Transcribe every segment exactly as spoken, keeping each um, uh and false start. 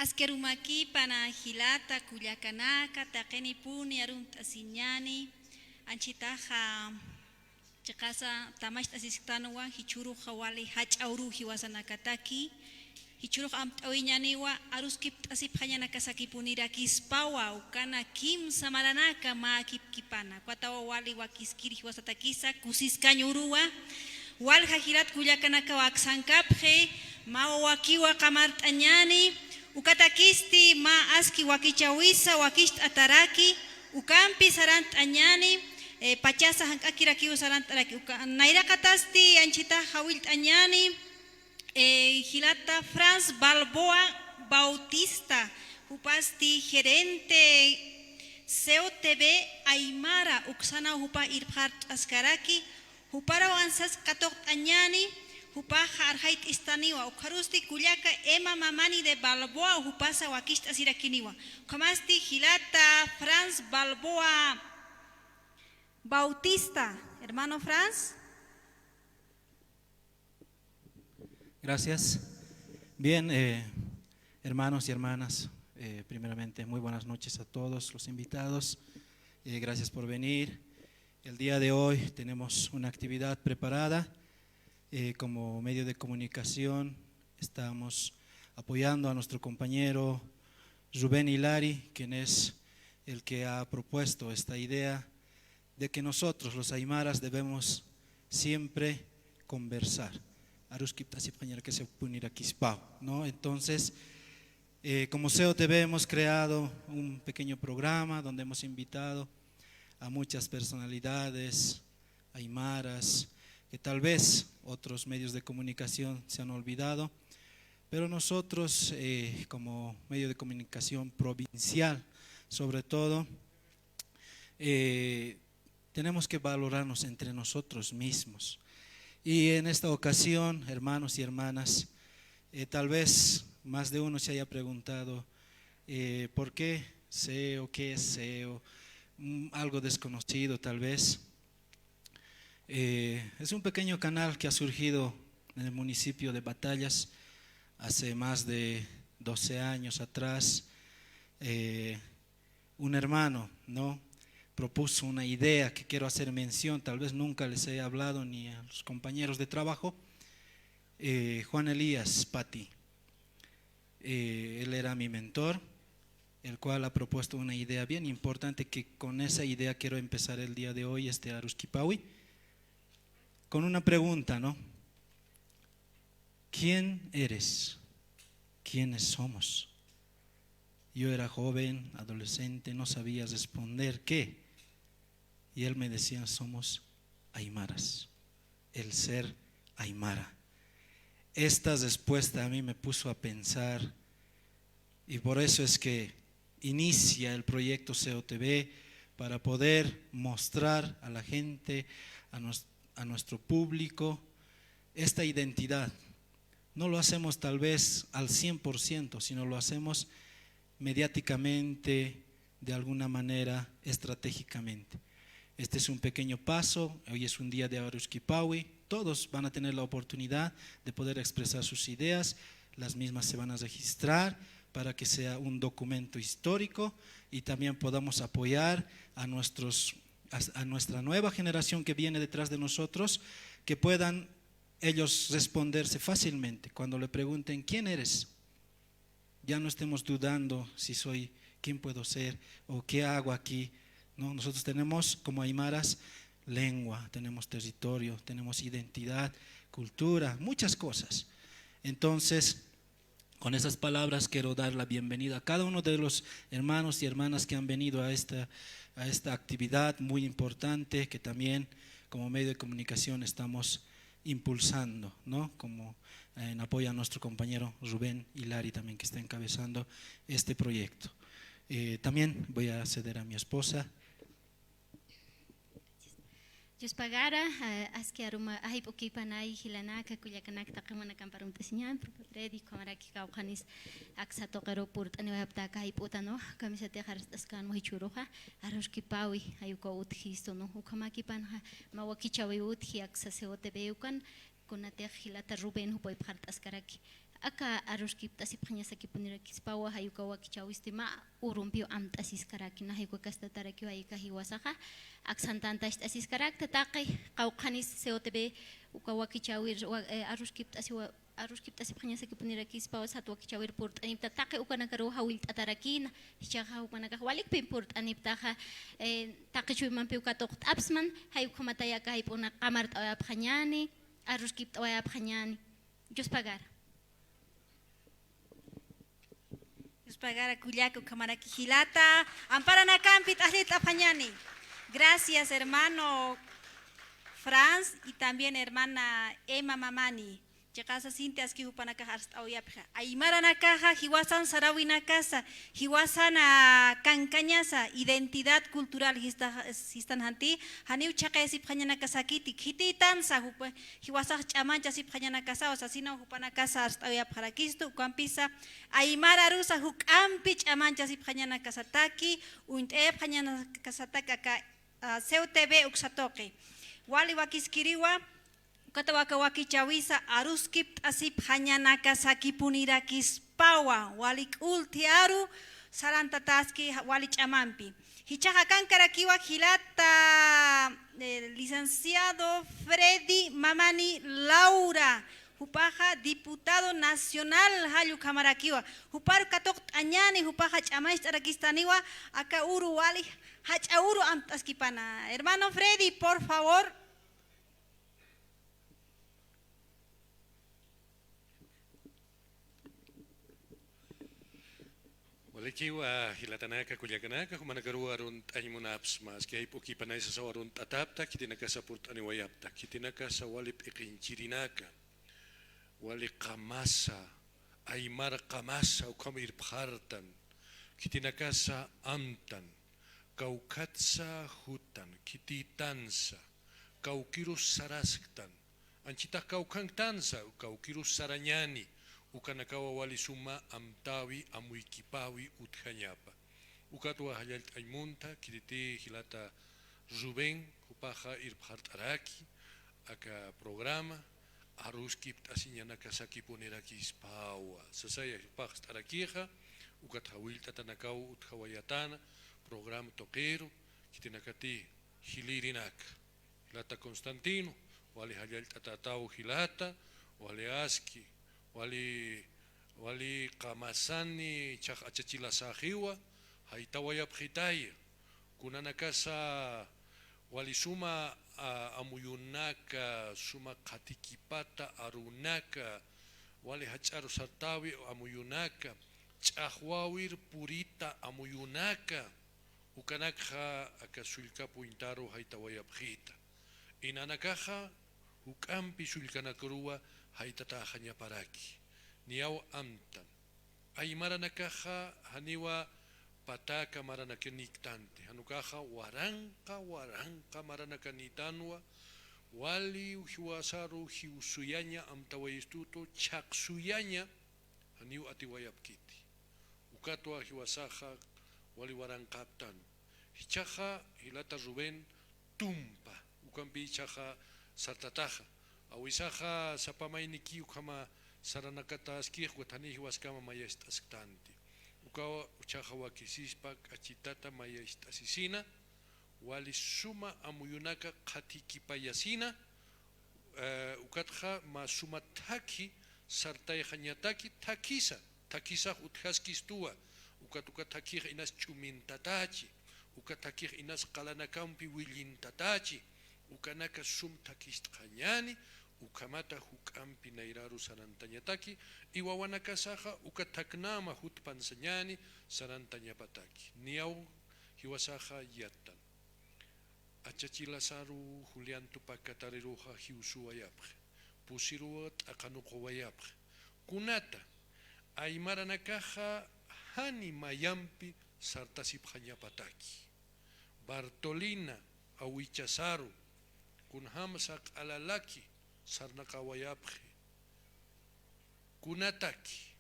Aski arumakipana jilata kullakanaka, taqinipuni arumt'asiñäni, anchhitaxa chiqasa tamacht'asisktanwa, jichhüruxa wali jach'a uruw jiwasanakataki, jichhürux amt'awiñäniwa, aruskipt'asipxañanakasakipunirakispawa, ukana kimsa maranaka mäkipkipana, ukatawa wali wakiskir jiwasatakisa, kusiskañ uruwa, walja jilat kullakanakaw aksankapxi, mä wawakiwa qamart'añäni, ukatakisti mä aski wakichäwisa wakicht'ataraki, ukampi sarant'añäni, eh, pachasa jank'akirakiw sarant'araki, uka, nayraqatasti anchhitax jawillt'añäni, eh, jilata Franz Balboa Bautista, jupasti gerente C O T V Aymara, uksanaw jupa irpxart'askaraki, juparaw ansas katuqt'añäni, jupaxa arxayt'istaniwa, ukxarusti kullaka Emma Mamani de Balboa, jupasa wakicht'asirakiniwa. Ukhamasti jilata Franz Balboa Bautista, hermano Franz. Gracias. Bien, eh, hermanos y hermanas, eh, primeramente, muy buenas noches a todos los invitados. Eh, gracias por venir. El día de hoy tenemos una actividad preparada. Eh, como medio de comunicación, estamos apoyando a nuestro compañero Rubén Hilari, quien es el que ha propuesto esta idea de que nosotros, los aymaras, debemos siempre conversar. Aruskipt'asipxañarakasipunirakispaw, ¿no? Entonces, eh, como C O T V hemos creado un pequeño programa donde hemos invitado a muchas personalidades aymaras, que tal vez otros medios de comunicación se han olvidado, pero nosotros, eh, como medio de comunicación provincial, sobre todo, eh, tenemos que valorarnos entre nosotros mismos. Y en esta ocasión, hermanos y hermanas, eh, tal vez más de uno se haya preguntado, eh, ¿por qué SEO? ¿Qué es SEO? Mm, algo desconocido, tal vez. Eh, es un pequeño canal que ha surgido en el municipio de Batallas hace más de doce años atrás. Eh, un hermano, ¿no? Propuso una idea que quiero hacer mención, tal vez nunca les he hablado ni a los compañeros de trabajo, eh, Juan Elías Pati. Eh, él era mi mentor, el cual ha propuesto una idea bien importante que con esa idea quiero empezar el día de hoy, este Aruskipawi, con una pregunta, ¿no? ¿Quién eres? ¿Quiénes somos? Yo era joven, adolescente, no sabía responder qué. Y él me decía, somos aymaras, el ser aymara. Esta respuesta a mí me puso a pensar y por eso es que inicia el proyecto C O T V para poder mostrar a la gente, a nues-, a nuestro público, esta identidad. No lo hacemos tal vez al cien por ciento, sino lo hacemos mediáticamente, de alguna manera, estratégicamente. Este es un pequeño paso, hoy es un día de Aruskipawi, todos van a tener la oportunidad de poder expresar sus ideas, las mismas se van a registrar para que sea un documento histórico y también podamos apoyar a nuestros, a, a nuestra nueva generación que viene detrás de nosotros, que puedan ellos responderse fácilmente cuando le pregunten: ¿quién eres? Ya no estemos dudando si soy, quién puedo ser o qué hago aquí, ¿no? Nosotros tenemos como aymaras lengua, tenemos territorio, tenemos identidad, cultura, muchas cosas. Entonces, con esas palabras quiero dar la bienvenida a cada uno de los hermanos y hermanas que han venido a esta, a esta actividad muy importante que también como medio de comunicación estamos impulsando, ¿no? Como, eh, en apoyo a nuestro compañero Rubén Hilari también, que está encabezando este proyecto. Eh, también voy a ceder a mi esposa. Yuspagara, eh, aski aruma, jayp'ukipanay jilanaka, kullakanaka, taqi munakam parumt'asiñan, Freddy, ukhamaraki kawkhanis aksa tuqiru purt'aniwayaptaka jayp'utanwa, kamisatix arst'askanwa jichhüruxa, Aruskipawi, jay ukaw utjistu, ¿no? Ukhamakipanxa, mä wakichäwiw utji aksa C O T V ukan, kunatix jilata Rubén jupaypxart'askaraki, Aka aruskipt'asipxañasakipunirakispawa, jay uka wakichäwisti mä urumpiw amt'asiskarakina, jay uka kastatarakiw jay uka jiwasaxa, aksantantacht'asiskarakta taqi qawqhanis C O T V uka wakichäwir wa-, eh, aruskipt'asiwa-, aruskipt'asipxañasakipunirakispawa sat wakichäwir purt'anipta taqi ukanakaruw jawillt'atarakïna, jichhaxa ukanakax walikpin purt'aniptaxa, eh, taqi chuymampiw katuqt'apxsman, jay ukhamatay aka jayp'una qamart'awayapxañäni, aruskipt'awayapxañäni. Dios pagara. Dios pagara kullaka, ukhamaraki jilata, amparanakampi t'aqllit'apxañäni. Gracias, hermano Franz y también hermana Emma Mamani. Chiqasa sinti aski jupanakax arst'awayapxa. Aymaranakaxa jiwasan saräwinakasa, jiwasan, ah, kankañasa, identidad cultural jista-, jistan janti, janiw chhaqayasipxañanakasakiti, khitïtansa jupa, jiwasax ch'amanchasipxañanakasaw sasinaw jupanakasa arst'awayapxarakistu, ukampisa aymararusa juk'ampi ch'amanchasipxañanakasataki, uñt'ayapxañanakasataki aka, ah, C O T V uksa tuqi. Wali wakiskiriwa, ukata waka wakichäwisa aruskipt'asipxañanakasakipunirakispawa, wali k'ult'i aru sarantataski wali ch'amampi. Jichhax akankarakiwa jilata, eh, licenciado Freddy Mamani Laura, jupaxa diputado nacional, jall ukhamarakiwa. Jupar katuqt'añäni, jupaxa ch'amancht'arakistaniwa, aka uru wali, jach'a uru amt'askipana. Hermano Freddy, por favor. Walikiw, ah, jilatanaka, kullakanaka, jumanakaruw arunt'añ munapxsma, aski jayp'ukipanay sasaw arunt'atapta, khitinakasa purt'aniwayapta, khitinakasa wali p'iqinchirinaka, wali qamasa, aymar qamasa ukham irpxartan, khitinakasa amtan, kawkhatsa jutan, khitïtansa, kawkirus sarasktan, anchitax kawkhanktansa, kawkirus sarañäni, ukanakawa wali suma amtäwi, amuykipäwi utjañapa. Ukatwa jallallt'añ munta, khititï jilata Rubén, jupaxa irpxart'araki aka programa, aruskipt'asiñanakasakipunirakispawa. Sasaya jupax ist'arakixa, ukat jawillt'atanakaw utjawayatana, programa tuqiru, khitinakatï jilïrinaka. Jilata Constantino, wali jallallt'atätaw jilata, wali aski, wali, wali qamasani jichhax achachilasaxiwa, jaytawayapxitaya. Kunanakasa wali suma, a, amuyunaka, suma qhatikipata arunaka, wali jach'aru sartäwi amuyunaka, ch'axwäwir purita amuyunaka, ukanakxa aka sullkap uñtaru jaytawayapxita. Inanakaxa juk'ampi sullkanakaruwa jaytatäxañaparaki. Niyaw amtan. Aymaranakaxa janiwa pataka maranakanïktanti. Jan ukaxa waranqa, waranqa maranakanïtanwa, wali jiwasaru jiw suyaña amtawayistutu, chhaq suyaña, janiw atiwayapkiti. Ukatwa jiwasaxa wali waranqaptan. Jichhaxa jilata Rubén tumpa, ukampi jichhaxa sartataxa. Awisaxa sapa mayniki ukhama saranakatäskix, ukat janiy jiwaskama mayacht'asktanti. Ukaw jichhaxa wakisispa k'achitata mayacht'asisina, wali suma amuyunaka qhatikipayasina, eh, ukatxa mä suma thakhi sartayxañataki, thakhisa, thakhisax utjaskistuwa, ukat uka thakhix inas ch'umintatachi, uka thakhix inas qalanakampi willintatachi, ukanaka sum thakhistxañäni, ukhamata juk'ampi nayraru sarantañataki, y wawanakasaxa uka thaknäma jutpansañäni sarantañapataki. Niyaw jiwasaxa yattan. Achachilasaru Julián Tupac Catariruxa jiw suwayapxi, pusiruw t'aqanuqawayapxi. Kunata, aymaranakaxa jani mayampi sartasipxañapataki. Bartolina awichasaru, kunjamsa q'alalaki sarnaqawayapxi. Kunataki,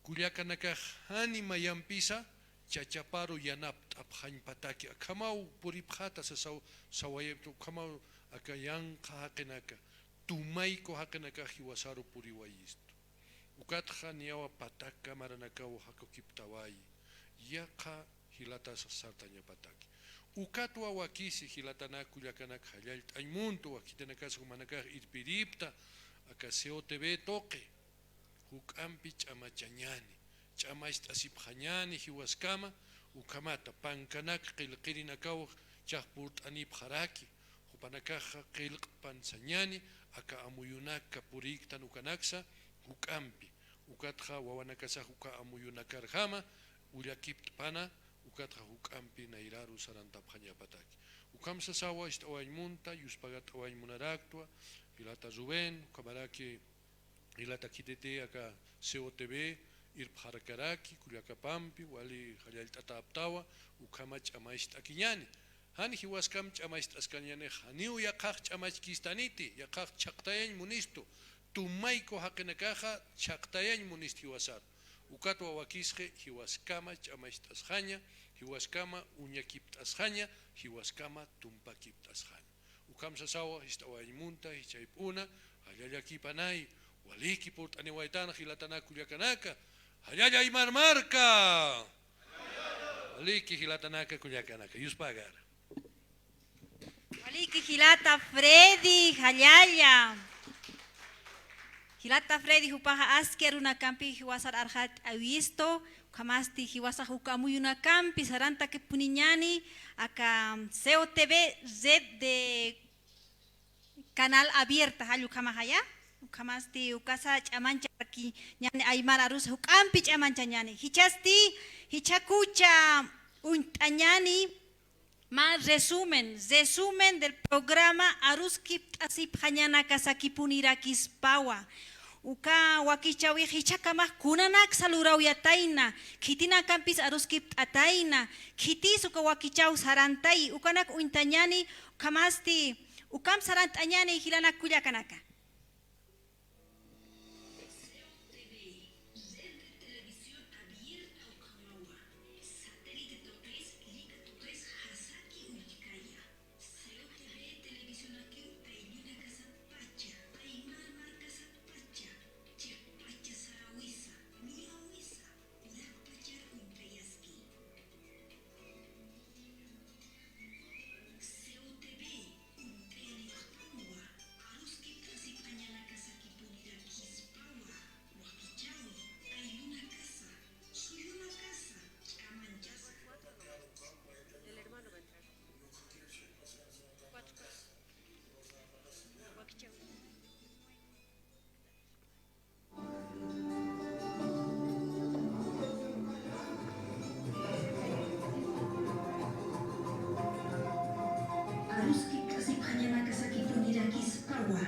kullakanakax jani mayampisa chachaparu yanapt'apxañpataki, akhamaw puripxata sasaw, sawayapta, ukhamaw aka yanqa jaqinaka, tumayku jaqinakax jiwasaru puriwayistu. Ukatxa niyawa pataka maranakaw jakukiptawayi. Yaqha jilatas sartañapataki. Ukatwa wakisi jilatanak kullakanak jallallt'añ munta, wakhitinakas jumanakax irpiripta, aka C O T V tuqi. Juk'ampi ch'amachañani, ch'amacht'asipxañani jiwaskama, ukhamata pankanak qillqirinakaw chajpurt'anipxaraki, jupanakaxa qillqpan sañani, aka amuyunaka purïktan ukanaksa, juk'ampi, ukatxa wawanakasax uka amuyunakarjama, ullakipt'pana, ukatxa juk'ampi nayraru sarantapxañapataki. Ukham sasawa ist'awañ munta, yuspagat'awañ munaraktwa, jilata Rubén, ukhamaraki, jilata khititi aka C O T V irpxarkaraki kullakapampi, wali jallallt'atäptawa, ukhama ch'amacht'akiñani. Jan jiwaskam ch'amacht'askañanix, janiw yaqhax ch'amachkistaniti, yaqhax chhaqtayañ munistu, tumayku jaqinakaxa chhaqtayañ munist jiwasar. Ukatwa wakisxi jiwaskama ch'amacht'asxaña, jiwaskama uñakipt'asxaña, jiwaskama tumpakipt'asxaña. Ukham sasawa, jist'awañ munta, jichhayp'una, jallallakipanay, waliki purt'aniwaytan jilatanak kullakanaka, jallalla aymar marka. Waliki jilatanaka kullakanaka, yuspagar. Waliki jilata Freddy, jallalla. Jilata Freddy, jupaxa aski arunakampi jiwasar arxat'awistu, ukhamasti jiwasax uka amuyunakampi sarantakipuniñani, aka C O T V, red de canal abierta, jall ukhamaxaya, ukhamasti ukasa ch'amanchakiñani aymar arusa, juk'ampi ch'amanchañani. Jichhasti, jichhakucha uñt'añani, mä resumen, resumen del programa Aruskipt'asipxañanakasakipunirakispawa. Uka wakichäwix jichhakamax kunanaksa lurawyatayna, khitinakampis aruskipt'atayna, khitis uka wakichäw sarantayi, ukanak uñtañani, ukhamasti, ukham sarant'añani jilanak kullakanaka. Aruskipt'asipxañanakasakipunirakispawa,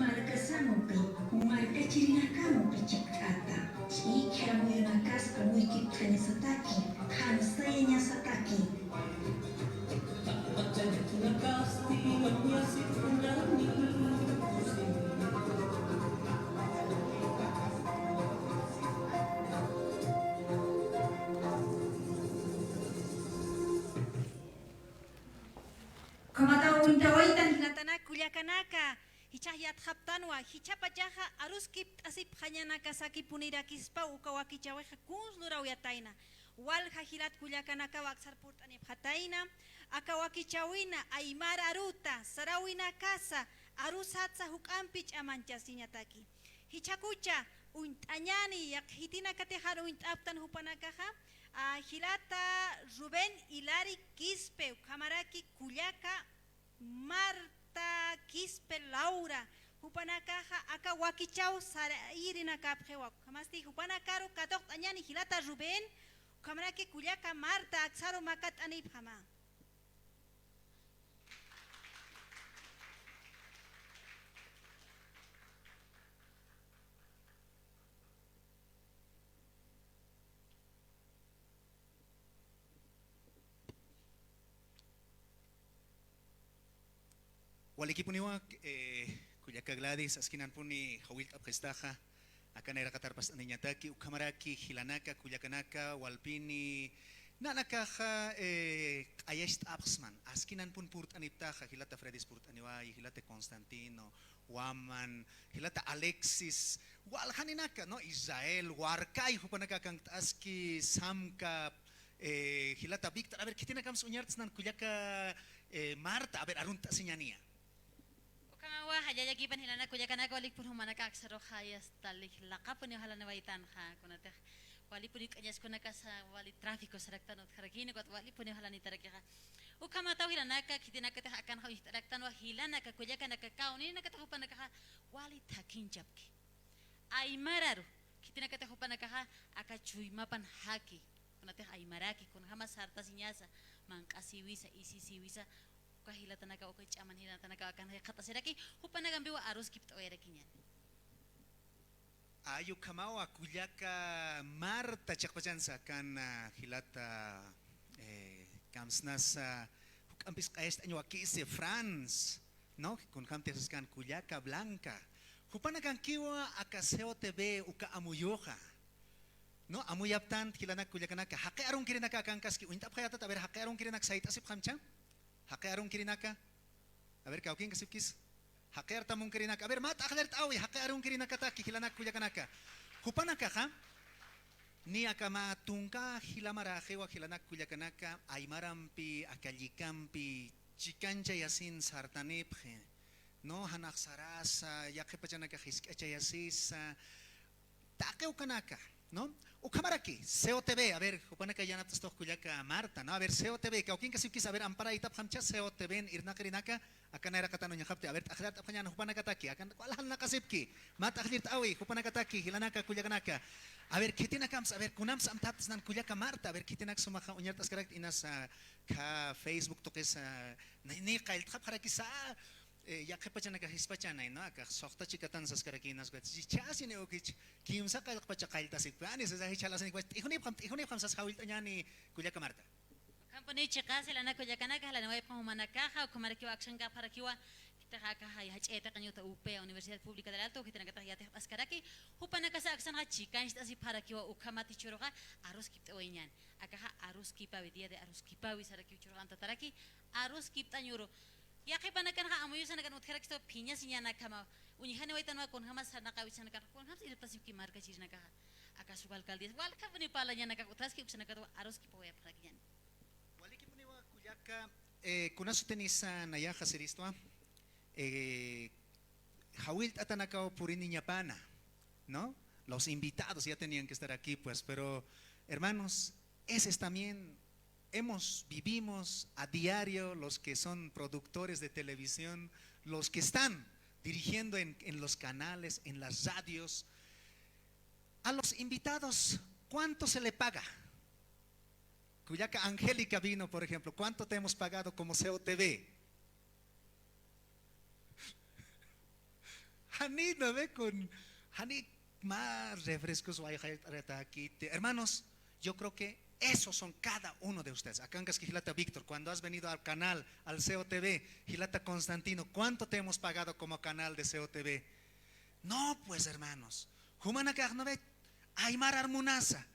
markasamupi, markachirinakamupi chikt'ata, ch'iki amuyunakas amuykipt'añasataki, khansayañasataki. Ukhamataw uñtawaytan jilatanak kullakanaka, jichhax yatxaptanwa, jichhapachaxa aruskipt'asipxañanakasakipunirakispa uka wakichäwixa kuns lurawyatayna. Walja jilat kullakanakaw aksar purt'anipxatayna, aka wakichäwina aymar aruta, saräwinakasa, arusatsa juk'ampi ch'amanchasiñataki. Jichhakucha uñt'añani, yaqha khitinakatix jan uñt'aptan jupanakaxa, a, jilata Rubén Hilary Quispe, ukhamaraki kullaka Marta Quispe Laura, jupanakaxa aka wakichäw sarayirinakapxiwa, ukhamasti jupanakaru katuqt'añani jilata Rubén, ukhamaraki kullaka Marta, aksaru makat'anipxama. Walikipuniwa, eh, kullaka Gladys, askinanpuni jawillt'apxistaxa, aka nayraqat arpast'aniñataki, ukhamaraki jilanaka, kullakanaka, walpini, nanakaxa, eh, q'ayacht'apxsman, askinanpun purt'aniptaxa, jilata Fredis purt'aniwayi, jilata Constantino, Waman, jilata Alexis, waljaninaka, ¿no? Israel, Warkay, jupanaka akankt'aski, Samka, eh, jilata Víctor, a ver, khitinakams uñartsnan kullaka, eh, Marta, a ver, arunt'asiñaniya. Ukhamawa, jallallakipan jilanaka kullakanaka, walikpun jumanaka aksaruxa, ya está, laqapuniw jalaniwaytanxa, kunatix, walipuniw k'añaskunakasa, wali tráfico saraktan utjarakini, ukat walipuniw jalanitarakixa. Ukhamataw jilanaka, khitinakatix akanxa uñjt'araktanwa, jilanaka kullakanaka, kawninakatix jupanakaxa, wali thakhinchapki. Aymararu, khitinakatix jupanakaxa, aka chuymapan jaki, kunatix aymaraki, kunjama sartasiñasa, manq'asiwisa, isisiwisa, uka jilatanaka, uka ch'aman jilatanaka, akan jikxatasiraki, jupanakampiwa aruskipt'awayarakiñani. Ay, ukhamawa, kullaka Marta chiqpachansa, akan, ah, jilata, eh, kamsnasa, juk'ampis q'ayacht'añ wakisi, Franz, ¿no? Kunjamtix saskan kullaka Blanca. Jupanakankiwa aka C O T V uka amuyuxa. ¿No? Amuyaptant jilanak kullakanaka. Jaqi arunkirinaka akankaski, uñt'apxayatat, a ver, jaqi arunkirinaka sayt'asipxamcha. Jaqi arunkirinaka. A ver, kawkinkasipkis. Jaqi artamunkirinaka. A ver, mä t'aqllirt'awi, jaqi arunkirinakataki, jilanak kullakanaka. Jupanakaxa, niya aka mä tunka jilamaraxiwa jilanak kullakanaka, aymarampi, aka llikampi, chikanchayasin sartanipxi, ¿no? Janax sarasa, yaqhipachanaka jisk'achayasisa, taqi ukanaka, ¿no? Ukhamaraki, C O T V, a ver, jupanaka yanapt'astux kullaka Marta, ¿no? A ver, C O T V, kawkinkasipkis, a ver, amparaytapxamcha C O T V irnaqirinaka, akan nayraqatan uñjapxti, a ver, t'aqllirt'apxañän jupanakataki, akan waljanaqasipki, mä t'aqllirt'awi, jupanakataki, jilanaka, kullakanaka. A ver, khitinakams, a ver, kunams amtapt'snan kullaka Marta, a ver, khitinak sumaxa uñart'askarakti inas, ah, kha Facebook tuqisa, ni, ni qalltxapxarakisa, eh, yaqhipachanaka jispachanay, ¿no? Aka suxta chikatan saskaraki inas, ukat, jichhasini ukich, kimsa qallqpacha qalltasipkani, sasa jichhalasinipkpacha, t'ijunipxam, t'ijunipxam sas jawillt'añäni kullaka Marta. Ukhampuni chiqas jilanaka kullakanaka, jalaniwaypxam jumanakaxa, ukhamarakiwa aksankapxarakiwa, khitix aka jach'a yatiqañ uta UPEA, Universidad Pública del Alto, khitinakatix yatiqt'askaraki, jupanakasa aksanxa chikancht'asipxarakiwa, ukhamat jichhüruxa aruskipt'awayañäni. Akaxa aruskipawi, día de aruskipawi sarakiw jichhüruxa amtataraki, aruskipt'añ uru. Yaqhipanakanxa amuyusanakan utjarakistwa phiñasiñanakama, uñjaniwaytanwa kunjamas sarnaqawisanakan, kunjamas irptasipki markachirinakaxa. Aka sub alcaldías, walkapuni parlañanakax utjaski, uksanakatwa aruskipawayapxarakiñäni. Walikipuniwa kullaka, eh, kunasutinisa nayaxa siristwa, eh, jawillt'atanakaw puriniñapana, ¿no? Los invitados ya tenían que estar aquí, pues, pero, hermanos, ese es también, hemos, vivimos a diario los que son productores de televisión, los que están dirigiendo en, en los canales, en las radios. A los invitados, ¿cuánto se le paga? Kullaka Angélica vino, por ejemplo, ¿cuánto te hemos pagado como C O T V? Jani, ¿no ve? Con, jani, mä refrescos wayxayarakiti. Hermanos, yo creo que esos son cada uno de ustedes. Akankaski jilata Víctor, cuando has venido al canal, al C O T V, jilata Constantino, ¿cuánto te hemos pagado como canal de C O T V? No, pues, hermanos, jumanakax, ¿no ve? Aymar armunasa,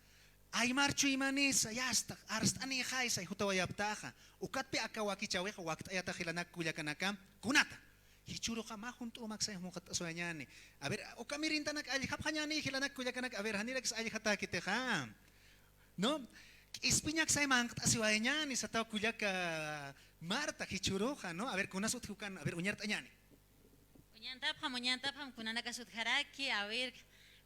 aymar chuymanisa, ya está, arst'anïxaysa, jutawayaptaxa. Ukatpi aka wakichäwixa wakt'ayatax jilanak kullakanaka, kunata. Jichhüruxa mä junt'u maksay jumxat'asiwayañäni. A ver, uka mirintanak alljapxañäni jilanak kullakanaka, a ver, janirakis alljatakixa. ¿No? K'ispiñaksay manq't'asiwayañäni, sataw kullaka Marta, jichhüruxa, ¿no? A ver, kunas utji ukan, a ver, uñart'añäni. Uñantapxam, uñantapxam, kunanakas utjaraki, a ver,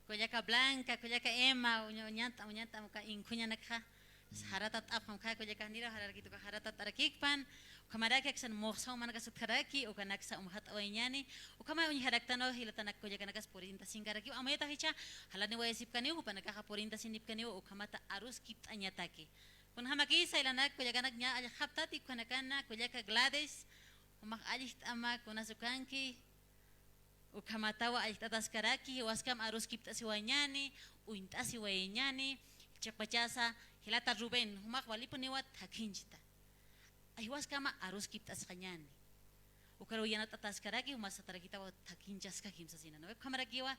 kullaka Blanca, kullaka Emma, uña-, uñant'am, uñant'am, uka inkhuñanakxa. Jaratat'apxam, uka kullaka nira jararakituka jaratat'arakikpan, ukhamaraki aksan muxsa umanakas utjaraki, ukanaksa umxat'awayañäni, ukhamay uñjaraktanwa jilatanak kullakanakas purintasinkarakiw, amuyatax jichha, jalaniwayasipkaniw, jupanakaxa purintasinipkaniw, ukhamata aruskipt'añataki. Kunjamakisa jilanak kullakanak ña alljaptati, ukanakana, kullaka Gladys, jumax alljt'ama, kunas ukanki, ukhamatawa alljt'ataskaraki, jiwaskam aruskipt'asiwayañäni, uñt'asiwayañäni, chiqpachasa, jilata Rubén, jumax walipuniwa thakhinchita. Jiwaskama aruskipt'asxañäni. Ukaruw yanapt'ataskaraki, jumas satarakitawa thakhinchaskakim sasina, ¿no? Ukhamarakiwa,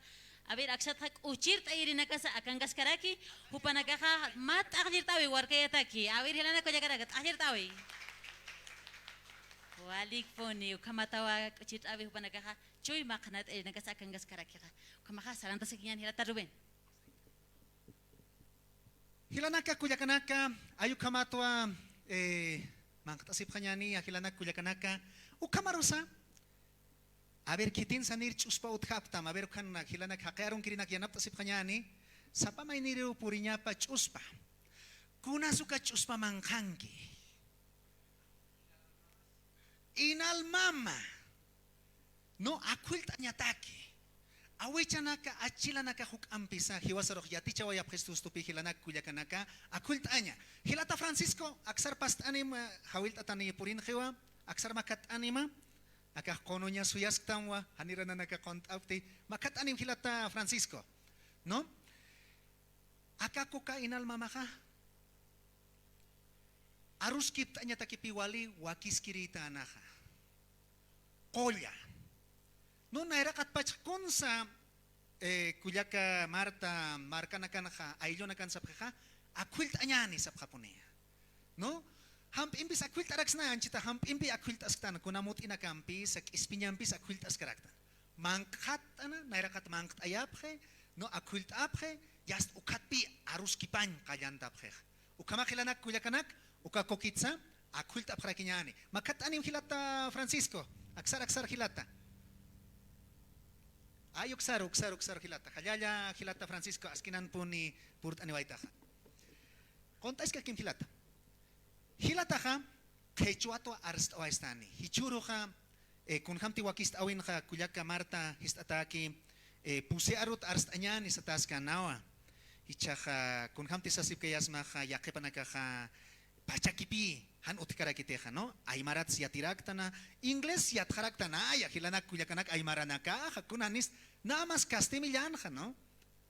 a ver, aksatxa k'uchirt'ayirinakasa akankaskaraki, jupanakaxa mä t'aqllirt'awi warkayataki. A ver, jilanak kullakanaka, t'aqllirt'awi. Walikpuni, ukhamatawa k'uchirt'awi jupanakaxa, Chuy maqnat, eh, nakas akankaskarakixa. Ukhamaxa sarantasakiñän jilata Rubén. Jilanaka kullakanaka, ay ukhamatwa, eh, manqt'asipxañäni, jilanaka kullakanaka, ukhamarusa, a ver, khitinsa nir ch'uspa utjaptam, a ver, ukhan jilanak jaqi arunkirinak yanapt'asipxañäni, sapa mayniriw puriñapa ch'uspa. Kunas uka ch'uspa manqhanki. Inal mama. No, akhullt'añataki. Awichanaka, achilanaka juk'ampisa, jiwasarux yatichawayapxi Jesustupi jilanak kullakanaka, akhullt'aña. Jilata Francisco, aksar past'anim, eh, jawillt'atani purinxiwa, aksar makat'anima, akax qunuña suyasktamwa, janira nanaka qunt'apti, makat'anim jilata Francisco, ¿no? Aka kuka inal mamaxa, aruskipt'añatakipi wali wakiskirïtänaxa. Qulla. No, nayraqatpach kunsa, eh, kullaka Marta markanakanxa, ayllunakan sapxixa, akhullt'añäni sapxapuniya. ¿No? Jamp'impis akhullt'araksna, anchita jamp'impi akhullt'asktan, kuna mut'inakampisa, k'ispiñampisa akhullt'askaraktan. Manqxatt'ana, nayraqat manqt'ayapxi, no, akhullt'apxi, yast ukhatpi aruskipañ qallantapxix. Ukhama jilanak kullakanak, uka kukitsa, akhullt'apxarakiñäni. Makat'anim jilata Francisco, aksar, aksar jilata. Ay, uksar, uksar, uksar jilata. Jallalla jilata Francisco, askinanpuni purt'aniwaytaxa. Qunt'askakim jilata. Jilataxa, qhichwatwa arst'awayastani. Jichhüruxa, eh, kunjamti wakist'äwinxa kullaka Marta jist'atäki, eh, pusi arut arst'añäni sataskanawa. Jichhaxa, kunjamti sasipkayasmaxa, yaqhipanakaxa, pachakipï, jan utjkarakitixa, ¿no? Aymarats yatiraktana, inglés yatxaraktanaya, jilanak kullakanak aymaranakaxa, kunanis, nada más kastimillanxa, ¿no?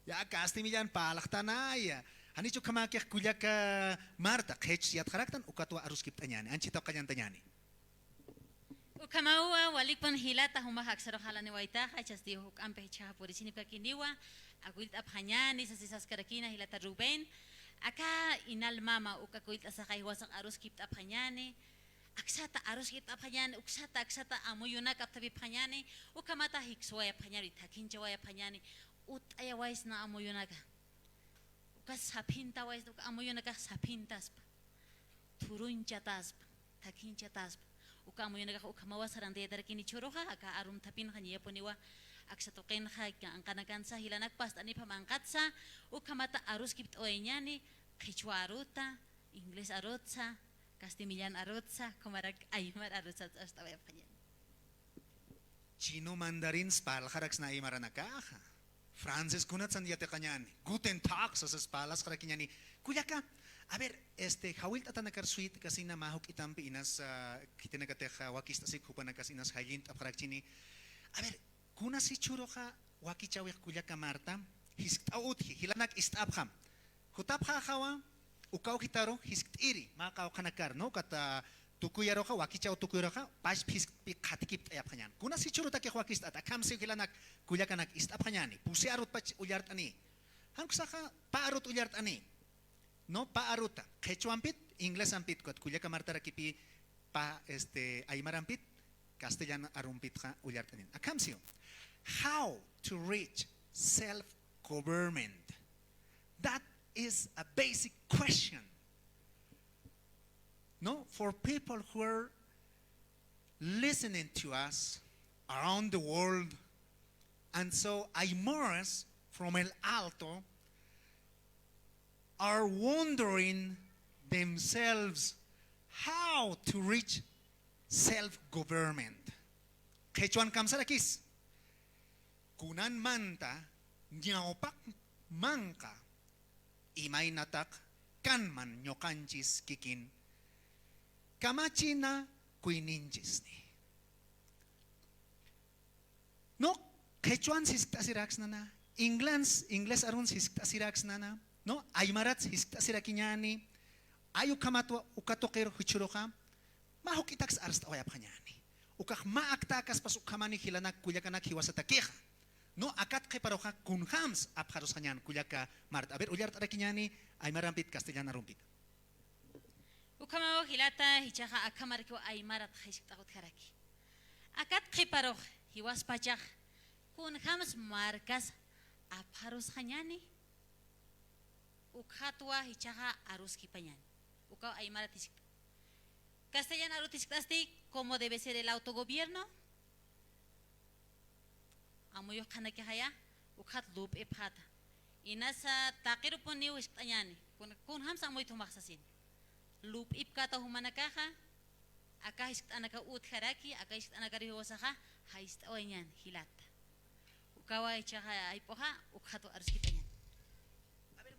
Ya, kastimillan parlxtanaya. Janicha ukhamäkix kullaka Marta, qhich yatxaraktan, ukatwa aruskipt'añäni, anchitaw qallantañäni. Ukhamawa, walikpan jilata, jumax aksarux jalaniwaytaxa, jichhasti juk'ampi jichhaxa purisinipkakiniwa, akhullt'apxañäni, sasi saskarakina jilata Rubén. Aka inal mama, uka akhullt'asaxa jiwasax aruskipt'apxañäni, aksata aruskipt'apxañäni, uksata, aksata amuyunak aptapipxañäni, ukhamata jikswayapxañäni, thakhinchawayapxañäni, utt'ayawaysna amuyunaka. Uka saphintawaysna, uka amuyunakax saphintaspa, thurunchataspa, thakhinchataspa. Uka amuyunakax ukhamawa sarantayatarakini jichhüruxa, aka arum thapinxa ñayapuniwa aksa tuqinxa, anqanakansa, jilanak past'anipxam anqatsa, ukhamata aruskipt'awayañäni, qhichwa aruta, inglés arutsa, kastimillan arutsa, kumarak aymar arutsa, arst'awayapxañäni. Chino mandarins parlxaraksna aymaranakaxa. Francés kunatsan yatiqañäni. Guten Tag, sasas parlasxarakiñäni. Kullaka, a ver, este, jawillt'atanakar suyt'kasina mä juk'itampi inas, ah, khitinakatix, ah, wakist'asik jupanakas inas jallint'apxarakchini. A ver, kunas jichhüruxa wakichäwix kullaka Marta, jiskt'aw utji, jilanak ist'apxam. Jutapxäxawa, ukaw jitaru jiskt'iri, mä qawqhanakar, ¿no? Ukat tukuyaruxa, wakichäw tukuyaruxa, pachpa jiskt'pi qhatikipt'ayapxañän. Kunas jichhürutakix wakist'at, akham siw jilanak, kullakanak ist'apxañäni, pusi arutpach ullart'ani. Jan uksaxa, pa arut ullart'ani. No, pa aruta, qhichwampit, inglesampit, ukat kullaka Martarakipï, pa, este, aymarampit, castellan arumpitxa ullart'anin. Akham siw. How to reach self-government? That is a basic question. No, for people who are listening to us around the world, and so Aymaras from El Alto are wondering themselves how to reach self-government. Qhichwan kamsarakis. Kunan manta ñawpaq manqa imaynataq kanman ñuqanchis kikin kamachina kuyninchisni. No, qhichwan jiskt'asiraksnana, inglés, inglés arun jiskt'asiraksnana, no, aymarats jiskt'asirakiñäni, ay ukhamatwa uka tuqir jichhüruxa, mä juk'itaks arst'awayapxañäni. Ukax mä aktäkaspas ukhamani jilanak kullakanak jiwasatakixa. No, akat qhiparuxa kunjams apxarusxañän kullaka Marta. A ver, ullart'arakiñäni, aymarampit, castellan arumpit. Ukhamaw jilata, jichhaxa akhamarakiw aymarat jiskt'aw utjaraki. Akat qhiparux, jiwaspachax, kunjams markas apxarusxañäni, ukxatwa jichhaxa aruskipañäni. Ukaw aymara jiskt'a. Castellan aru jiskt'asti, cómo debe ser el autogobierno. Amuyux qhanakixaya, ukxat lup'ipxata. Inasa taqirupuniw jiskt'añäni. Kun, kunjams amuyt jumax sasin. Lup'ipkäta jumanakaxa, aka jiskt'anaka utjaraki, aka jiskt'anakar jiwasaxa, jayt'awayañäni, jilata. Ukawa jichhaxa jayp'uxa, ukxatwa aruskip'añäni. A ver,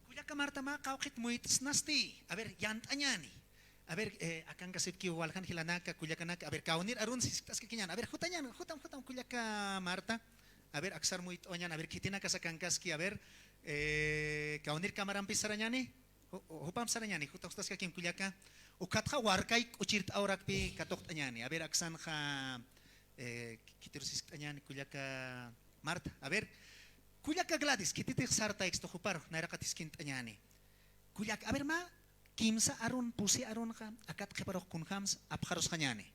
kullaka Marta, mä qawqhit muyt'snasti. A ver, yant'añäni. A ver, eh, akankasipkiw waljan jilanaka, kullakanaka. A ver, kawnir arun jiskt'askakiñäni. A ver, jutañäni, jutam, jutam, kullaka Marta. A ver, aksar muyt'awayañäni. A ver, khitinakasa akankaski. A ver, eh, kawnir camarampis sarañäni. Ju-, ju-, jupamp sarañäni, juta justaskakim kullaka. Ukatxa warkay k'uchirt'aw urakpi katuqt'añäni. A ver, aksanxa, eh, khitirus jiskt'añäni kullaka Marta. A ver, kullaka Gladys, khititix sartaykstu jupar, nayraqat jiskt'añäni. Kullaka, a ver, mä kimsa arun, pusi arunxa, akat qhiparux kunjams apxarusxañäni.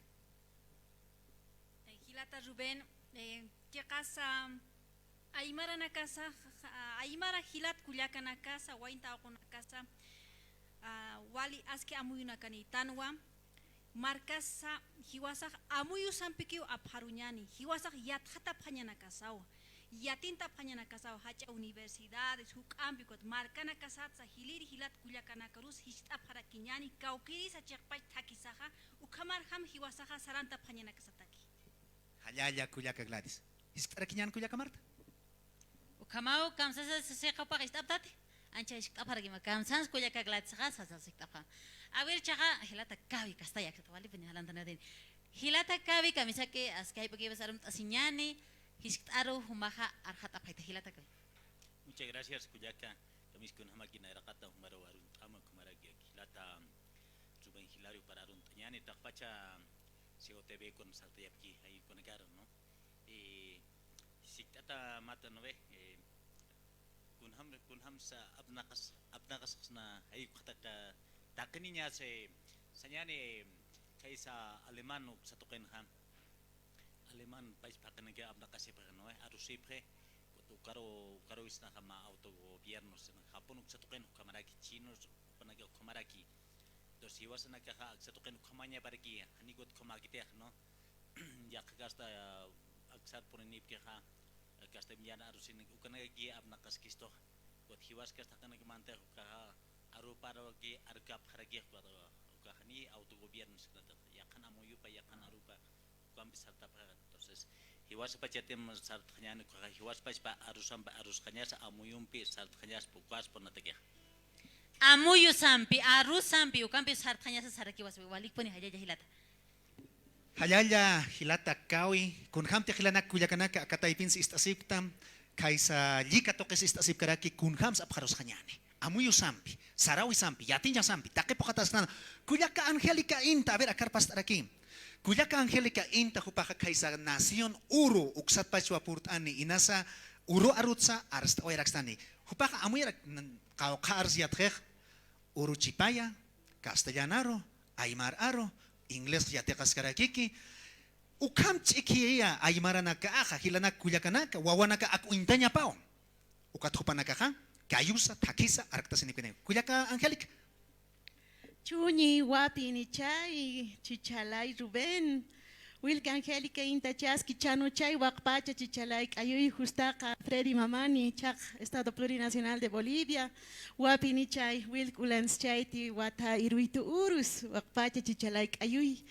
Eh, jilata Rubén, eh, chiqasa, aymaranakasa, ja-, aymara jilat kullakanakasa, wayn tawaqunakasa, ah, wali aski amuyunakanïtanwa, markasa jiwasax amuyusampikiw apxaruñäni, jiwasax yatxatapxañanakasawa, yatintapxañanakasawa, jach'a universidades, juk'ampi ukat markanakasatsa, jilïr jilat kullakanakarus jiskt'apxarakiñäni, kawkïrisa chiqpach thakhisaxa, ukhamarjam jiwasaxa sarantapxañanakasataki. Jallalla kullaka Gladys. Jiskt'arakiñäni kullaka Marta. Ukhamaw, kamsasa sasa jiskt'apxam. Ancha jiskt'apxarakima, kamsans kullaka Gladysxa, sasa jiskt'apxam. A ver, jichhaxa, jilata Kawi, kastalla, walipuni jalantanïtayna. Jilata Kawi, kamisaki, aski jayp'ukipas arumt'asiñäni, jiskt'aru jumaxa arxat'apxayta, jilata Kawi. Muchas gracias, kullaka. Kamisaki kunjamaki nayraqata jumaru arunt'ama, ukhamaraki jilata Rubén Hilario para arunt'añäni, taqpacha C O T V kun sartayapki, jaykunakar, ¿no? Eh, jiskt'ata Marta, ¿no ve? Eh, kunjam, kunjamsa apnaqas, apnaqasxsna jaykuxtaka taqiniñas, eh, sañäni, eh, khaysa alemán uksa tuqinxa. Alemán país paqinaki apnaqasipxi, ¿no? Arusipxi, ukaru, ukaru isnaxa mä autogobierno, sino Japón uksa tuqin ukhamaraki, chinos jupanaka ukhamaraki. Entonces, jiwasanakaxa aksa tuqin ukhamañaparaki, janiw ukat ukhamäkitix, ¿no? Yaqha kasta, aksar purinipkixa, kasta yäna arusin, ukanakaki apnaqaskistuxa. Ukat jiwas kasta jaqinakmantix ukaxa aruparaki, arkapxaraki, ukat, ukaxa janiw autogobierno, sino yaqhan amuyupa, yaqhan arupa, ukampi sartapxi. Entonces, jiwaspachatim sartxañäni, ukaxa jiwaspachpa arusampi, arusxañasa, amuyumpi sartxañaspa, ukaspa natakixa. Amuyusampi, arusampi, ukampi sartxañasa sarakiwaspa, walikpuni jallalla jilata. Jallalla jilata Kawi, kunjamtix jilanak kullakanaka, aka taypins ist'asipkta, khaysa llika tuqis ist'asipkaraki, kunjams apxarusxañäni. Amuyusampi, sarawisampi, yatiñasampi, taqi puqatasktan. Kullaka Angélica Inta, a ver, akar past'araki. Kullaka Angélica Inta, jupaxa khaysa nación Uru uksatpachwa purt'ani, inasa Uru arutsa arst'awayarakstani. Jupaxa amuyarak, n-, qawqha ars yatxix, Uru chipaya, castellan aru, aymar aru, inglés yatiqaskarakiki. Ukham ch'ikhiya aymaranakaxa, jilanak kullakanaka, wawanaka ak uñtañapaw. Ukat jupanakaxa, kayusa, thakhisa, arktasinipkani. Kullaka Angélica. Chuñi, wapini chay, chichalay Rubén. Wilka Angélica Intachaski, chanu chay waqpacha chichalay k'ayuy, justaqa Freddy Mamani, chhaq Estado Plurinacional de Bolivia. Wapini chay, wilk ulansi chayti, wata iruytu urus, waqpacha chichalay k'ayuy.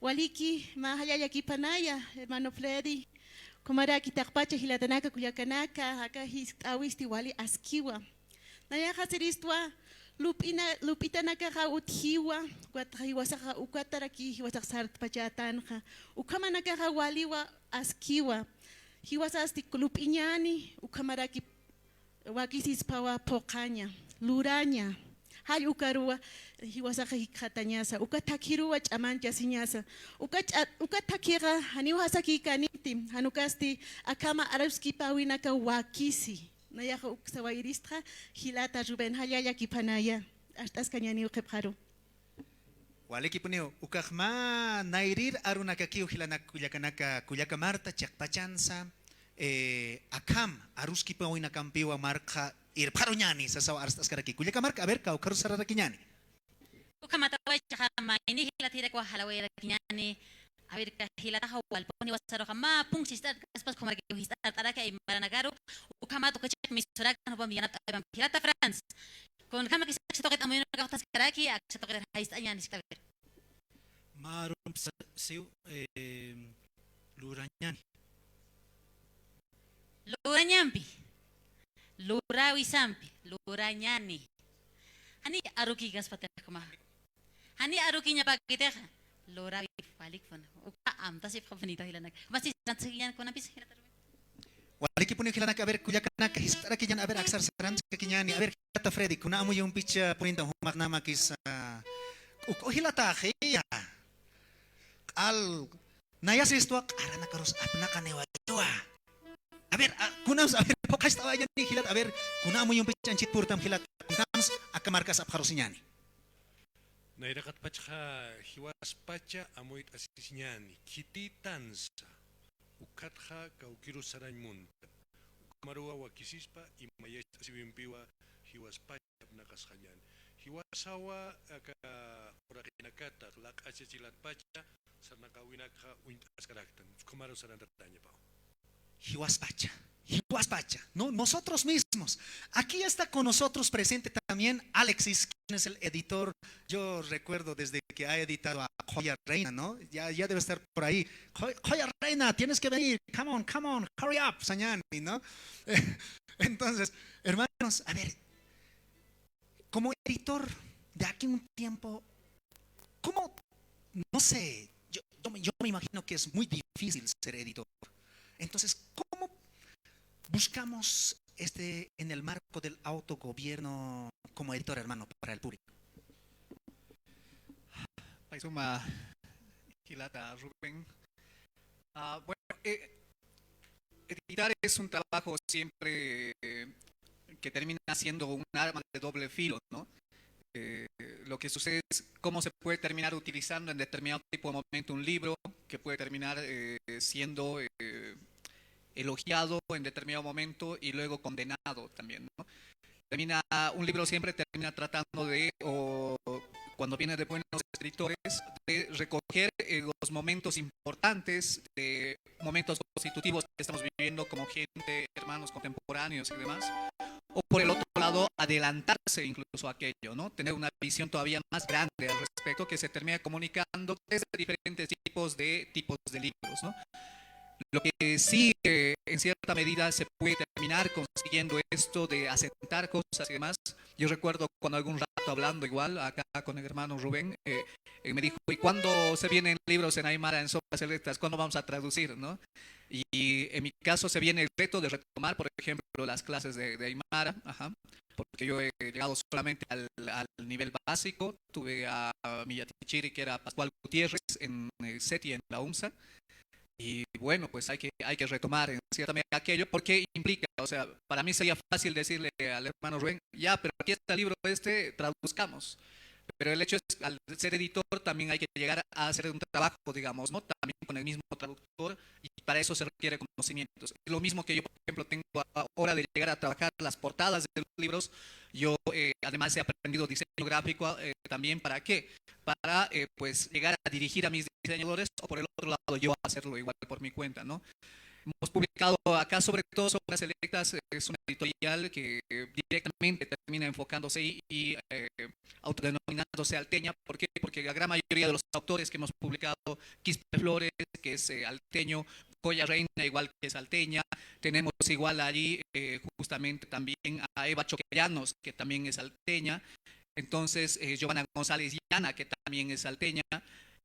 Waliki, mä jallalla qhipanaya, hermano Freddy. Ukhamaraki taqpacha jilatanaka, kullakanaka, aka jiskt'äwisti wali askiwa. Nayaxa siristwa, lup'ina, lup'itanakaxa utjiwa, ukat jiwasaxa ukataraki jiwasax sartpachätanxa. Ukhamanakaxa waliwa askiwa. Jiwasasti lup'iñäni, ukhamaraki wakisispawa phuqhaña, luraña. Jall ukaruwa jiwasaxa jikxatañasa, uka thakhiruwa ch'amanchasiñasa. Uka ch'a-, uka thakhixa janiw jasakïkaniti, jan ukasti akhama aruskipäwinaka wakisi. Nayaxa uksa wayiristxa, jilata Rubén, jallalla qhipanaya, arst'askañäniw qhipxaru. Walikipuniw, ukax mä nayrir arunakakiw jilanak kullakanaka, kullaka Marta, chiqpachansa, eh, akham aruskipawinakampiwa marka irpxaruñäni, sasaw arst'askaraki. Kullaka marka, a ver, kawkharus sararakiñäni. Ukhamatawaychaxa mayni jilat jirakwa jalawayarakiñäni, a ver, ka jilataxa walpuniwa saruxa mä punk sist'art'aspas, khumaraki jist'art'araki aymaranakaru, ukhamat uka chiq misuraktan jupam yanapt'awipan jilata Franz. Kunjamakisax tuqit amuyunakax utjaskaraki, aksa tuqit jayist'añäni, sikt'awir. Mä arumpis siw, eh, lurañäni. Lurañampi. Lurawisampi. Lurañäni. Jani arukïkaspatix kuma. Jani arukiñapäkitixa. Lurawi walikpun. Uka amtasipxapunita jilanak. Masi sarantaskiñäni kunampis jilata Rubén. Walikipuniw jilanak, a ver, kullakanaka, jist'arakiñäni, a ver, aksar sarantaskiñäni, a ver, jilata Freddy, kuna amuyumpich purinta jumax namakis, ah, uk jilataxiya. Q'al, nayasistwa q'aranakarus apnaqaniwaywa. A ver, ah, kunas, a ver, phuqhacht'awayañäni jilat, a ver, kuna amuyumpich anchhit purtam jilat, kunjams, aka markas apxarusiñäni. Nayraqatpachxa jiwaspacha amuyt'asisiñäni, khititansa. Ukhatxa kawkïrus sarañ munta. Ukhamaruwa wakisispa imayacht'asiwimpiwa jiwaspacha apnaqasxañäni. Jiwasawa aka uraqinakataq, laq'acha jilatpacha sarnaqawinakxa uñt'askaraktan. Ukhamaru sarantatäñapaw. Jiwaspacha, jiwaspacha, ¿no? Nosotros mismos. Aquí está con nosotros presente también Alexis, quien es el editor. Yo recuerdo desde que ha editado a Joya Reina, ¿no? Ya, ya debe estar por ahí. "Jo-, Joya Reina, tienes que venir. Come on, come on, hurry up", sañäni, ¿no? Entonces, hermanos, a ver, como editor de aquí un tiempo, ¿cómo? No sé, yo, yo me, yo me imagino que es muy difícil ser editor. Entonces, ¿cómo buscamos este, en el marco del autogobierno como editor, hermano, para el público? Pay suma jilata Rubén. Ah, bueno, eh, editar es un trabajo siempre, eh, que termina siendo un arma de doble filo, ¿no? Eh, lo que sucede es cómo se puede terminar utilizando en determinado tipo de momento un libro, que puede terminar, eh, siendo, eh, elogiado en determinado momento y luego condenado también, ¿no? Termina, un libro siempre termina tratando de, o cuando viene de buenos escritores, de recoger, eh, los momentos importantes, de momentos constitutivos que estamos viviendo como gente, hermanos contemporáneos y demás, o por el otro lado, adelantarse incluso a aquello, ¿no? Tener una visión todavía más grande al respecto que se termina comunicando desde diferentes tipos de, tipos de libros, ¿no? Lo que sí, eh, en cierta medida se puede terminar consiguiendo esto de asentar cosas y demás. Yo recuerdo cuando algún rato hablando igual acá con el hermano Rubén, eh, él me dijo: "¿Y cuándo se vienen libros en aymara, en Sombras Selectas? ¿Cuándo vamos a traducir, no?". Y en mi caso se viene el reto de retomar, por ejemplo, las clases de, de aymara, ajá, porque yo he llegado solamente al, al nivel básico, tuve a, a mi yatichiri, que era Pascual Gutiérrez, en, eh, seti, en la UMSA, y bueno, pues hay que, hay que retomar en cierta medida aquello, porque implica, o sea, para mí sería fácil decirle al hermano Rubén: "Ya, pero aquí está el libro este, traduzcamos". Pero el hecho es, al ser editor, también hay que llegar a hacer un trabajo, digamos, ¿no? También con el mismo traductor, y para eso se requiere conocimientos. Es lo mismo que yo, por ejemplo, tengo a, a hora de llegar a trabajar las portadas de los libros, yo, eh, además he aprendido diseño gráfico, eh, también, ¿para qué? Para, eh, pues, llegar a dirigir a mis diseñadores o, por el otro lado, yo hacerlo igual por mi cuenta, ¿no? Hemos publicado acá, sobre todo, Sombras Selectas, eh, es una editorial que, eh, directamente termina enfocándose y, y, eh, autodenominándose alteña. ¿Por qué? Porque la gran mayoría de los autores que hemos publicado, Quispe Flores, que es, eh, alteño, Joya Reina, igual que es alteña, tenemos igual allí, eh, justamente también a Eva Choquellanos, que también es alteña, entonces, eh, Giovanna González Llana, que también es alteña,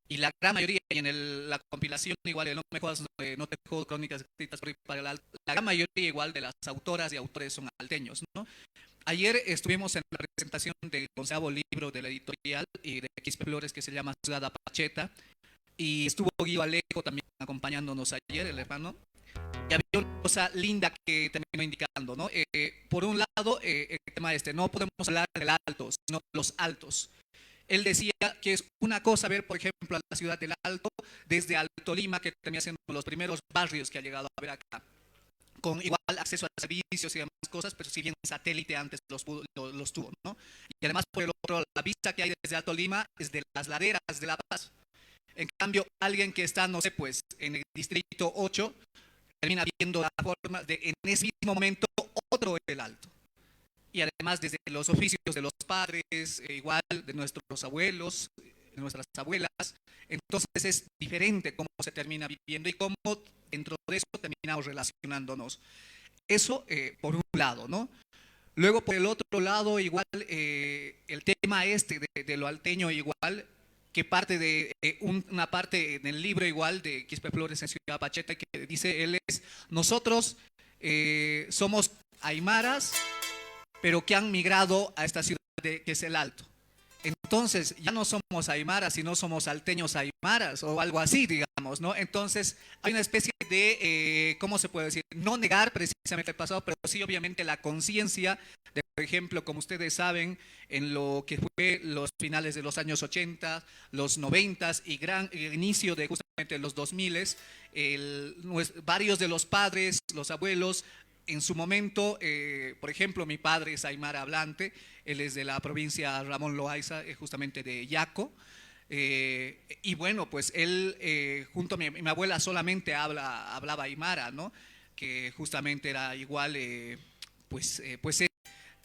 y la gran mayoría, y en el, la compilación igual, el No me jodas, eh, no te jodo, crónicas escritas por y para el alto, la gran mayoría igual de las autoras y autores son alteños, ¿no? Ayer estuvimos en la presentación del onceavo libro de la editorial y de Quispe Flores, que se llama Ciudad Apacheta, y estuvo Guido Alejo también acompañándonos ayer, el hermano. Y había una cosa linda que terminó indicando, ¿no? Eh, por un lado, eh, el tema este, no podemos hablar del alto, sino de los altos. Él decía que es una cosa ver, por ejemplo, a la ciudad del Alto, desde Alto Lima, que termina siendo los primeros barrios que ha llegado a ver acá, con igual acceso a servicios y demás cosas, pero si bien satélite antes los, pudo- lo- los tuvo, ¿no? Y además, por el otro, la vista que hay desde Alto Lima es de las laderas de La Paz. En cambio, alguien que está, no sé, pues, en el distrito ocho, termina viendo la forma de, en ese mismo momento, otro el Alto. Y además, desde los oficios de los padres, eh, igual de nuestros abuelos, de nuestras abuelas, entonces es diferente cómo se termina viviendo y cómo dentro de eso terminamos relacionándonos. Eso, eh, por un lado, ¿no? Luego, por el otro lado, igual, eh, el tema este de, de lo alteño, igual, que parte de, eh, un- una parte en el libro igual de Quispe Flores en Ciudad Pacheta, que dice él es, nosotros, eh, somos aymaras, pero que han migrado a esta ciudad de, que es El Alto. Entonces, ya no somos aymaras, sino somos alteños aymaras o algo así, digamos, ¿no? Entonces, hay una especie de, eh, ¿cómo se puede decir? No negar precisamente el pasado, pero sí, obviamente, la conciencia de, por ejemplo, como ustedes saben, en lo que fue los finales de los años ochenta, los noventa y gran el inicio de justamente los dos mil, el- nues- varios de los padres, los abuelos, en su momento, eh, por ejemplo, mi padre es aymara hablante, él es de la provincia Ramón Loaiza, eh, justamente de Yaco. Eh, y bueno, pues él, eh, junto a mi, mi abuela solamente habla, hablaba aymara, ¿no? Que justamente era igual, eh, pues, eh, pues él,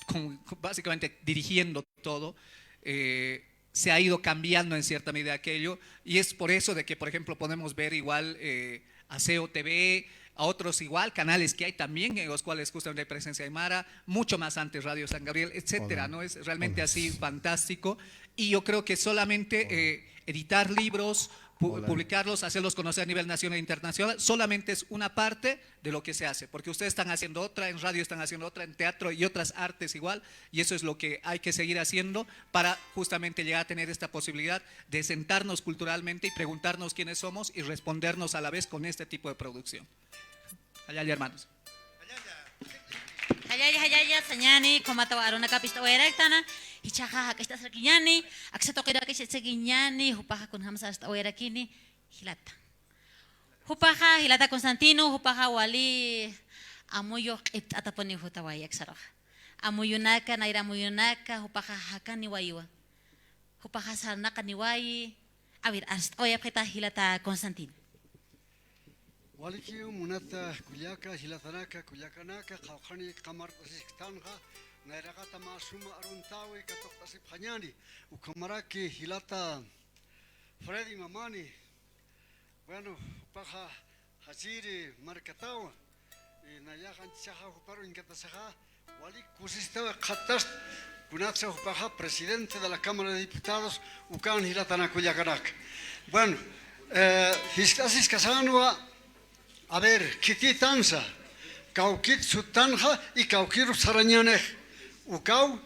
con- con- básicamente dirigiendo todo. Eh, se ha ido cambiando en cierta medida aquello, y es por eso de que, por ejemplo, podemos ver igual, eh, a C O T V, a otros igual canales que hay también, en los cuales justamente hay presencia aymara, mucho más antes Radio San Gabriel, etcétera, ¿no? Es realmente así fantástico, y yo creo que solamente, eh, editar libros, pu- publicarlos, hacerlos conocer a nivel nacional e internacional, solamente es una parte de lo que se hace, porque ustedes están haciendo otra, en radio están haciendo otra, en teatro y otras artes igual, y eso es lo que hay que seguir haciendo para justamente llegar a tener esta posibilidad de sentarnos culturalmente y preguntarnos quiénes somos y respondernos a la vez con este tipo de producción. Allá, hermanos. Jallalla, jallalla, sañäni, kunjamataw arunakap ist'awayaraktana, jichhaxa jak'acht'asarakiñäni, aksa tuqir jak'acht'asakiñäni, jupaxa kunjamsa ist'awayarakini, jilata. Jupaxa, jilata Constantino, jupaxa wali amuyux q'ipt'atapuniw jutaway aksaruxa. Amuyunaka, nayra amuyunaka, jupaxa jakaniwayiwa. Jupaxa sarnaqaniwayi. A ver, arst'awayapxita jilata Constantino. Walikiw munata kullaka, jilatanaka, kullakanaka, qawqhani qamart'asisktanxa, nayraqata mä suma aruntäwi katuqt'asipxañäni, ukhamaraki jilata Freddy Mamani, bueno, jupaxa jachiri markatawa, y nayax anchhaxa juparu inkatasaxa, wali kusistawa qhattast, kunatsa jupaxa presidente de la Cámara de Diputados, ukan jilatanaka kullakanaka. Bueno, eh, jiskt'asiskasänwa, a ver, khititansa, kawkit suttanxa y kawkirup sarañänix. Ukaw,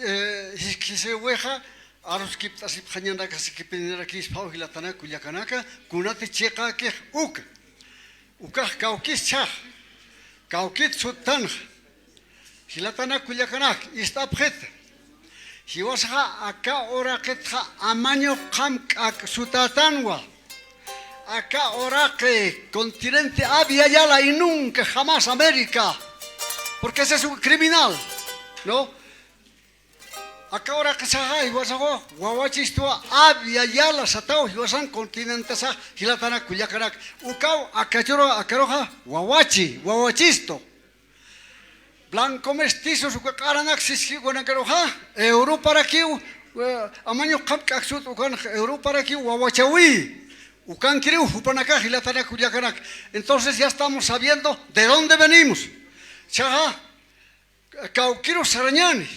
eh, jiskt'asiwixa, arus q'ipt'asipxañanaka, sikipiñarakïspaw jilatanaka kullakanaka, kunati chiqäkix uka. Ukax kawkis chhax, kawkit suttanxa. Jilatanaka kullakanak, ist'apxit. Jiwasaxa aka uraqitxa amañu qamk'ak sutätanwa. Aka uraqi continente Abya Yala y nunca jamás América. Porque ese es un criminal, ¿no? Aka uraqisaxa jiwasaxa wawachistwa, Abya Yala sataw jiwasan continentasax jilatanaka kullakanak. Ukaw akachuru akaruxa wawachi, wawachistu. Blanco mestizos uka q'aranak siskiwanakaruxa, Europarakiw, eh, amañu qamk'ak sut ukan Europarakiw wawachäwi. Ukankiriw jupanakax jilatanaka kullakanak. Entonces ya estamos sabiendo de dónde venimos. Chhaxa, kawkiru sarañäni.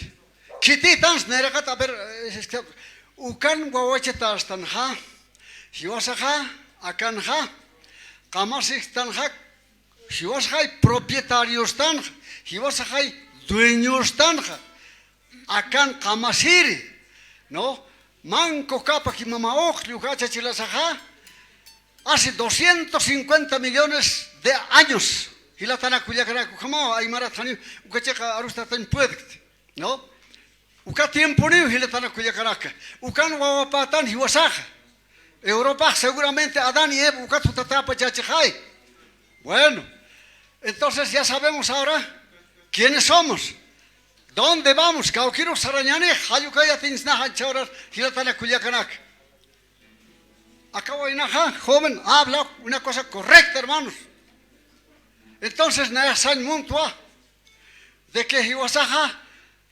Khititans nayraqat, a ver, eh, este, ukan wawachatästanxa, jiwasaxa, akanxa, qamasistanxa, jiwasaxay propietariustanxa, jiwasaxay dueñustanxa, akan qamasiri, ¿no? Manco Cápac y Mama Ocllo uka achachilasaxa, hace doscientos cincuenta millones de años. Jilatanaka kullakanak, ukhamaw aymarat janiw uka chiqa arustatañ puedkt, ¿no? Uka tiemponiw jilatana kullakanaka. Ukan wawapatan jiwasaxa. Europa seguramente Adán y Eva ukat jutatäpachachixay. Bueno, entonces ya sabemos ahora quiénes somos, dónde vamos, kawkïrux sarañänix, jall uka yatiñsnax anchhawrar jilatana kullakanaka. Aka waynaxa, joven, habla una cosa correcta, hermanos. Entonces, nayax sañ muntwa de que jiwasaxa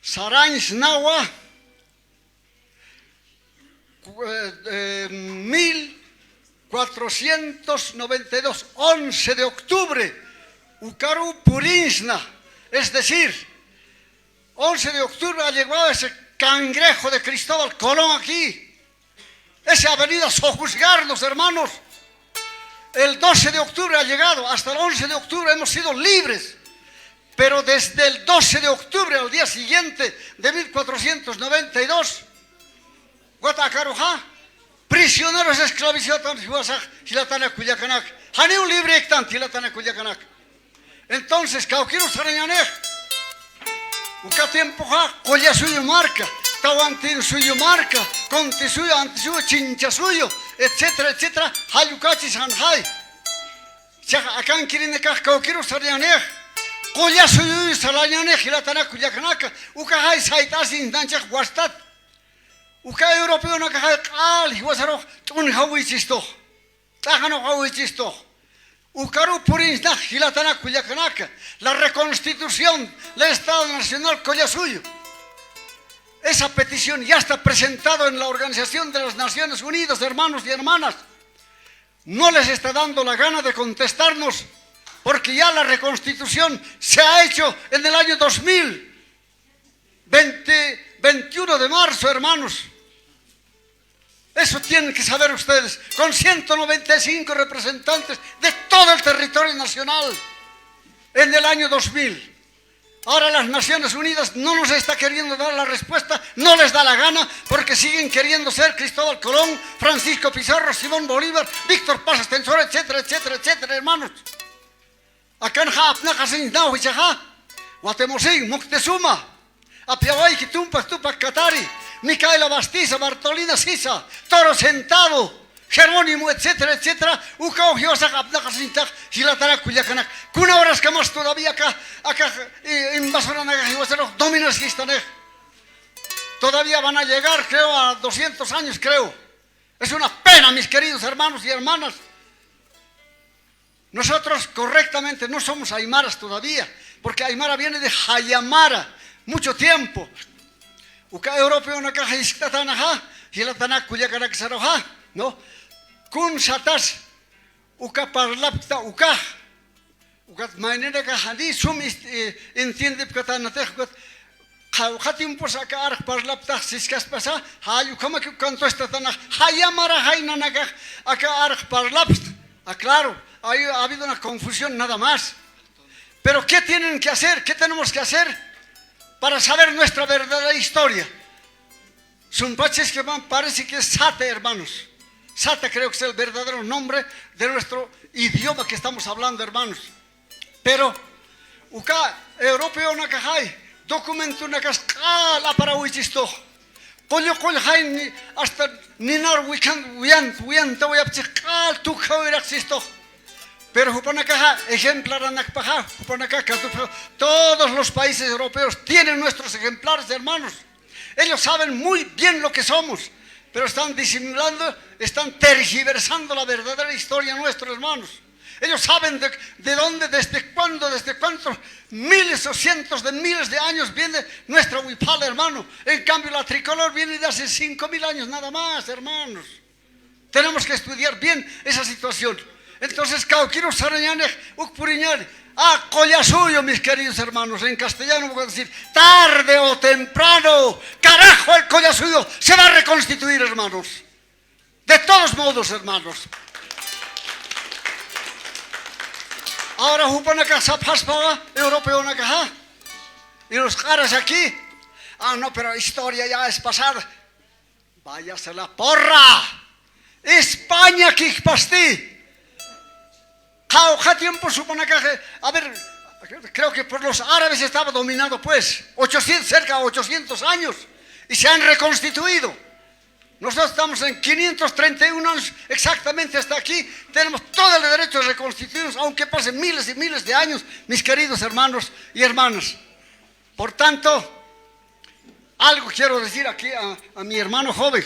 sarañsnawa, cu-, eh, eh, mil cuatrocientos noventa y dos, once de octubre, ukaruw puriñsna, es decir, once de octubre ha llegado ese cangrejo de Cristóbal Colón aquí. Ese ha venido a sojuzgarnos, hermanos. El doce de octubre ha llegado, hasta el once de octubre hemos sido libres. Pero desde el doce de octubre al día siguiente de mil cuatrocientos noventa y dos, ukat akaruxa prisioneros esclavizados jiwasax jilatana kullakanaka. Janiw libre iktan jilatana kullakanaka. Entonces, kawkïrux sarañänix, uka tiempoxa Qullasuyu marka, Tawantinsuyu marka, Kuntisuyu, Antisuyu, Chinchasuyu, etcétera, etcétera, jall ukachis janxay. Chax akankïrinakax kawkïrux sarañänix, Qullasuyu sarañänix jilatana kullakanaka, ukaxay sayt'asiñsnañchix wastat. Uka europeonakaxay q'al jiwasarux t'unjawïchistux. T'axanxawïchistux. Ukaruw puriñsnax jilatana kullakanaka, la reconstitución del Estado Nacional Qullasuyu. Esa petición ya está presentado en la Organización de las Naciones Unidas, hermanos y hermanas. No les está dando la gana de contestarnos, porque ya la reconstitución se ha hecho en el año dos mil, veinte, veintiuno de marzo, hermanos. Eso tienen que saber ustedes, con ciento noventa y cinco representantes de todo el territorio nacional en el año dos mil. Ahora las Naciones Unidas no nos está queriendo dar la respuesta, no les da la gana, porque siguen queriendo ser Cristóbal Colón, Francisco Pizarro, Simón Bolívar, Víctor Paz Ascensor, etcétera, etcétera, etcétera, hermanos. Akanxa apnaqasiñsnaw jichhaxa, Guatemosín, Moctezuma, Apiawayki, Tupac, Tupac Katari, Micaela Bastiza, Bartolina Sisa, Toro Sentado, Jerónimo, etcétera, etcétera, ukaw jiwasax apnaqasiñstax jilatana kullakanaka. Kuna horaskamas todavía aka, aka, eh, invasoranakax jiwasarux dominasistanix. Todavía van a llegar, creo, a doscientos años, creo. Es una pena, mis queridos hermanos y hermanas. Nosotros correctamente no somos aymaras todavía, porque aymara viene de jayamara, mucho tiempo. Uka europeonakax jiskt'atänaxa, jilatana kullakanak saruxa, ¿no? Kun satas uka parlapkta ukax. Ukat mayninakax jani sum ist-, eh, entiendepkatänatix, ukat qhawqha tiempos aka arx parlaptax siskaspasa, jall ukhamaki ukantustatanax, jayamara jaynanakax aka arx parlapxta. Ah, claro, ha habido una confusión nada más. Pero, ¿qué tienen que hacer? ¿Qué tenemos que hacer para saber nuestra verdadera historia? Sumpachis que van, parece que es Sata, hermanos. Sata creo que es el verdadero nombre de nuestro idioma que estamos hablando, hermanos. Pero uka europeonakaxay documentonakas q'al aparawïchistux. Qullu qullxay ni-, hasta ninar wikan, wiyan, wiyantawayapchix q'al tukjawiraqchistux. Pero jupanakaxa ejemplaranakpaxa, jupanakax katupxa, todos los países europeos tienen nuestros ejemplares, hermanos. Ellos saben muy bien lo que somos, pero están disimulando, están tergiversando la verdadera historia nuestra, hermanos. Ellos saben de, de dónde, desde cuándo, desde cuántos miles o cientos de miles de años viene nuestra huipala, hermano. En cambio, la tricolor viene de hace cinco mil años nada más, hermanos. Tenemos que estudiar bien esa situación. Entonces, kawkïrux sarañänix, uk puriñäni. Ah, Qullasuyu, mis queridos hermanos, en castellano voy a decir, tarde o temprano, carajo, el Qullasuyu se va a reconstituir, hermanos. De todos modos, hermanos. Ahora jupanakax sapxaspawa, europeonakaxa. Y los caras aquí. Ah, no, pero historia ya es pasada. Váyase a la porra. España kikpasti. Qhawqha tiempo jupanakax, a ver, creo que por los árabes estaba dominado, pues, ochocientos, cerca de ochocientos años. Y se han reconstituido. Nosotros estamos en quinientos treinta y un años exactamente hasta aquí. Tenemos todo el derecho de reconstituirnos, aunque pasen miles y miles de años, mis queridos hermanos y hermanas. Por tanto, algo quiero decir aquí a, a mi hermano joven.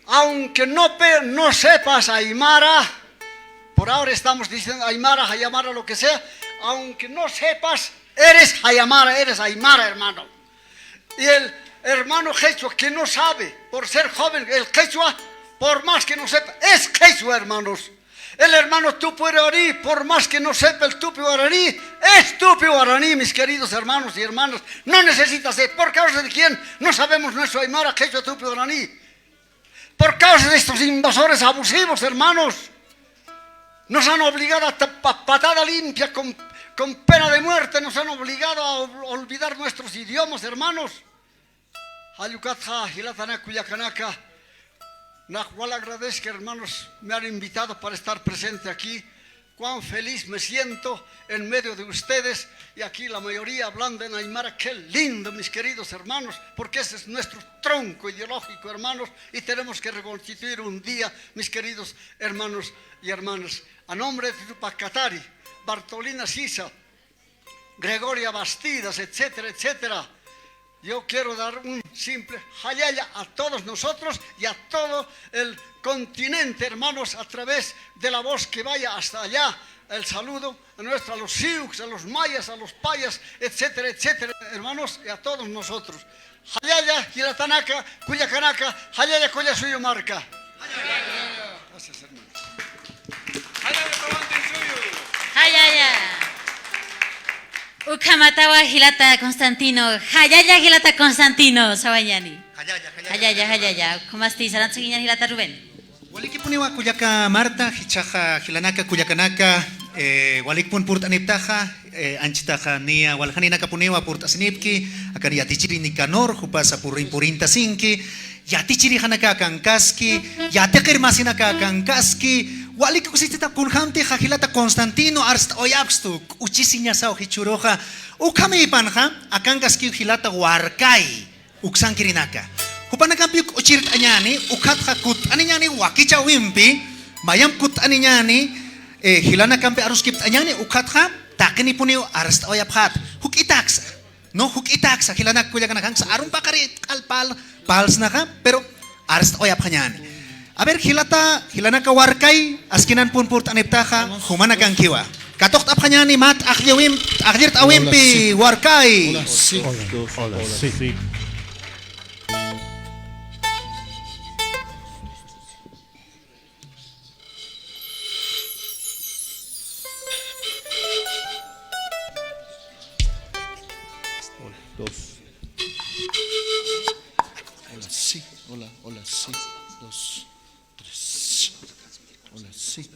Aunque no, pe- no sepas aymara, por ahora estamos diciendo aymara, jayamara, lo que sea, aunque no sepas, eres jayamara, eres aymara, hermano. Y el hermano quechua que no sabe, por ser joven, el quechua, por más que no sepa, es quechua, hermanos. El hermano tupi guaraní, por más que no sepa el tupi guaraní, es tupi guaraní, mis queridos hermanos y hermanas. No necesita ser. ¿Por causa de quién? No sabemos nuestro aymara, quechua, tupi guaraní. Por causa de estos invasores abusivos, hermanos. Nos han obligado a ta- pa- patada limpia, con, con pena de muerte, nos han obligado a ol- olvidar nuestros idiomas, hermanos. Jall ukatxa, jilatanaka, kullakanaka, nax wal agradezco, hermanos, me han invitado para estar presente aquí. Cuán feliz me siento en medio de ustedes, y aquí la mayoría hablando en aymara. Qué lindo, mis queridos hermanos, porque ese es nuestro tronco ideológico, hermanos, y tenemos que reconstituir un día, mis queridos hermanos y hermanas. A nombre de Tupac Katari, Bartolina Sisa, Gregoria Bastidas, etcétera, etcétera. Yo quiero dar un simple jallalla a todos nosotros y a todo el continente, hermanos, a través de la voz que vaya hasta allá. El saludo a nuestro, a los sioux, a los mayas, a los payas, etcétera, etcétera, hermanos, y a todos nosotros. Jallalla, jilatanaka, kullakanaka, jallalla, kulla suyu marka. Gracias, hermanos. Jallalla. Ukhamatawa jilata Constantino, jallalla jilata Constantino, sawañani. Jallalla, jallalla, jallalla. Ukhamasti, sarantsïñan jilata Rubén. Walikipuniwa kullaka Marta, jichhaxa jilanaka kullakanaka, eh, walikpun purt'aniptaxa, eh, anchitaxa niya waljaninakapuniwa purt'asinipki, akan yatichiri Nicanor, jupasa purin purintasinki, yatichirixanaka akankaski, yatiqir masinaka akankaski, walikikusistita kunjamtixa jilata Constantino arst'awayapxstu, k'uchisiñasaw jichhüruxa, ukhamïpanxa, akankaski jilata Warkay, ukshankirinaka. Jupanakampiw k'uchirt'añäni, ukhatxa kutt'aniñäni wakichäwimpi, mayamp kutt'aniñäni, eh, jilanakampi aruskipt'añäni, ukhatxa taqinipuniw arst'awayapxät, juk'itaksa. No, juk'itaksa, jilanak kullakanakanksa, arum paqari q'al pal, palsnaxa, pero arst'awayapxañäni. A ver, jilata, jilanaka Warkay, askinan pun purt'aniptaxa, jumanakankiwa. Katuqt'apxañäni mä t'aqlliwim, t'aqllirt'awimpi, Warkay. Hola, sí. Hola, sí. Hola, dos. Hola, sí. Hola, hola, sí. Dos, tres. Hola, sí.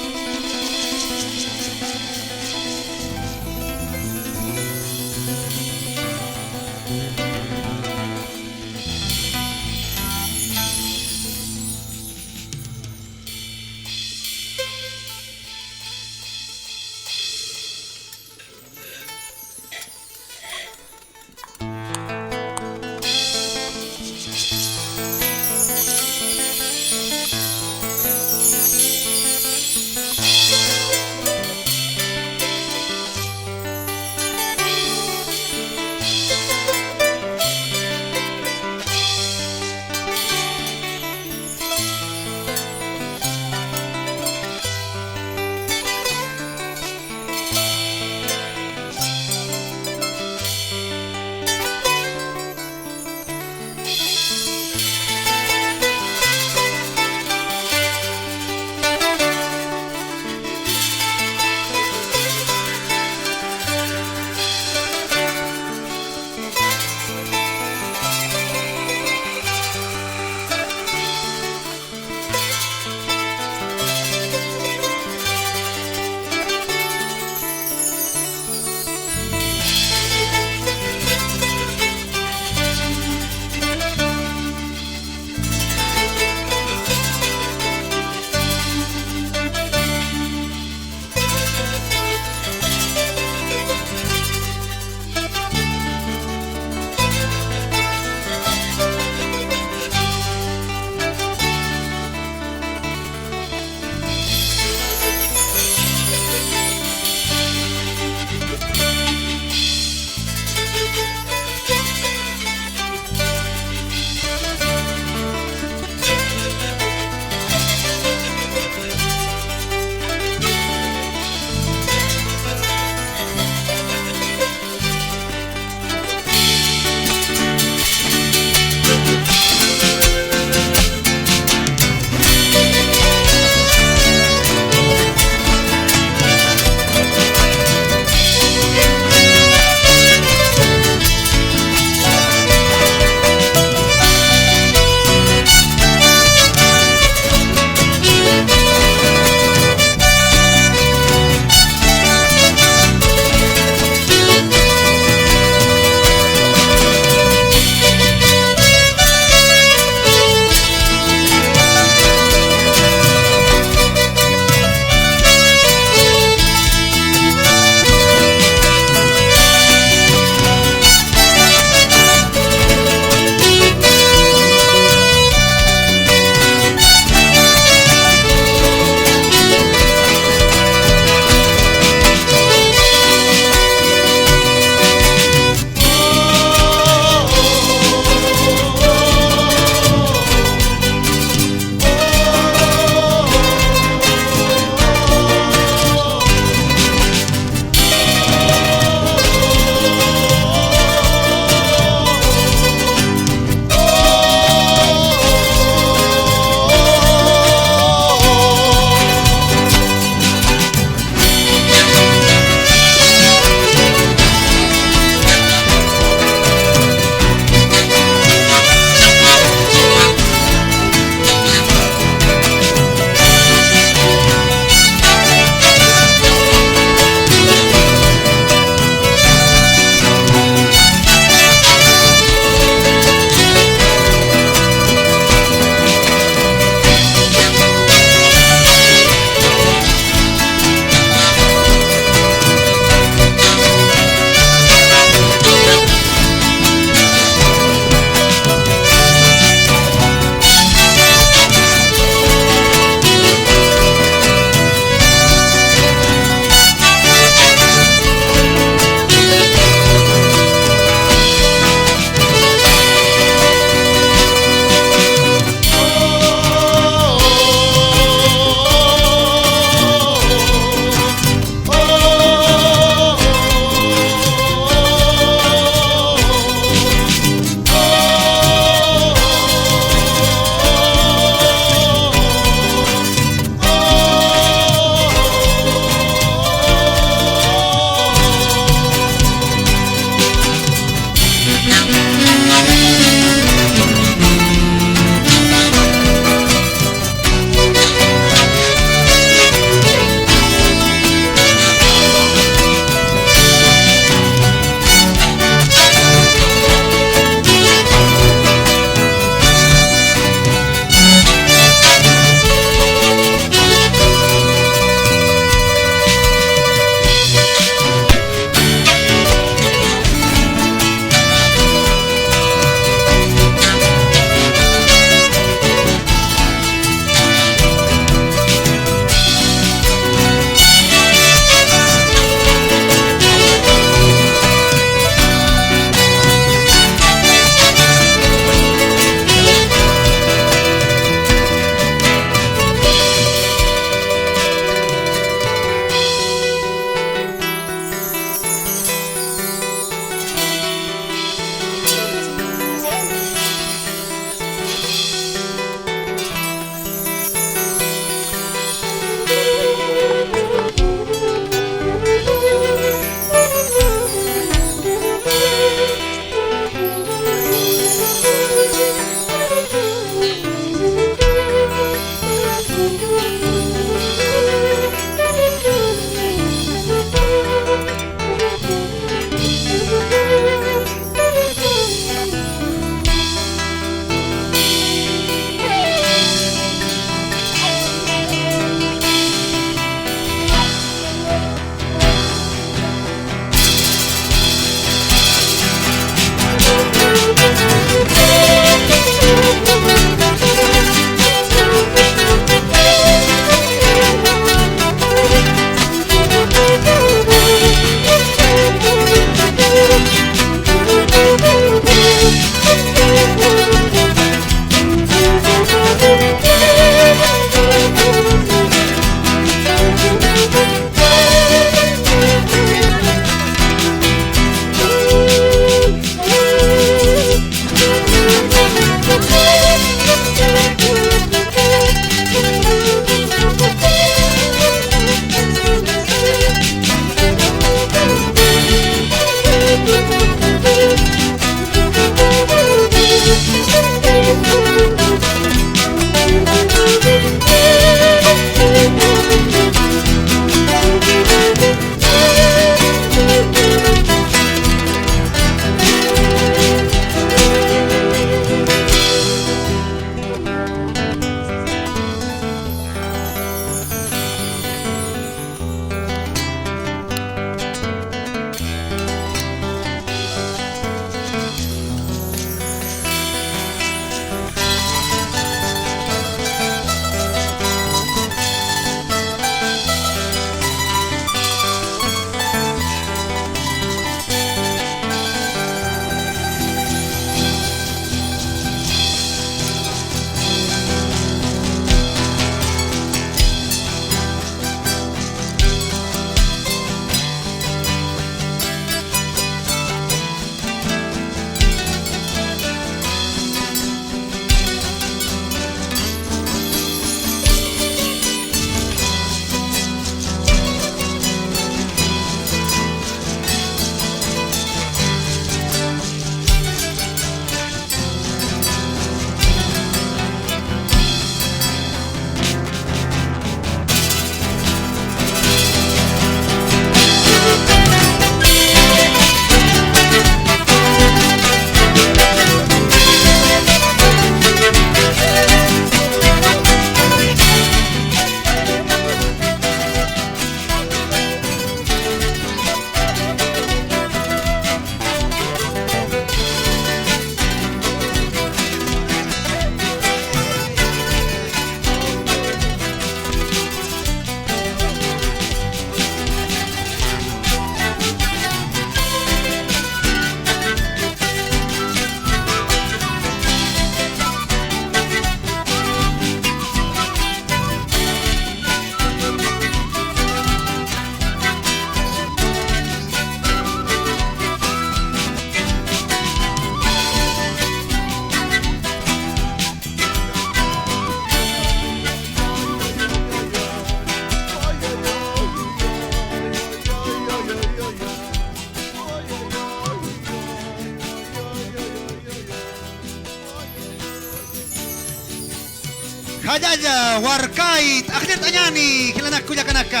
Jallalla, warkay, t'aqllirt'añäni, jilanak kullakanaka.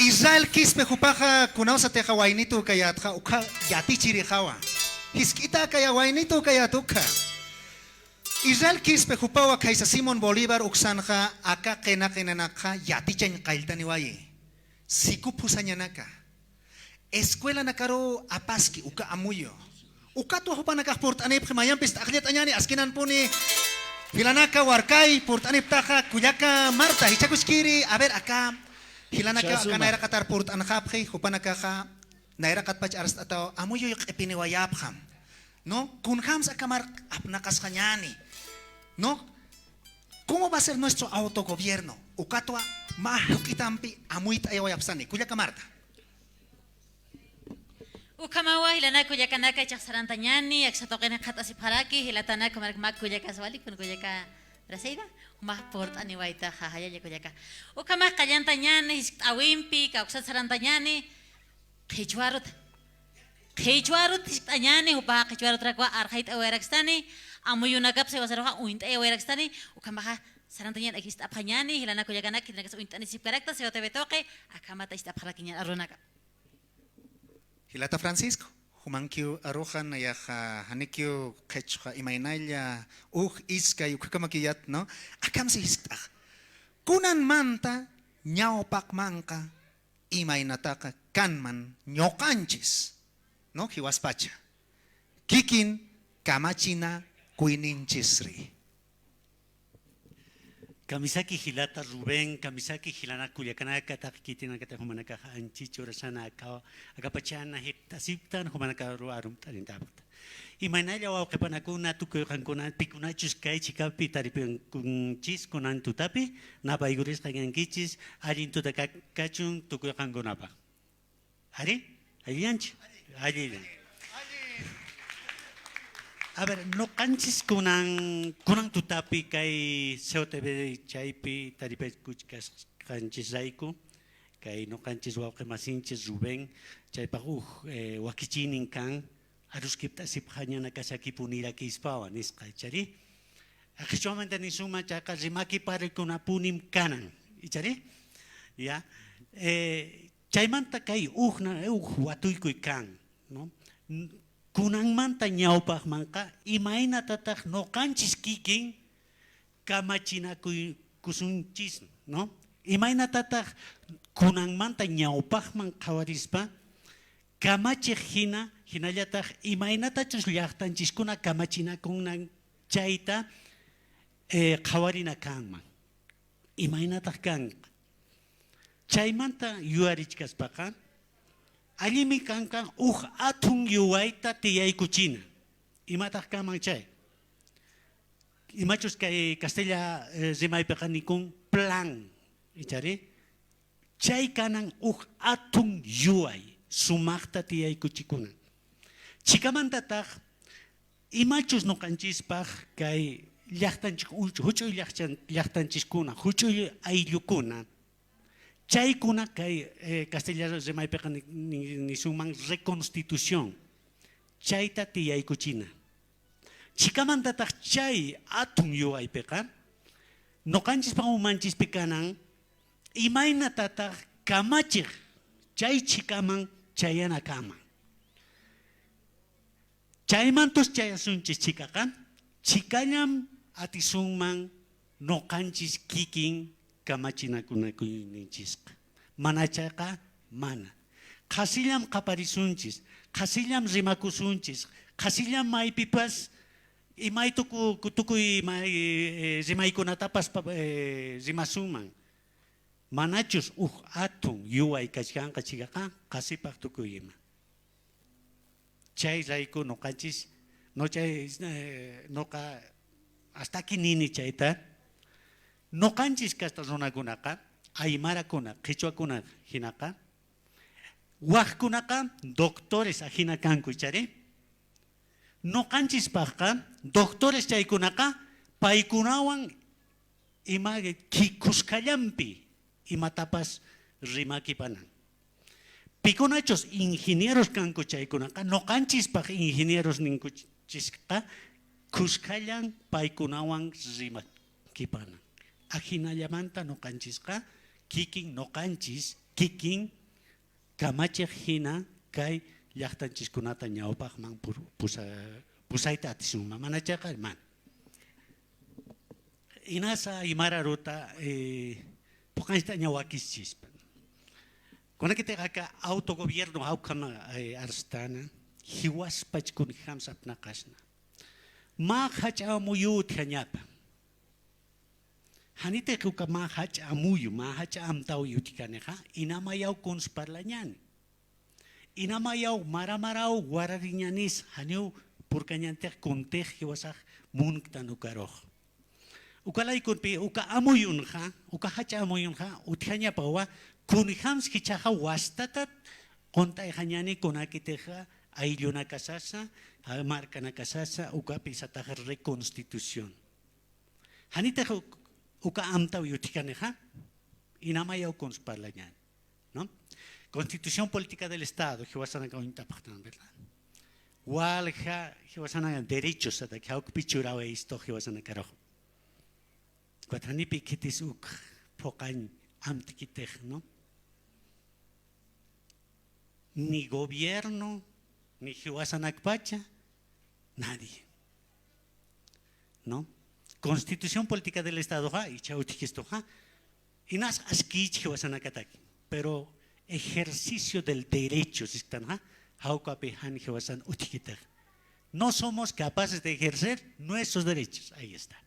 Israel Quispe jupaxa kunawsatixa waynitu kayätxa, ukha yatichirixawa. Jisk'itäkaya waynitu kayät ukha. Israel Quispe jupawa khaysa Simón Bolívar uksanxa aka qina qinanakxa yatichañ qalltaniwayi. Sikup jusañanaka. Escuelanakaru apaski uka amuyu. Ukatwa jupanakax purt'anipxi mayampis t'aqllirt'añäni askinanpuni. Jilanaka warkay purt'aniptaxa kullaka Marta, jichhakuskiri, a ver, aka jilanaka aka nayraqatar purt'anxapxi, jupanakaxa nayraqatpach arst'ataw amuyuy q'ipiniwayapxam, ¿no? Kunjams aka mar apnaqasxañäni, ¿no? ¿Cómo va a ser nuestro autogobierno? Ukatwa mä juk'itampi amuyt'ayawayapxsani. Kullaka Marta. Ukhamawa, jilanak kullakanaka, ichax sarantañäni, aksa tuqin jikxatasipxaraki, jilatanak, jumarak mä kullakas wali, kun kullaka Braseida, jumax purt'aniwaytaxa, jallalla kullaka. Ukhamax qallantañäni, jiskt'äwimpi, kawksat sarantañäni, qhichwa arut. Qhichwa arut jiskt'añäni, jupaxa qhichwa arutrakwa arxayt'awayarakistani, amuyunakap siwasaruxa uñt'ayawayarakistani, ukhamaxa sarantañäni, jiskt'apxañäni, jilanakullakanaka, jilanakas uñt'anisipkarakta, C O T V tuqi, akhamat jiskt'apxarakiñäni arunaka. Jilata Francisco, jumankiw aruxa, nayaxa janikiw qhichwa imaynalla, uj, iskay, ukhakamaki yat, ¿no? Akham si jiskt'ax. Kunanmanta ñawpaqmanqa imaynataqa kanman ñuqanchis, ¿no? Jiwaspacha. Kikin kamachinakuyninchisri. Kamisaki jilata Rubén, kamisaki jilanak kullakanaka, taqi khitinakatix jumanakax anchhich urasana aka, akapachana jikxatasipktan, jumanakaru arumt'anitapkta. Imaynalla wawqipanakuna, tukuy qankuna, pikunachus kay chhikapi taripankunchis kunan tutapi, napaykurisqañankichis, allin tuta ka-, kachun tukuy qankunapaq. Ari, allillanchi, allillan. A ver, nuqanchis kunan, kunan tutapi kay C O T V chaypi taripakuchkasqanchisrayku, kay nuqanchis wawqi masinchis Rubén, chaypaq uj, eh, wakichiynin kan, aruskipt'asipxañanakasakipuni irakispawa, nisqa, ichari. Qhichwamanta nisunman chayqa, rimakiparikunapuni kanan, ichari. Ya, eh, chaymanta kay uj na-, uj watuykuy kan, ¿no? N-, kunanmanta ñawpaqmanqa, imaynatatax nuqanchis kikin kamachinakuy kusunchis, ¿no? Imaynatatax kunanmanta ñawpaqman qhawarispa, kamachiq jina, jinallatax imaynatachus llaqtanchiskuna kamachinakunan chayta, eh, qhawarina kanman. Imaynatax kanqa. Chaymanta yuyarichkaspaqa, allimi kanqa uj athun yuwayta tiyaykuchina. Imatax kanman chay. Imachus kay castilla, eh, rimaypiqa nikun plan, ichari. Chay kanan uj athun yuway, sumaqta tiyaykuchikuna. Chhikamantatax, imachus nuqanchispaq kay llaqtanchis, juch-, juch'uy llaqchan-, llaqtanchiskuna, juch'uy ayllukuna, chaykuna kay, eh, castellano rimaypiqa ni-, ni-, nisunman reconstitución, chayta tiyaykuchina. Chhikamantataq chay athun yuwaypiqa, nuqanchispaq umanchispi kanan, imaynatataq kamachiq chay chhikaman chayanakama. Chaymantus chayasunchis chhikaqa, chhikallam atisunman nuqanchis kikin kamachinakunakuyninchisqa. Manachayqa mana. Qhasillam qhaparisunchis, qhasillam rimakusunchis, qhasillam maypipas imay tuku-, tukuy may, eh, rimaykunatapas pa-, eh, rimasunman. Manachus uj athun yuway kachkanqa chhikaqa, qhasipaq tukuy ima. Chayrayku nuqanchis, no chay, eh, nuqa hasta aquí nini chayta, nuqanchis kasta runakunaqa, aymarakuna, qhichwakuna jinaqa, wajkunaqa doctores ajina kanku ichari. Nuqanchispaqqa doctores chaykunaqa paykunawan ima ki-, kuskallampi imatapas rimakipanan. Pikunachus ingenieros kanku chaykunaqa, nuqanchispaq ingenieros ninkuchisqa, Khuskallan paykunawan rimakipanan. Ajinallamanta nuqanchisqa kikin nuqanchis kikin kamachix jina kay llaqtanchiskunata ñawpaqman pur- pusa- pusayta atisunman, manachaqa mana. Inasa aymara aruta, eh, phuqañcht'aña wakischispa. Kunakitix aka autogobierno jawkhama, eh, arstana, jiwaspach kunjams apnaqasna. Mä jach'a amuyu utjañapa. Janitix uka mä jach'a amuyu, mä jach'a amtaw utjkanixa, inamayaw kuns parlañani. Inamayaw maramaraw warariñanis, janiw purkañantix kuntix jiwasax munktan ukarux. Uka laykunpi, uka amuyunxa, uka jach'a amuyunxa, utjañapawa, kunjams jichhaxa wastatat qunt'ayxañani kunakitixa, ayllunakasasa, a, markanakasasa, ukapi sataxa reconstitución. Janitix uk- uka amtaw utjkanixa, inamayaw kuns parlañani, ¿no? Constitución Política del Estado, jiwasanaka uñt'apxtan, ¿verdad? Walja, jiwasanaka derechos, sataki, jawkpi churawayistu jiwasanakarux. Ukat janipi khitis uk phuqañ amtkitix, ¿no? Ni gobierno, ni jiwasanakpacha, nadie. ¿No? Constitución Política del Estado, ja, icha utjistuxa, inas askich jiwasanakataki, pero ejercicio del derecho, sisktan, ja, jawkapi jan jiwasan utjkitix. No somos capaces de ejercer nuestros derechos. Ahí está.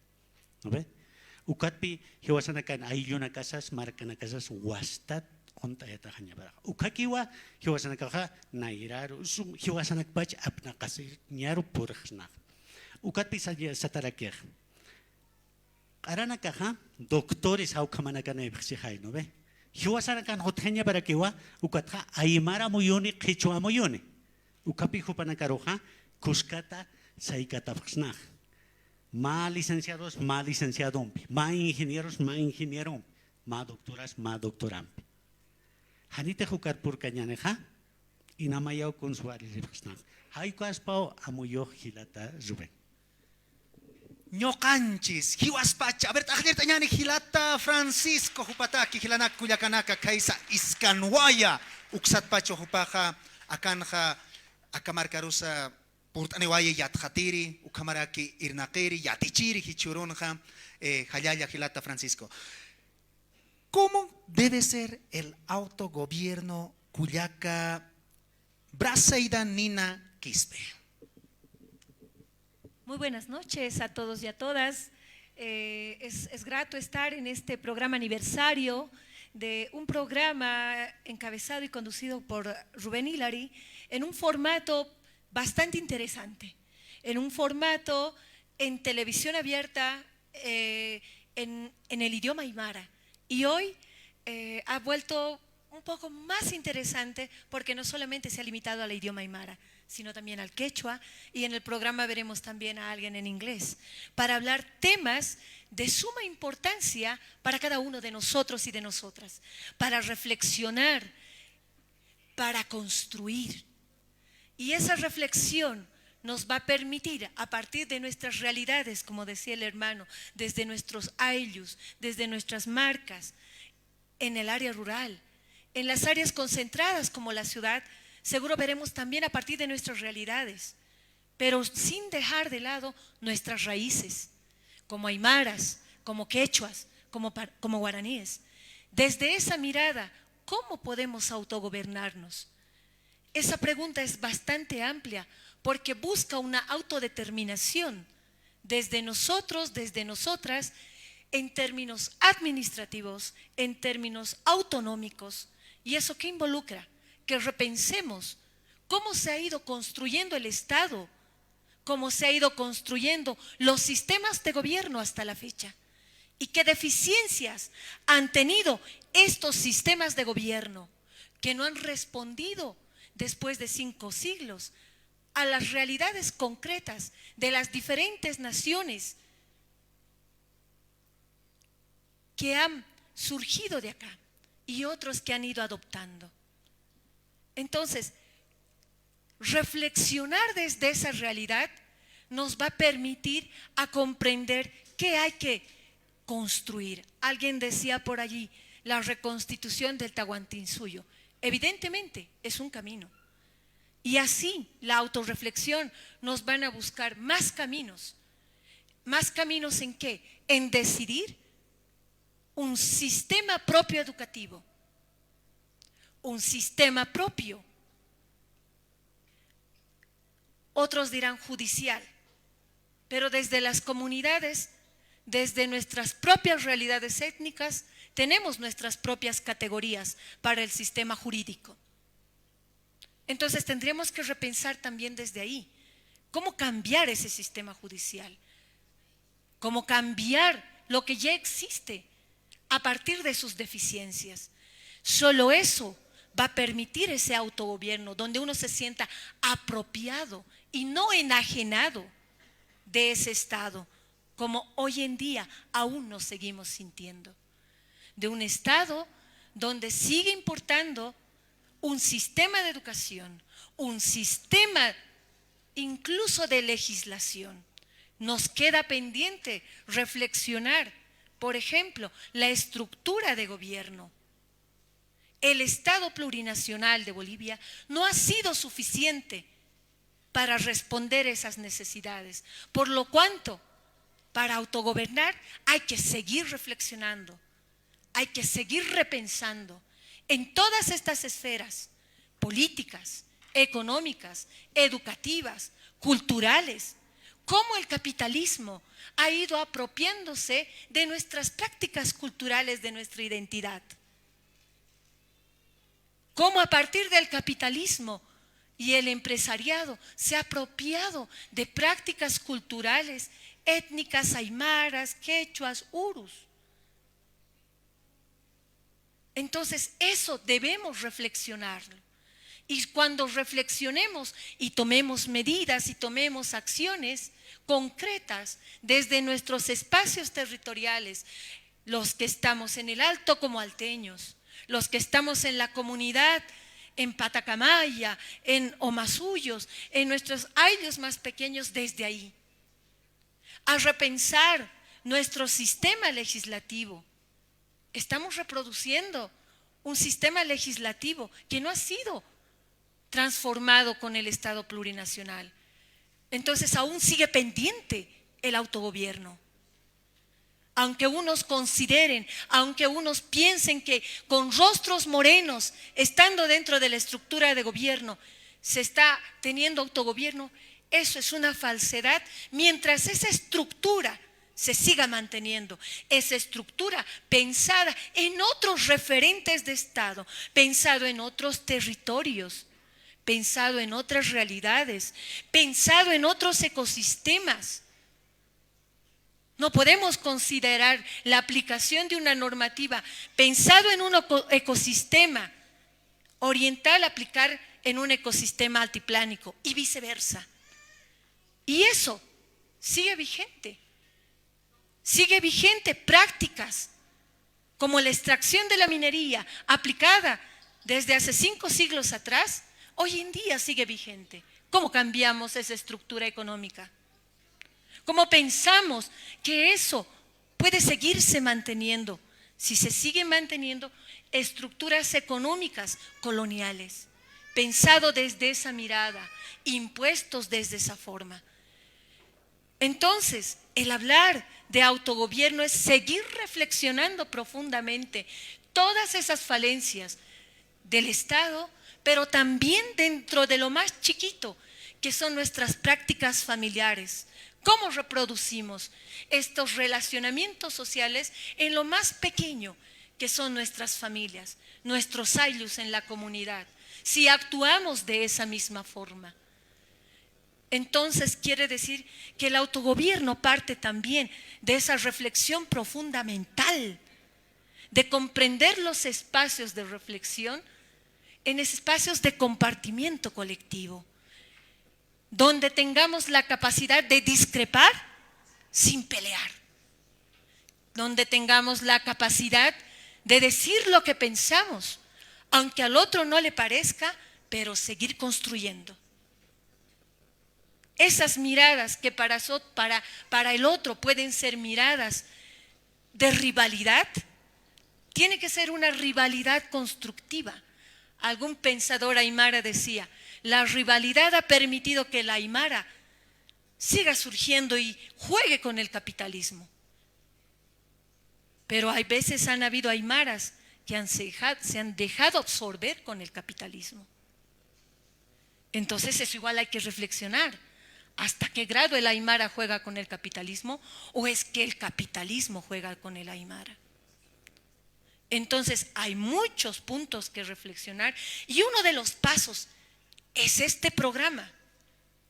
¿No ve? Ukatpi jiwasanakan ayllunakasas, markanakasas, wastat qunt'ayataxañaparax. Ukhakiwa jiwasanakaxa nayraru, sum jiwasanakpach apnaqasiñaru purxsnax. Ukatpi sa- satarakix. Q'aranakaxa, doctores jawkhamanakanaypxsixay, ¿no ve? Jiwasanakan utjañaparakiwa, ukatxa aymara amuyuni, qhichwa amuyuni. Ukhapi jupanakaruxa, kuskata saykatapxsnax. Mä licenciados, mä licenciadompi. Mä ingenieros, mä ingenierompi. Mä doctoras, mä doctorampi. Janitix ukar purkañanixa, inamayaw kuns wariripxsnax. Jaykaspaw amuyux jilata Rubén. Ñuqanchis, jiwaspach, a ver, t'aqllirt'añani jilata Francisco, jupataki jilanak kullakanaka, khaysa iskanwaya, uksatpachu jupaxa, akanxa, aka markarusa, purt'aniwaya yatxatiri, ukhamaraki irnaqiri, yatichiri, jichhürunxa, eh, jallalla jilata Francisco. ¿Cómo debe ser el autogobierno kullaka Braseida Nina Quispe? Muy buenas noches a todos y a todas. Eh, es, es grato estar en este programa aniversario de un programa encabezado y conducido por Rubén Hillary en un formato bastante interesante, en un formato en televisión abierta, eh, en, en el idioma aymara. Y hoy, eh, ha vuelto un poco más interesante porque no solamente se ha limitado al idioma aymara, sino también al quechua, y en el programa veremos también a alguien en inglés, para hablar temas de suma importancia para cada uno de nosotros y de nosotras, para reflexionar, para construir. Y esa reflexión nos va a permitir, a partir de nuestras realidades, como decía el hermano, desde nuestros ayllus, desde nuestras marcas, en el área rural, en las áreas concentradas como la ciudad, seguro veremos también a partir de nuestras realidades, pero sin dejar de lado nuestras raíces, como aymaras, como quechuas, como par- como guaraníes. Desde esa mirada, ¿cómo podemos autogobernarnos? Esa pregunta es bastante amplia porque busca una autodeterminación desde nosotros, desde nosotras, en términos administrativos, en términos autonómicos. ¿Y eso qué involucra? Que repensemos cómo se ha ido construyendo el Estado, cómo se ha ido construyendo los sistemas de gobierno hasta la fecha y qué deficiencias han tenido estos sistemas de gobierno que no han respondido después de cinco siglos a las realidades concretas de las diferentes naciones que han surgido de acá y otros que han ido adoptando. Entonces, reflexionar desde esa realidad nos va a permitir a comprender qué hay que construir. Alguien decía por allí, la reconstitución del Tahuantinsuyo. Evidentemente, es un camino. Y así la autorreflexión nos van a buscar más caminos. ¿Más caminos en qué? En decidir un sistema propio educativo, un sistema propio, otros dirán judicial, pero desde las comunidades, desde nuestras propias realidades étnicas, tenemos nuestras propias categorías para el sistema jurídico. Entonces tendríamos que repensar también desde ahí, cómo cambiar ese sistema judicial, cómo cambiar lo que ya existe a partir de sus deficiencias. Solo eso va a permitir ese autogobierno donde uno se sienta apropiado y no enajenado de ese Estado, como hoy en día aún nos seguimos sintiendo. De un Estado donde sigue importando un sistema de educación, un sistema incluso de legislación. Nos queda pendiente reflexionar, por ejemplo, la estructura de gobierno. El Estado plurinacional de Bolivia no ha sido suficiente para responder esas necesidades, por lo cuanto, para autogobernar hay que seguir reflexionando, hay que seguir repensando en todas estas esferas políticas, económicas, educativas, culturales, cómo el capitalismo ha ido apropiándose de nuestras prácticas culturales, de nuestra identidad. Cómo a partir del capitalismo y el empresariado se ha apropiado de prácticas culturales, étnicas, aymaras, quechuas, urus. Entonces, eso debemos reflexionarlo. Y cuando reflexionemos y tomemos medidas y tomemos acciones concretas desde nuestros espacios territoriales, los que estamos en el Alto como alteños, los que estamos en la comunidad, en Patacamaya, en Omasuyos, en nuestros ayllus más pequeños, desde ahí, a repensar nuestro sistema legislativo. Estamos reproduciendo un sistema legislativo que no ha sido transformado con el Estado plurinacional. Entonces aún sigue pendiente el autogobierno. Aunque unos consideren, aunque unos piensen que con rostros morenos, estando dentro de la estructura de gobierno, se está teniendo autogobierno, eso es una falsedad. Mientras esa estructura se siga manteniendo, esa estructura pensada en otros referentes de Estado, pensado en otros territorios, pensado en otras realidades, pensado en otros ecosistemas. No podemos considerar la aplicación de una normativa pensado en un eco-, ecosistema oriental aplicar en un ecosistema altiplánico y viceversa. Y eso sigue vigente. Sigue vigente prácticas como la extracción de la minería aplicada desde hace cinco siglos atrás, hoy en día sigue vigente. ¿Cómo cambiamos esa estructura económica? ¿Cómo pensamos que eso puede seguirse manteniendo si se siguen manteniendo estructuras económicas coloniales, pensado desde esa mirada, impuestos desde esa forma? Entonces, el hablar de autogobierno es seguir reflexionando profundamente todas esas falencias del Estado, pero también dentro de lo más chiquito, que son nuestras prácticas familiares. ¿Cómo reproducimos estos relacionamientos sociales en lo más pequeño, que son nuestras familias, nuestros ayllus en la comunidad, si actuamos de esa misma forma? Entonces quiere decir que el autogobierno parte también de esa reflexión profunda mental, de comprender los espacios de reflexión en espacios de compartimiento colectivo, donde tengamos la capacidad de discrepar sin pelear, donde tengamos la capacidad de decir lo que pensamos, aunque al otro no le parezca, pero seguir construyendo. esas miradas que para, so- para, para el otro pueden ser miradas de rivalidad, tiene que ser una rivalidad constructiva. Algún pensador aymara decía, la rivalidad ha permitido que la aymara siga surgiendo y juegue con el capitalismo. Pero hay veces han habido aymaras que han se, se han dejado absorber con el capitalismo. Entonces, eso igual hay que reflexionar. ¿Hasta qué grado el aymara juega con el capitalismo o es que el capitalismo juega con el aymara? Entonces, hay muchos puntos que reflexionar y uno de los pasos es este programa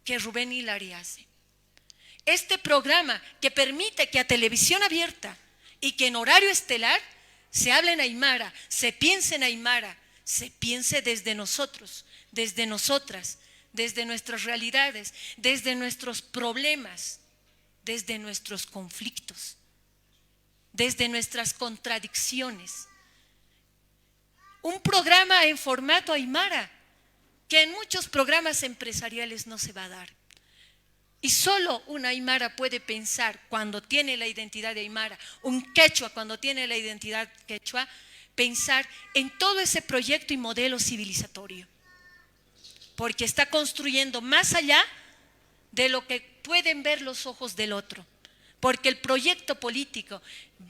que Rubén Hilary hace. Este programa que permite que a televisión abierta y que en horario estelar se hable en aymara, se piense en aymara, se piense desde nosotros, desde nosotras, desde nuestras realidades, desde nuestros problemas, desde nuestros conflictos, desde nuestras contradicciones. Un programa en formato aymara, que en muchos programas empresariales no se va a dar. Y solo un aymara puede pensar, cuando tiene la identidad de aymara, un quechua cuando tiene la identidad quechua, pensar en todo ese proyecto y modelo civilizatorio. Porque está construyendo más allá de lo que pueden ver los ojos del otro. Porque el proyecto político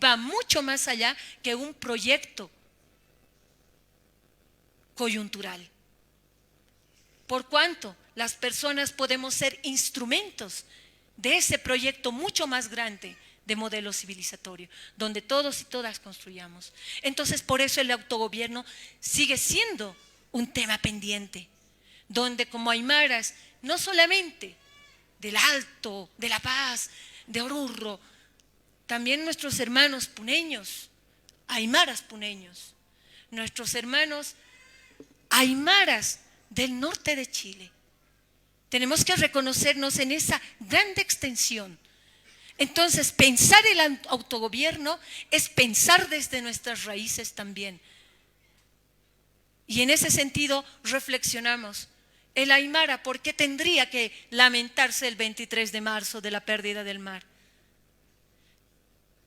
va mucho más allá que un proyecto coyuntural. Por cuanto las personas podemos ser instrumentos de ese proyecto mucho más grande de modelo civilizatorio, donde todos y todas construyamos. Entonces, por eso el autogobierno sigue siendo un tema pendiente, donde como aymaras, no solamente del Alto, de La Paz, de Oruro, también nuestros hermanos puneños, aymaras puneños, nuestros hermanos aymaras del norte de Chile. Tenemos que reconocernos en esa grande extensión. Entonces, pensar el au- autogobierno es pensar desde nuestras raíces también. Y en ese sentido, reflexionamos, el aymara, ¿por qué tendría que lamentarse el veintitrés de marzo de la pérdida del mar?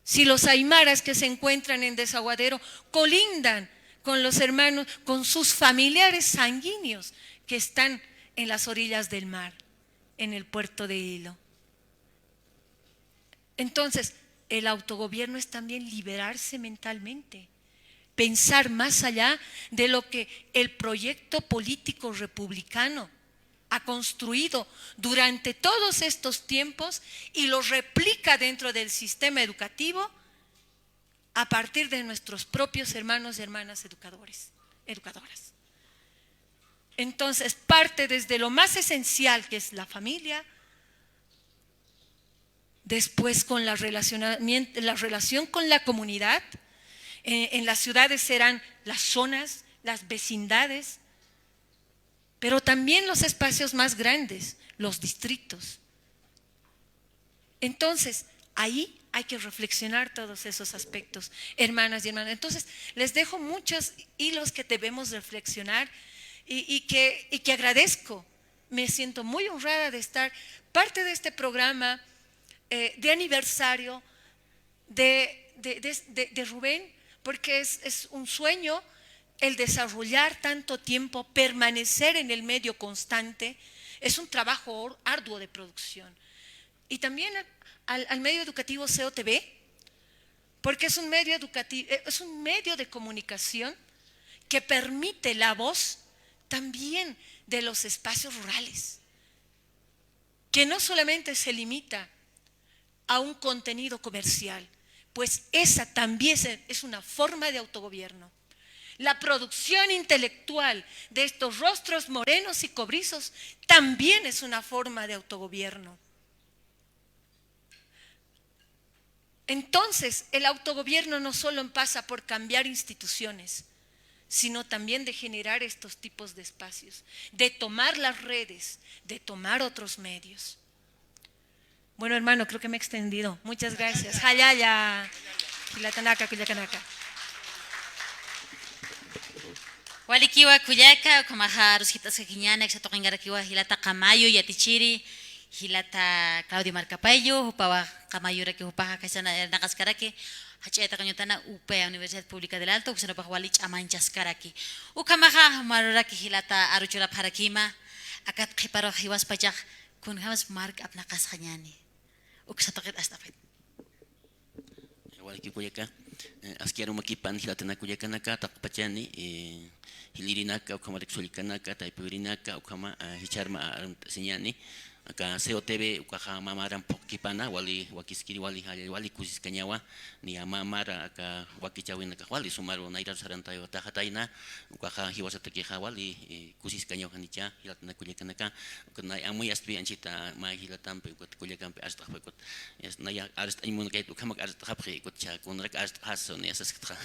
Si los aymaras que se encuentran en Desaguadero colindan con los hermanos, con sus familiares sanguíneos que están en las orillas del mar, en el puerto de Hilo. Entonces, el autogobierno es también liberarse mentalmente, pensar más allá de lo que el proyecto político republicano ha construido durante todos estos tiempos y lo replica dentro del sistema educativo a partir de nuestros propios hermanos y hermanas educadores, educadoras. Entonces, parte desde lo más esencial, que es la familia, después con la, relacionamiento, la relación con la comunidad. Eh, en las ciudades serán las zonas, las vecindades, pero también los espacios más grandes, los distritos. Entonces, ahí hay que reflexionar todos esos aspectos, hermanas y hermanos. Entonces, les dejo muchos hilos que debemos reflexionar y, y que, y que agradezco. Me siento muy honrada de estar parte de este programa, eh, de aniversario de, de, de, de, de Rubén, porque es, es un sueño el desarrollar tanto tiempo, permanecer en el medio constante, es un trabajo or- arduo de producción. Y también al, al medio educativo C O T V, porque es un medio educativo, es un medio de comunicación que permite la voz también de los espacios rurales, que no solamente se limita a un contenido comercial, pues esa también es una forma de autogobierno. La producción intelectual de estos rostros morenos y cobrizos también es una forma de autogobierno. Entonces, el autogobierno no solo pasa por cambiar instituciones, sino también de generar estos tipos de espacios, de tomar las redes, de tomar otros medios. Bueno, hermano, creo que me he extendido. Muchas gracias. Jallalla. Jilatanaka, kullakanaka. Walikiwa kullaka, ukhamaxa aruskit'askakiñäni, aksa tuqinqarakiwa jilata Qamayu, yatichiri, Jilata Claudio Marcapaillo, jupawa qamayuraki, jupaxa khasana irnaqaskaraki, jach'a yatiqañ utana UPEA, Universidad Pública del Alto, uksanakapax wali ch'amañchaskaraki. Ukhamaxa, maruraki jilata aru churapxarakima, akat qhiparux jiwaspachax, kunjams mark apnaqasxañäni. Uksa tuqit ast'apxit. Waliki kullaka, eh, aski arumakipan jilatana kullakanaka, taqpachani, eh, jilirinaka, ukhamarak sullkanaka, taypirinaka, ukhama, ah, jichharma, ah, arumt'asiñäni, aka C O T V, ukaxa mä maran phuqkipana, wali wakiskiri, wali jallalla, wali kusiskañawa, niya mä mara, aka wakichäwinakax wali sumaru nayraru sarantaywa, taxatayna, ukaxa jiwasatakixa wali, eh, kusiskañaw janicha, jilatana kullakanaka, ukat nay amuyaspi anchita mä jilatampi, ukat kullakampi arst'axpi, ukat, es, naya arst'añ munakayt, ukhamak arst'axapxi, ukat cha, kunrak arst'axas, ni asaskatxa.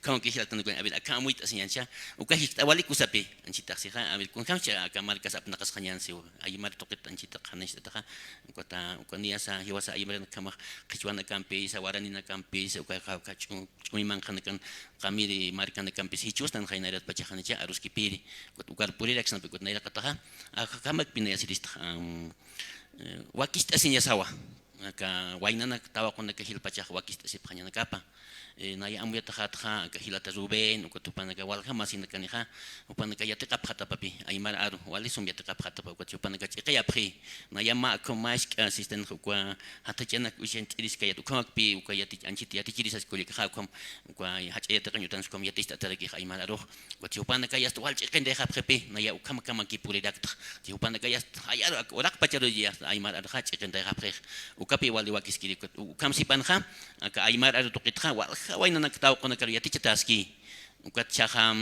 Ukhamak jilatana kullakan, a ver, aka amuyt'asiñancha, uka jikt'a wali kusapi, anchitaxsixa, a ver, kunjamcha aka markas apnaqasxañansi, aymar tuqit anchita qhanancht'ataxa, ukata, uka niyasa, jiwasa aymaranakamax, qhichwanakampisa, waraninakampi, uka, uka, uka ch'u-, ch'uy manqhanakan, qamiri markanakampis jichhustan jay nayratpachax janicha aruskipiri. Ukat ukar puriraksnapï ukat nayraqataxa, a, jamakpi nayasiristxa, am, eh, wakicht'asiñasawa. Aka waynanak tawaqunaka jilpachax wakicht'asipxañanakapa. Eh, naya amuyataxatxa, aka jilata Rubén, ukat jupanaka walja masinakanixa, jupanaka yatiqapxatapapi, aymar aru, wali sum yatiqapxatapa, ukat jupanaka ch'iqiyapxi, naya mä, ukham mä jisk'a sistan uka jathachanak uyshan ch'iriskayat, ukhamakpi, uka yati-, anchit yatichirisas kullakaxa, ukham, uka jach'a yatiqañ utansa ukham yaticht'atarakix aymar arux, ukat jupanaka yasta wal ch'iqintayxapxipi, naya ukhamakamakiy purirakta, jupanaka yasta jay aru, ak-, uraqpacharu yasta aymar aruxa ch'iqintayxapxix, ukapi wali wakiskiri, ukat, u-, ukham sipanxa, aka aymar aru tuqitxa, walja waynanak tawaqunakaru yatichataski, Ukat jichhaxa,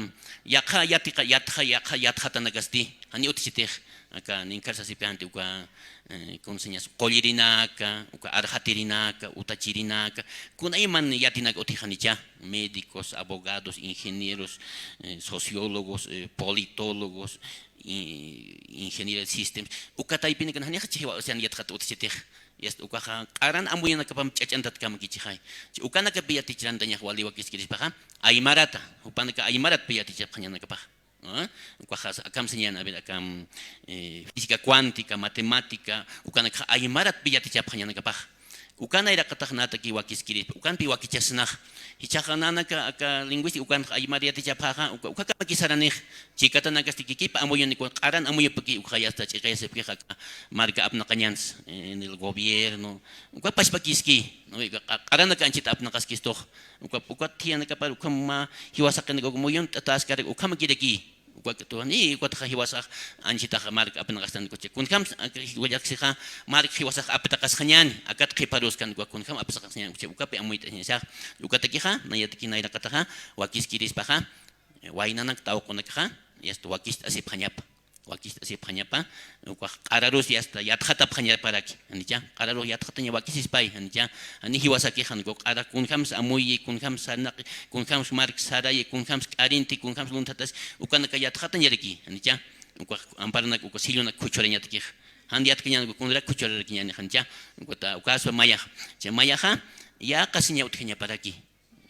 yaqha yatiqa-, yatxa, yaqha yatxatanakasti, jani utjchitix, aka ninkhar sasipxanti uka, eh, ¿cómo se llama? Qullirinaka, uka arxatirinaka, utachirinaka, kunayman yatinak utji janicha, médicos, abogados, ingenieros, eh, sociólogos, eh, politólogos, i-, ingenieros de sistemas, uka taypinakan janixa jiwasan yatxat utjchitix. Yasta ukaxa q'aran amuyanakapam ch'ach'antatkamkïchixay. Chi ukanakapi yatichirantañax wali wakiskirispaxa, aymarata, jupanaka aymaratpi yatichapxañanakapax. ¿Ah? Ukaxa akham sañäni, a ver, akham, eh, física cuántica, matemática, ukanakaxa aymaratpi yatichapxañanakapax. Uka nayraqatax nätakiy wakiskirispa, ukanpi wakichasnax. Jichhaxa nanaka aka lingüística ukanxa aymar yatichapxaxa, uka, uka kamakiy saranix, chikatanakasti kikipa amuyuni, uka q'aran amuyapaki, ukaxa yasta ch'iqiyasipkix aka marka apnaqañans, en el gobierno, uka pachpakiski, ¿no? Uka qa-, q'aranaka anchita apnaqaskistux, uka, uka thiyanakapar, ukham mä jiwasaqinaka, uka muyunt'atäskarak, ukhamakiraki, uka tuwani, ukatxa jiwasax anchitax marka apnaqastan, uka chi, kunjam, aka jiwasaxixa, marka jiwasax aptaqasxañäni, akat qhiparuskan, uka kunjam aptaqasxañäni, uka chi, ukapi amuyt'asiñasax, ukatakixa, nayataki nayraqataxa, wakiskirispaxa, waynanak tawaqunakaxa, yasta wakicht'asipxañapa. Wakicht'asipxañapa, ukax q'ararus yasta yatxatapxañaparaki, janicha, q'ararus yatxataña wakisispay, janicha, jani jiwasakix, jan uka q'ara kunjams amuyi, kunjams sarnaqi, kunjams mark sarayi, kunjams k'arinti, kunjams lunthatas, ukanaka yatxatañaraki, janicha, ukax amparanak, uka sillunak khuchhurañatakix, jan yatkañan uka kunrak khuchhurarakiñani, janicha, ukata, ukaspa mayax, cha mayaxa, yäqasiña utjañaparaki.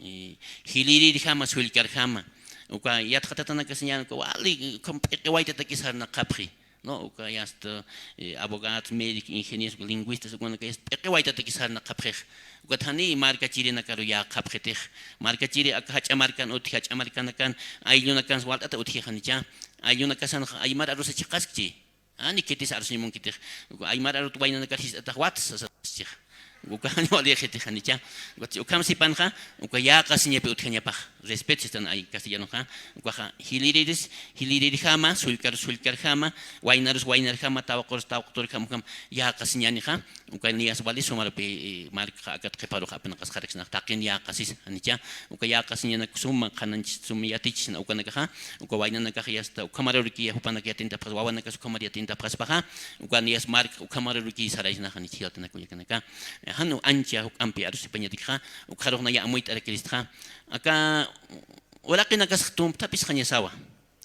Eh, jilirirjama, sullkarjama. Uka yatxatatanakasiñan, uka wali, ukham p'iqiwaytataki sarnaqapxi, ¿no? Uka yasta, eh, abogados, médicos, ingenieros, lingüistas, ukanaka yasta p'iqiwaytataki sarnaqapxix. Ukat jani markachirinakaru yäqapxitix. Markachiri aka jach'a markan utji, jach'a markanakan, ayllunakan walt'ata utji janicha. Ayllunakasanxa aymar arusa chiqaskchi. Ani khitis arusiñ munkitix, aymar arut waynanakar jist'atax wats, sasaschixa. Uka jani walixitix janicha. Uka ukham sipanxa, uka yäqasiñapi utjañapax. Respeto sistan ay castellanoxa. Ukaxa jiliriris, jilirirjama, sullkar, sullkarjama, waynarus, waynarjama, tawaqurus, tawaqurjama, ukham yäqasiñanixa. Uka niyas wali sumarupi, eh, markxa akat qhiparux apnaqasxaraksnax taqin yäqasis, janicha. Uka yäqasiñanak suma qhananchis, suma yatichisna ukanakaxa, uka waynanakax yasta, ukhamarurki jupanak yatintapxas, wawanakas ukhamar yatintapxaspaxa, uka niyas mark ukhamarurki saraysnax, janicha jilatanaka kullakanaka. Jan ancha juk'ampi arusipañatakxa, ukxarux naya amuyt'arakiristxa. Aka uraqinakas tumpthapisxañasawa.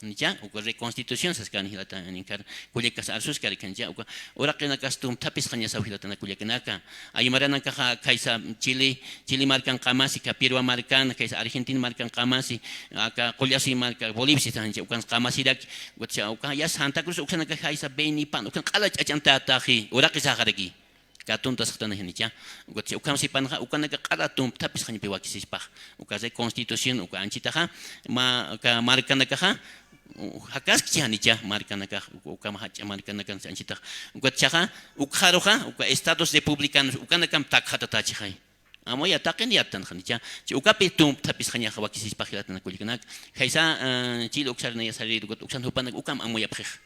Nicha, uka reconstitución saskani jilata, ninkar kullakas arsuskar kancha, uka uraqinakas tumpthapisqañasaw jilatana kullakanaka. Aymaranakaxa khaysa Chile, Chile markan qamasi, ka Pirwa markan, khaysa Argentina markan qamasi, aka Qullasuy marka, Bolivia sisancha, ukan qamasiraki, uka, uka ya Santa Cruz uksanaka khaysa Benipan, ukan q'ala ch'ach'antataxi, uraqisaxaraki. Katuntasxtanajanicha. Ukat ukham sipanxa, ukanaka q'ala tumpthapisqañapi wakisispax. Uka reconstitución, uka anchitaxa, ma, uka markanakaxa, u-, jakaskchixanicha, markanakax, uka, ukama jach'a markanakan anchitax. Ukat chaxa, ukxaruxa, uka estados republicanos, ukanakam takxatatachixay. Amuya taqini yattanxanicha. Chi ukapi tumpthapisqañaxa wakisispax jilatana kullakanaka. Khaysa, ah, Chile uksarinaya sarir, ukat uksan jupanak, ukam amuyapxix.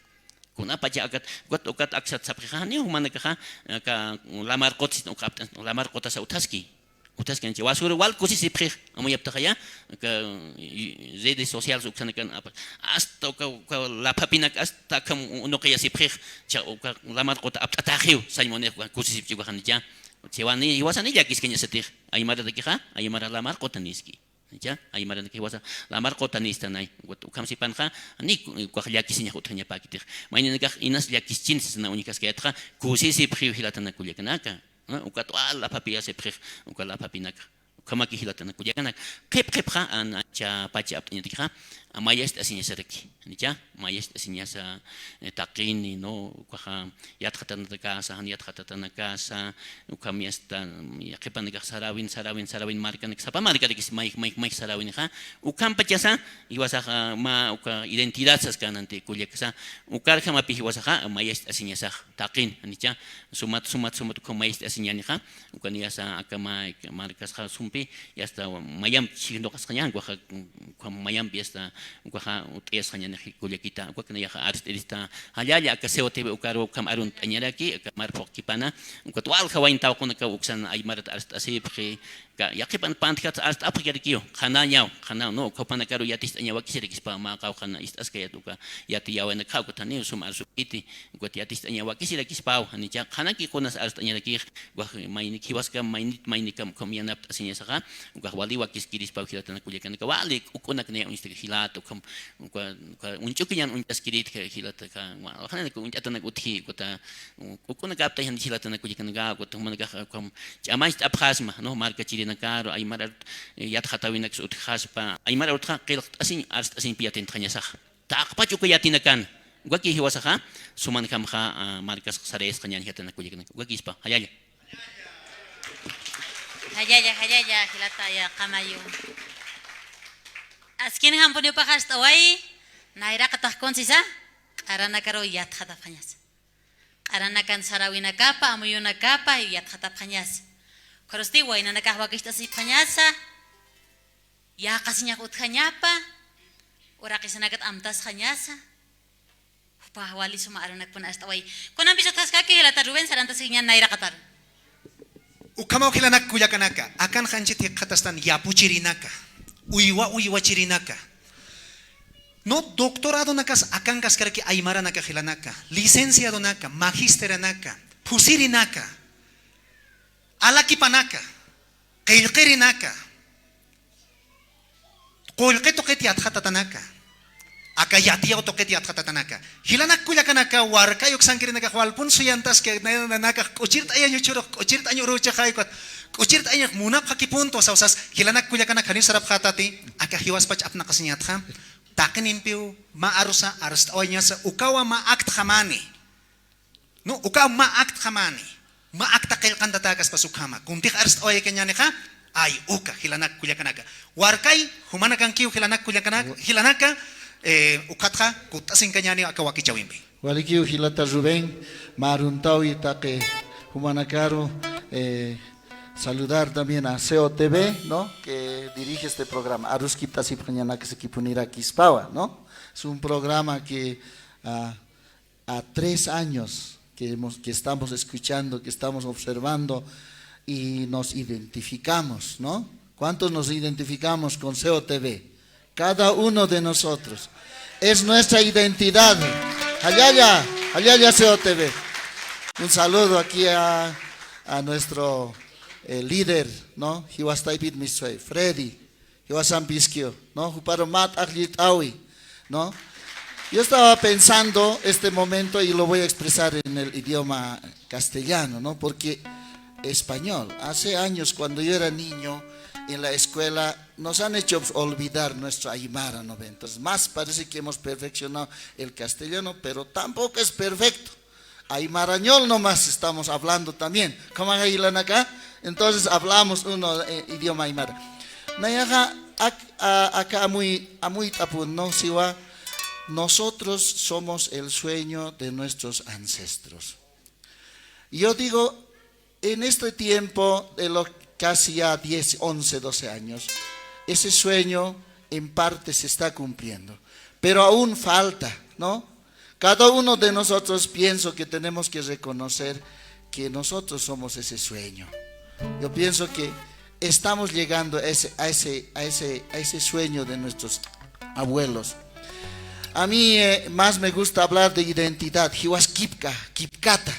Kunapacha akat, ukat, ukat aksat sapxixa, janiw jumanakaxa, aka lamar qutas, uka apt'an, lamar qutasa utjaski. Utjaski ancha, wasuru wal kusisipxix, amuyaptaxaya, aka, y, redes sociales uksanakan apa, hasta uka, uka laphapinak, hasta aka unuqiyasipxix, cha uka lamar quta apt'ataxiw, sañmunix, uka kusisipchi ukaxanicha. Chiwani, jiwasani llakiskañasatix, aymaratakixa, aymara lamar qutaniski. Nicha, aymaranakax jiwasa, lamar qutanistanay. Ukat ukham sipanxa, ni ku-, ukax llakisiñax utjañapäkitix. Mayninakax inas llakischin sasana uñjkaskayatxa, kusisipxiw jilatana kullakanaka. ¿No? Ukat wal laphapiyasipxix, uka laphapinaka. Ukhamaki jilatana kullakanaka. Qhip qhipxa, an-, ancha pacha apt'añatakixa, mayast'asiñasaraki. Nicha, mayast'asiñasa, eh, taqini, ¿no? Ukaxa, yatxatatanakasa, jan yatxatatanakasa, ukham yasta, mm, yaqhipanakax sarawin, sarawin, sarawin markanak, sapa markarakis may, may, may sarawinxa, ukhampachasa, jiwasaxa, mä, uka identidad saskananti kullakasa, ukarjamapi jiwasaxa, mayast'asiñasax, taqin, janicha, sumat, sumat, sumat, ukham mayast'asiñanixa, ukaniyasa, aka may, markasxa sumpi, yasta, mayamp chhijnuqasqañan, ukaxa, ukham mayampi yasta, ukaxa ut'ayasqañanix kullakita, ukax nayaxa arst'irista, jallalla aka C O T V ukaru ukham arunt'añaraki, aka marphuqkipana, ukat walja wayn tawqunakaw uksan aymarat arst'asipxi, ka yaqhipan pantjat arst'apxkarakiw, qhanañaw, qhanaw, ¿no? Uka jupanakaru yatist'añaw wakisirakispa, mä qawqhan ist'askayat uka yatiyäwinakxa, ukat janiw sum arsupkiti, ukat yatist'añaw wakisirakispaw, janicha, qhanaki qunas arst'añarakix, ukax maynik jiwaskam, maynit, maynikam ukham yanapt'asiñasaxa, ukax wali wakiskirispaw jilatana kullakanaka, wali k'uk'unak naya uñstaki jilata, ukham, uka, uka uñch'ukiñan uñt'askirit, jilataka, wa-, waxanaka uñt'atanak utji, ukata, u-, k'uk'unak aptay jan jilatana kullakanaka, ukata jumanakax, ukham ch'amacht'apxasma, ¿no? Markachirinakaru, aymar arut, eh, yatxatäwinaksa utjaspa, aymar arutxa qillqt'asiñ, arst'asiñpi yatintxañasaxa. Taqpach uka yatinakan. Ukakiw jiwasaxa, sumanjamxa, ah, markasxa sarayasqañan jilatana kullakanaka. Ukakispa, jallalla. Jallalla, jallalla, jilata, ya, qamayu. Askinjampuniw paxarst'away, nayraqatax kunsisa, q'aranakaru yatxatapxañasa. Q'aranakan sarawinakapa, amuyunakapa, yatxatapxañasa. Ukharusti waynanakax wakicht'asipxañasa. Yäqasiñax utjañapa, uraqisanakat amtasxañasa, jupax wali suma arunakpun arst'away. Kunampis utjaskaki jilata Rubén, sarantaskiñäni nayraqataru. Ukhamaw jilanak kullakanaka, akanxa anchit jikxatastan yapuchirinaka, uywa uywachirinaka. No, doctoradonakas akankaskarakiw aymaranaka jilanaka, licenciadonaka, magisteranaka, phusirinaka, alakipanaka, qillqirinaka, qullqi tuqit yatxatatanaka, aka yatiyaw tuqit yatxatatanaka. Jilanak kullakanaka, warkay uksankirinakax walpun suyantaski, na-, na-, nakax k'uchirt'ayañ uchurux, k'uchirt'añ uruchaxay, k'uchirt'ayañ munapxakipuntu sawsas, jilanak kullakanaka janiw sarapxätati, aka jiwaspach apnaqasiñatxa, taqinimpiw mä arusa arst'awayañasa, ukawa mä aktxamani. No, uka mä aktxamani, mä akta qillqantatäkaspas ukhama. Kuntix arst'awaykañänixa, ay uka, jilanak kullakanaka. Warkay, jumanakankiw jilanak kullakanaka, jilanaka, eh, ukatxa kutt'asinkañäniw aka wakichäwimpi. Walikiw jilata Rubén, mä aruntawi taqi jumanakaru, eh, saludar también a C O T V, ¿no? Que dirige este programa. Aruskipt'asipxañanakasikipunirakspawa, ¿no? Es un programa que, ah, a tres años que hemos, que estamos escuchando, que estamos observando y nos identificamos, ¿no? ¿Cuántos nos identificamos con C O T V? Cada uno de nosotros. Es nuestra identidad. Jallalla, jallalla C O T V. Un saludo aquí a, a nuestro, eh, líder, ¿no? Jiwas taypit mistsay, Freddy. Jiwasampiskiw, ¿no? Juparu mä t'aqllit'awi, ¿no? Yo estaba pensando este momento y lo voy a expresar en el idioma castellano, ¿no? Porque español. Hace años, cuando yo era niño, en la escuela, nos han hecho olvidar nuestro aymara, ¿no ve? Entonces, más parece que hemos perfeccionado el castellano, pero tampoco es perfecto. Aymarañol nomás estamos hablando también. ¿Cómo es ahí, Lanaka? Entonces, hablamos uno, eh, idioma aymara. Nayaxa, ac-, a-, acá muy, a muy tapu, ¿no? Siwa, nosotros somos el sueño de nuestros ancestros. Yo digo, en este tiempo de los casi ya diez, once, doce años, ese sueño en parte se está cumpliendo, pero aún falta, ¿no? Cada uno de nosotros pienso que tenemos que reconocer que nosotros somos ese sueño. Yo pienso que estamos llegando a ese, a ese, a ese, a ese sueño de nuestros abuelos. A mí, eh, más me gusta hablar de identidad. Jiwas kipka, kipkata.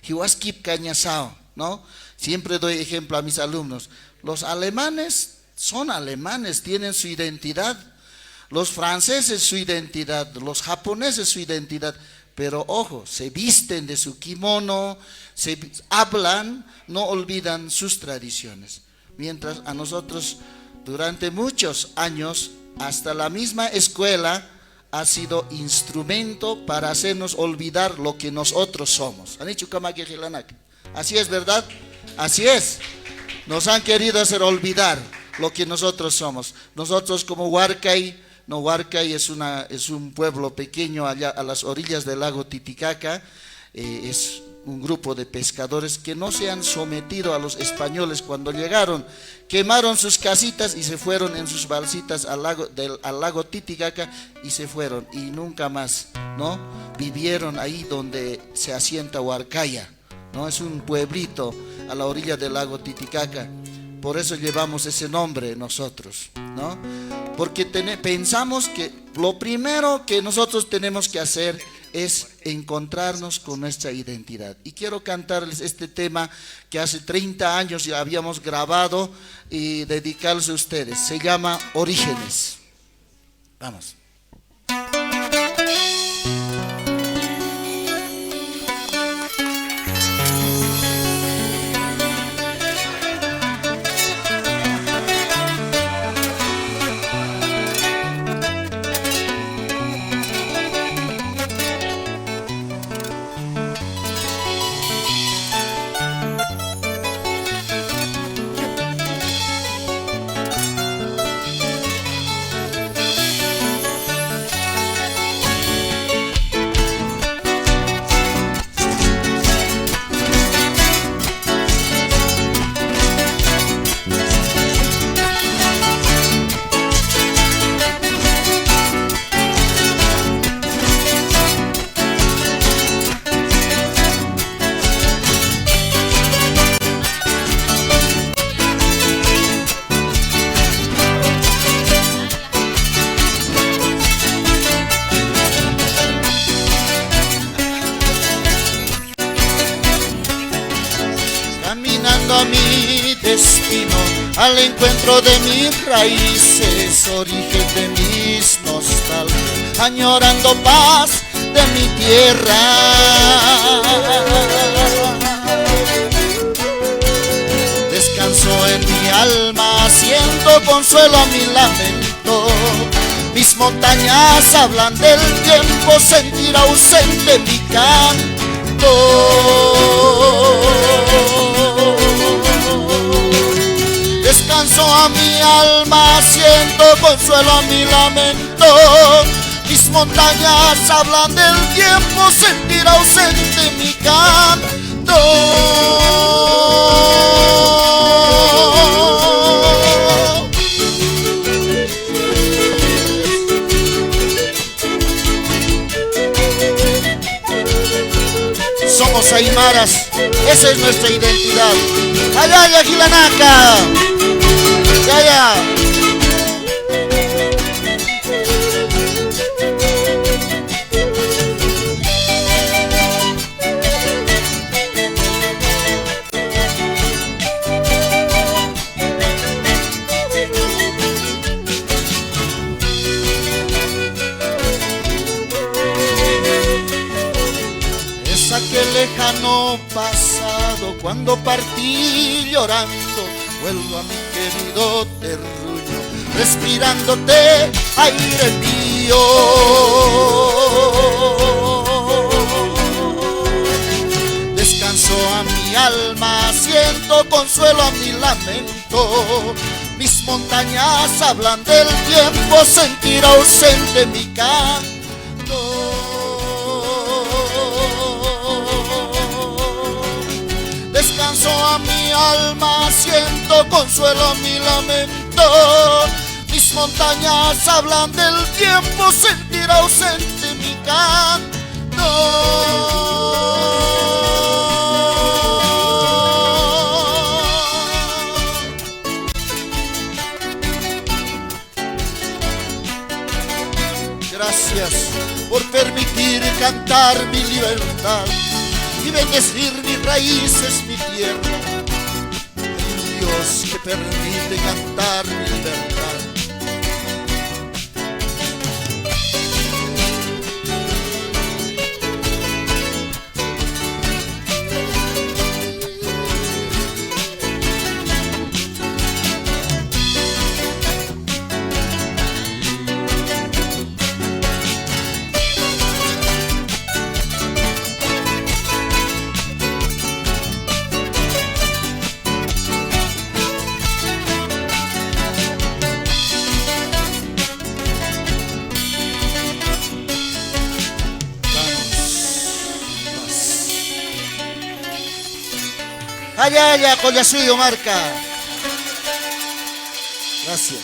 Jiwas kipka ñasaw, ¿no? Siempre doy ejemplo a mis alumnos. Los alemanes son alemanes, tienen su identidad. Los franceses su identidad, los japoneses su identidad. Pero ojo, se visten de su kimono, se vi-, hablan, no olvidan sus tradiciones. Mientras a nosotros, durante muchos años, hasta la misma escuela ha sido instrumento para hacernos olvidar lo que nosotros somos. ¿Han dicho kama que jilanak? Así es, ¿verdad? Así es. Nos han querido hacer olvidar lo que nosotros somos. Nosotros como Huarcay, no, Huarcay es una, es un pueblo pequeño allá a las orillas del lago Titicaca. Eh, es un grupo de pescadores que no se han sometido a los españoles cuando llegaron. Quemaron sus casitas y se fueron en sus balsitas al lago, del, al lago Titicaca y se fueron. Y nunca más, ¿no? Vivieron ahí donde se asienta Huarcaya, ¿no? Es un pueblito a la orilla del lago Titicaca. Por eso llevamos ese nombre nosotros, ¿no? Porque tene-, pensamos que lo primero que nosotros tenemos que hacer es encontrarnos con nuestra identidad. Y quiero cantarles este tema que hace treinta años ya habíamos grabado y dedicarles a ustedes. Se llama Orígenes. Vamos. Caminando a mi destino, al encuentro de mis raíces, origen de mis nostalgias, añorando paz de mi tierra. Descanso en mi alma, siento consuelo a mi lamento. Mis montañas hablan del tiempo, sentir ausente mi canto. Descanso a mi alma, siento consuelo a mi lamento. Mis montañas hablan del tiempo, sentir ausente mi canto. Somos aymaras, esa es nuestra identidad. Ayaya, jilanaka. Ayaya. Lejano pasado, cuando partí llorando, vuelvo a mi querido terruño, respirándote, aire mío. Descanso a mi alma, siento consuelo a mi lamento. Mis montañas hablan del tiempo, sentir ausente mi canto. Descanso a mi alma, siento consuelo a mi lamento. Mis montañas hablan del tiempo, sentir ausente mi canto. Gracias por permitir cantar mi libertad y bendecir mis raíces, mi tierra. Hay un Dios que permite cantar mi libertad. Jallalla, Qullasuyu marka. Gracias.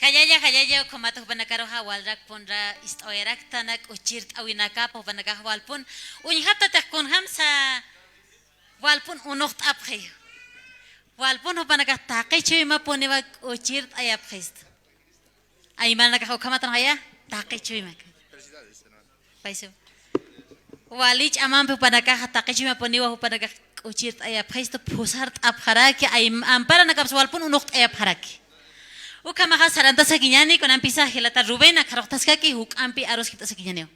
Jallalla, jallalla, ukhamat jupanakaruxa walrakpunra ist'awayaraktana k'uchirt'awinakapa, jupanakax walpun uñjaptatix kunjamsa walpun unuxt'apxi. Walpun jupanakax taqi chuymapuniwa k'uchirt'ayapxistu. Aymaranakax ukhamatan jaya, taqi chuymak. Paysu. Wali ch'amampi jupanakaxa taqi chuymapuniwa jupanakax k'uchirt'ayapxistu, phusart'apxaraki, ay, amparanakapsa walpun unuxt'ayapxaraki. Ukhamaxa sarantasakiñäni, kunampisa jilata Rubén akxaruxtaskaki, juk'ampi aruskipt'asakiñäniwa.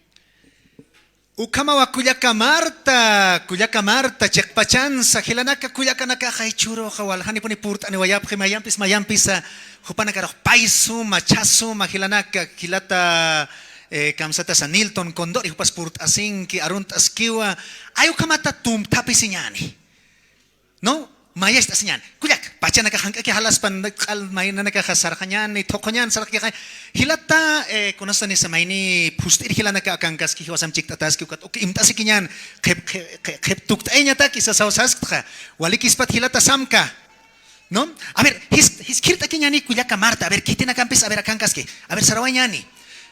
Ukhamawa kullaka Marta, kullaka Marta, chiqpachansa, jilanaka kullakanakaxa jichhüruxa waljanipuni purt'aniwayapxi, mayampis, mayampisa, jupanakarux pay suma, chhä suma, jilanaka, jilata, eh, kamsatasa Nilton Condori, jupas purt'asinki, arunt'askiwa, ay ukhamata tumpthapisiñäni. ¿No? Mayacht'asiñäni. Kullaka, pachanakax jank'aki jalaspan q'al maynanakaxa sarxañäni, thuqhuñäni, sarxakixa. Jilata, eh, kunasatani mayni phust'ir jilanaka akankaski, jiwasamp chikt'ataski, ukat uk imt'asikiñäni, qhip, qhip, qhip, qhip tukt'ayañataki, sasaw sasktxa. Walikispat jilata samka. ¿No? A ver, jis, jiskt'akiñäni kullaka Marta, a ver, khitinakampis, a ver, akankaski. A ver, sarawañäni.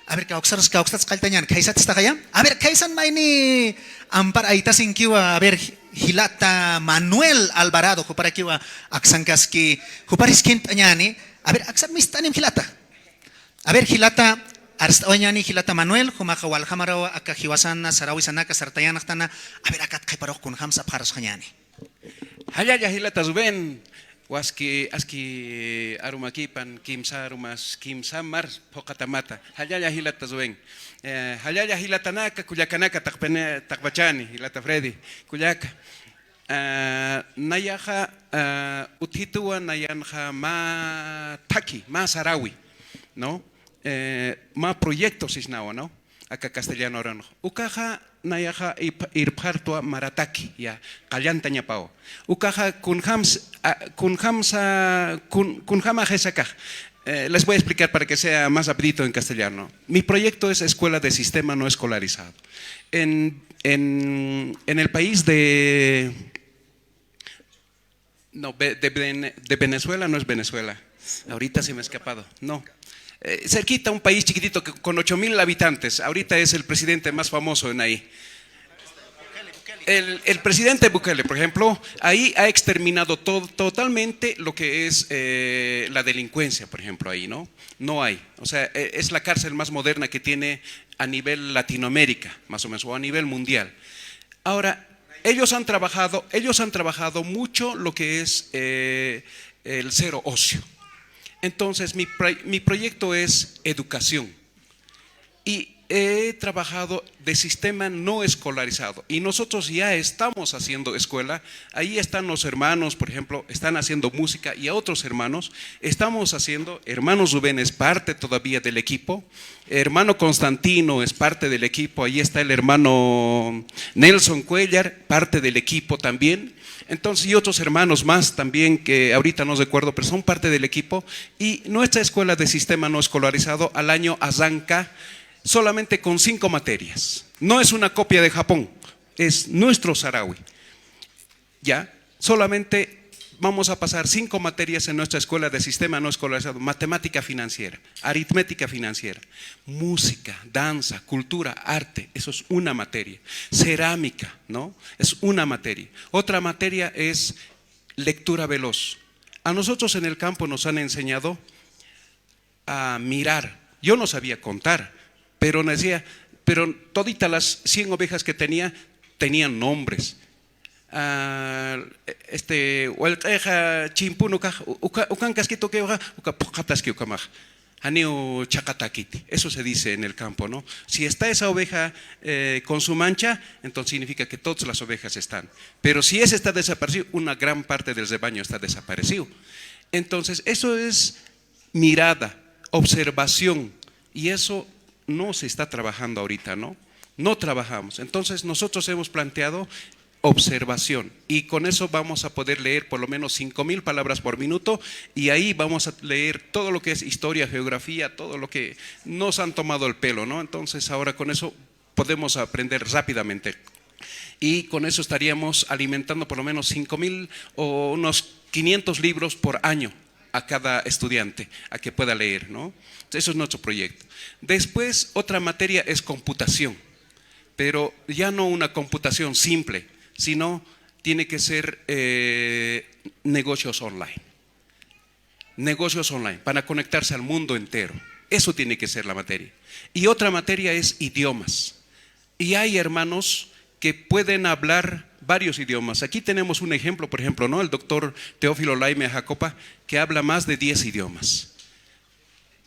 A ver, kawksarus, kawksats qalltañäni, khaysatistaxaya. A ver, khaysan mayni ampar aytasinkiwa, a ver, jilata Manuel Alvarado, juparakiwa aksankaski, jupar jiskt'añäni. A ver, aksar mist'anim jilata. A ver, jilata, arst'awañäni jilata Manuel, jumaxa waljamarawa aka jiwasana, sarawisanaka, sartayanxtana. A ver, akat qhiparux kunjams apxarusxañäni. Jallalla jilata Rubén, waski, aski arumakipan, kimsa arumas, kimsa mar phuqhatamata. Jallalla jilata Rubén. Eh, jallalla jilatanaka, kullakanaka, taqpene-, taqpachani, jilata Freddy, kullaka. Ah, nayaxa, ah, utjituwa nayanxa mä thakhi, mä sarawi, ¿no? Eh, mä proyecto sisnawa, ¿no? Aka castellano arunax. Ukaxa nayaxa ip-, irpxartwa marataki, ya, qallantañapawa. Ukaxa kunjams-, a, kunjamsa, kun-, kunjamaxisa akax. Eh, les voy a explicar para que sea más rapidito en castellano. Mi proyecto es escuela de sistema no escolarizado. En, en, en el país de, no, ve-, de Vene-, de Venezuela, no es Venezuela. Ahorita se me ha escapado. No. Eh, cerquita, un país chiquitito que, con ocho mil habitantes. Ahorita es el presidente más famoso en ahí. El, el presidente Bukele, por ejemplo, ahí ha exterminado to-, totalmente lo que es, eh, la delincuencia, por ejemplo, ahí, ¿no? No hay. O sea, e-, es la cárcel más moderna que tiene a nivel Latinoamérica, más o menos, o a nivel mundial. Ahora, ellos han trabajado, ellos han trabajado mucho lo que es, eh, el cero ocio. Entonces, mi pre-, mi proyecto es educación. Y he trabajado de sistema no escolarizado y nosotros ya estamos haciendo escuela. Ahí están los hermanos, por ejemplo, están haciendo música y a otros hermanos estamos haciendo. Hermano Rubén es parte todavía del equipo, hermano Constantino es parte del equipo, ahí está el hermano Nelson Cuellar, parte del equipo también. Entonces, y otros hermanos más también que ahorita no recuerdo, pero son parte del equipo. Y nuestra escuela de sistema no escolarizado al año arranca solamente con cinco materias. No es una copia de Japón, es nuestro sarawi. ¿Ya? Solamente vamos a pasar cinco materias en nuestra escuela de sistema no escolarizado: matemática financiera, aritmética financiera, música, danza, cultura, arte, eso es una materia. Cerámica, ¿no? Es una materia. Otra materia es lectura veloz. A nosotros en el campo nos han enseñado a mirar. Yo no sabía contar, pero decía, pero todita las cien ovejas que tenía, tenían nombres. Ah, este, wallq'exa chimpun ukax, uka-, ukan kaskit uka, uka phuqataski ukamax. Janiw chhaqatakiti. Eso se dice en el campo, ¿no? Si está esa oveja, eh, con su mancha, entonces significa que todas las ovejas están. Pero si ese está desaparecido, una gran parte del rebaño está desaparecido. Entonces, eso es mirada, observación, y eso no se está trabajando ahorita, ¿no? No trabajamos. Entonces, nosotros hemos planteado observación, y con eso vamos a poder leer por lo menos cinco mil palabras por minuto, y ahí vamos a leer todo lo que es historia, geografía, todo lo que nos han tomado el pelo, ¿no? Entonces, ahora con eso podemos aprender rápidamente. Y con eso estaríamos alimentando por lo menos cinco mil o unos quinientos libros por año a cada estudiante, a que pueda leer, ¿no? Eso es nuestro proyecto. Después, otra materia es computación, pero ya no una computación simple, sino tiene que ser, eh, negocios online. Negocios online, para conectarse al mundo entero. Eso tiene que ser la materia. Y otra materia es idiomas. Y hay hermanos que pueden hablar varios idiomas. Aquí tenemos un ejemplo, por ejemplo, ¿no? El doctor Teófilo Laime Jacopa, que habla más de diez idiomas.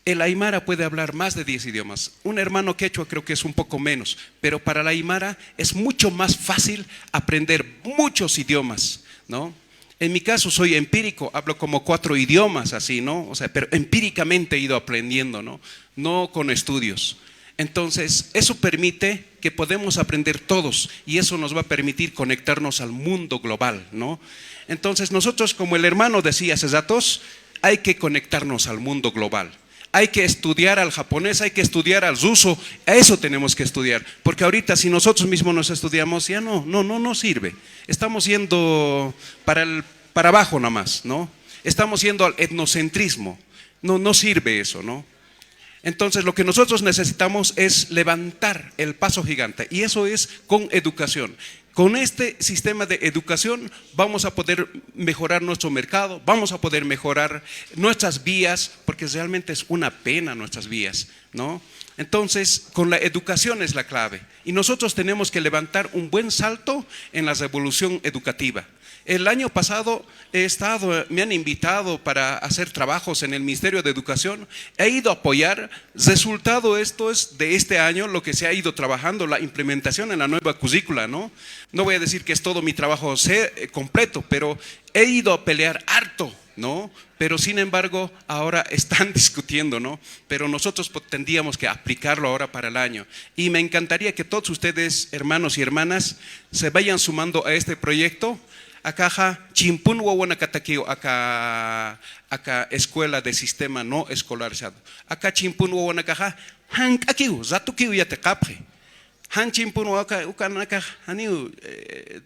El aymara puede hablar más de diez idiomas. Un hermano quechua creo que es un poco menos, pero para la aymara es mucho más fácil aprender muchos idiomas, ¿no? En mi caso soy empírico, hablo como cuatro idiomas, así, ¿no? O sea, pero empíricamente he ido aprendiendo, ¿no? No con estudios. Entonces, eso permite que podemos aprender todos y eso nos va a permitir conectarnos al mundo global, ¿no? Entonces, nosotros, como el hermano decía hace ratos, hay que conectarnos al mundo global. Hay que estudiar al japonés, hay que estudiar al ruso, a eso tenemos que estudiar, porque ahorita si nosotros mismos nos estudiamos, ya no, no, no, no sirve. Estamos yendo para el, para abajo nada más, ¿no? Estamos yendo al etnocentrismo. No, no sirve eso, ¿no? Entonces, lo que nosotros necesitamos es levantar el paso gigante, y eso es con educación. Con este sistema de educación vamos a poder mejorar nuestro mercado, vamos a poder mejorar nuestras vías, porque realmente es una pena nuestras vías, ¿no? Entonces, con la educación es la clave. Y nosotros tenemos que levantar un buen salto en la revolución educativa. El año pasado he estado, me han invitado para hacer trabajos en el Ministerio de Educación. He ido a apoyar. Resultado esto es de este año, lo que se ha ido trabajando, la implementación en la nueva currícula, ¿no? No voy a decir que es todo mi trabajo se-, eh, completo, pero he ido a pelear harto, ¿no? Pero sin embargo, ahora están discutiendo, ¿no? Pero nosotros po-, tendríamos que aplicarlo ahora para el año. Y me encantaría que todos ustedes, hermanos y hermanas, se vayan sumando a este proyecto. Akaxa chimpun wawanakatakiw aka, aka escuela de sistema no escolarizado. Aka chimpun wawanakaxa jank'akiw, ratukiw yatiqapxi. Jan chimpun wawaka, ukanakax janiw, eh,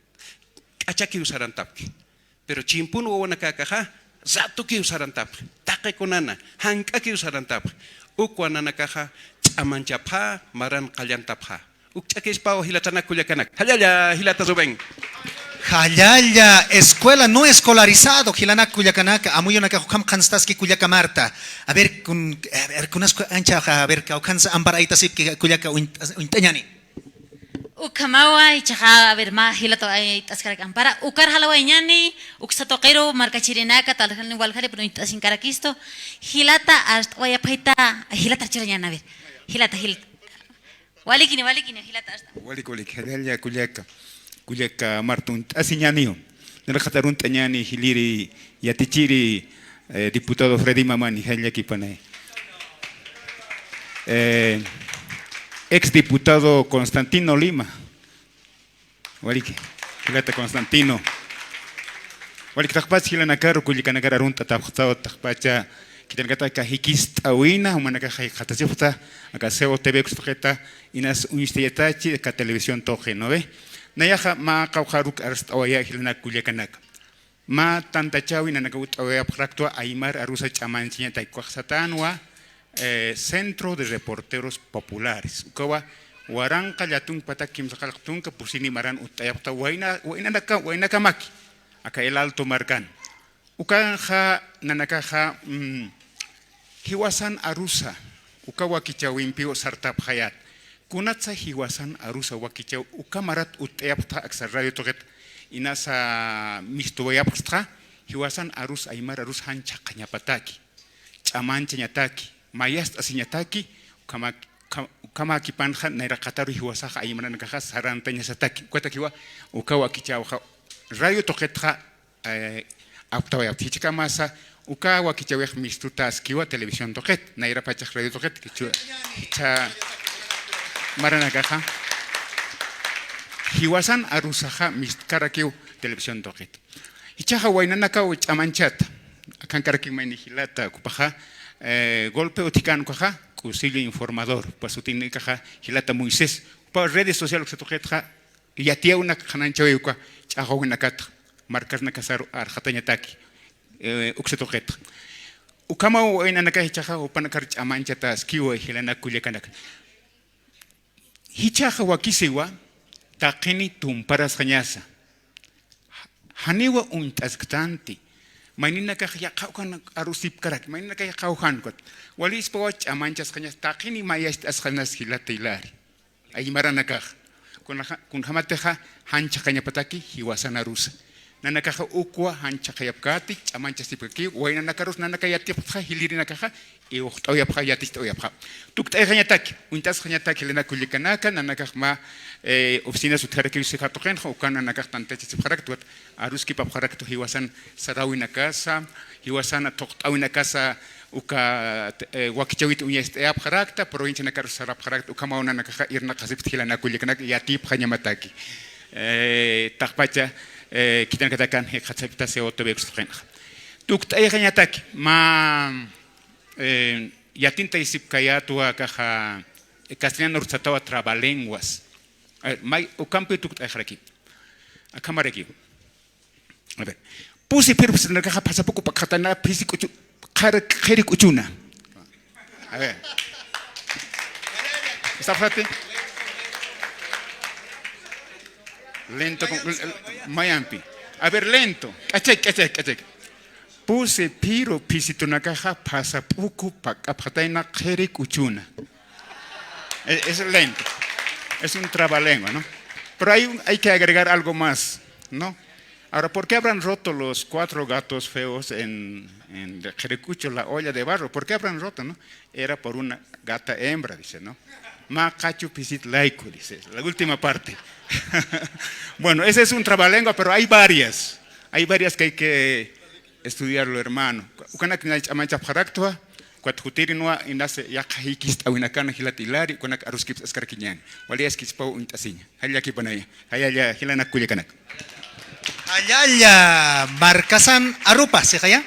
k'achakiw sarantapki. Pero chimpun wawanakakaxa ratukiw sarantapxi. Taqi kunana jank'akiw sarantapxi. Ukwa nanakaxa ch'amanchapxä, maran qallantapxä. Uk ch'akispaw jilatanak kullakanak. Jallalla jilata Rubén. Jallalla escuela no escolarizado, jilanak kullakanaka, amuyunakax ukham qhanstaski kullaka Marta. A ver, kun-, a ver, kunasku ancha, a ver, kawkhansa ampar aytasipki kullaka uñ-, uñt'añani. Ukhamawa, ichaxa, a ver, mä jilata ayt'askarak ampara, ukar jalawayañani, uksa tuqiru, markachirinaka, tal, waljari, pero uñt'asinkarakistu, jilata, arst'awayapxita, jilata archirañana, a ver, jilata, jilata. Walikini, walikini, jilata asta. Walik, walik, jallalla kullaka, kullaka Marta uñt'asiñaniw. Niraqat arunt'añani jiliri yatichiri, eh, diputado Freddy Mamani, jallallakipanay. Eh, ex diputado Constantino Lima. Waliki, jilata Constantino. Walik, taqpach jilanakaru, kullakanakaru arunt'atapxtaw, taqpacha khitinakataki jikist'awina, jumanakaxa jikxatasipxta, aka C O T V uksatuqita, inas uñstayatachi, aka televisión tuqi, ¿no ve? Nayaxa mä qawqharuk arst'awaya jilanak kullakanaka. Mä tantachäwi nanakax utt'awayapxaraktwa aymar arusa ch'amanchañataki, ukax satänwa, eh, Centro de Reporteros Populares. Ukawa waranqa llätunk patak kimsaqallq tunka pusini maran utt'ayapxta wayna, waynanaka, waynakamaki, aka El Alto markan. Ukanxa nanakaxa, mm, jiwasan arusa, uka wakichäwimpiw sartapxayät. Kunatsa jiwasan arusa wakichäw uka marat utt'ayapxta aksa radio tuqit, inasa mistuwayapxtxa, jiwasan arus, aymar arus jan chhaqañapataki, ch'amanchañataki, mayast'asiñataki, ukhama-, ukham-, ukhamäkipanxa nayraqataru jiwasaxa aymaranakaxa sarantañasataki, ukatakiwa uka wakichäwxa radio tuqitxa, eh, aptawayapxta. Jichhakamasa uka wakichäwix mistutaskiwa televisión tuqit, nayra pachax radio tuqit, jichha, jichha maranakaxa jiwasan arusaxa mistkarakiw televisión tuqit. Jichhaxa waynanakaw ch'amanchata, akhankarakiw mayni jilata, ukapaxa, eh, golpe utjkän ukaxa, K'usillu Informador, upa sutinakaxa jilata Moisés, upa redes social uksa tuqitxa, yatiyäwinak qhanañchaway uka ch'axwawinakatxa, markarnakasaru arxatañataki, eh, uksa tuqitxa. Ukhamaw waynanakax jichhaxa jupanakar ch'amanchataskiwa jilanak kullakanaka. Jichhaxa wakisiwa, taqini tumparasxañasa. Janiwa uñt'asktanti. Mayninakax yaqha ukan arusipkaraki, mayninakax yaqha ukan ukat. Walispawa ch'amanchasxañasa, taqini mayacht'asxañasa jilata Hilari. Aymaranakax. Kunja-, kunjamatixa jan chhaqañapataki jiwasan arusa. Nanakaxa ukwa jan chhaqayapkäti, ch'amanchasipkaki, waynanakarus nanaka yatipxtxa jilirinakaxa, iwxt'awayapxa, yaticht'awayapxa. Tukt'ayxañataki, uñt'asxañataki jilanak kullakanaka, nanakax mä, eh, oficinas utjarakiw sija tuqinxa, ukan nanakax tantachasipxarakta, ukat aruskipapxarakta jiwasan saräwinakasa, jiwasan thuqt'äwinakasa, uka, eh, wakichäwit uñast'ayapxarakta, provincianakarus sarapxarakta, ukhamaw nanakaxa irnaqasipkta jilanak kullakanaka, yatipxañamataki. Eh, taqpacha, eh, khitinakatakan jikxatasipkta C O T V uksa tuqinxa. Tukt'ayxañataki, mä, eh, yatintayasipkayätwa akaxa, eh, castellano urutsatawa trabalenguas. A ver, may, ukampiw tukt'ayxaraki. Akhamarakiw. A ver. Pusi phiru phisitunakaxa phasapuku pakxatayna phisi k'uchu, qhar-, qhiri k'uchuna. A ver. ¿Está fuerte? Lento, con, mayampi. A ver, lento. K'achak, k'achak, k'achak. Pusi phiru phisitunakaxa phasap'uku pak'apxatayna qhiri k'uchuna. Es, es lento. Es un trabalengua, ¿no? Pero hay un, hay que agregar algo más, ¿no? Ahora, ¿por qué habrán roto los cuatro gatos feos en, en de Qhirikucho la olla de barro? ¿Por qué habrán roto, no? Era por una gata hembra, dice, ¿no? Mä qachu phisit layku, dice, la última parte. Bueno, ese es un trabalengua, pero hay varias. Hay varias que hay que estudiarlo, hermano. Ukanak ña ch'amanchapxaraktwa, ukat jutirinwa, inas yaqha jikist'äwinakan jilat Hilari, ukanak aruskipt'askarakiñäni. Wali askispaw uñt'asiña. Jallalla kipanaya. Jallalla jilanak kullakanak. Jallalla markasan arupa, ¿sixaya?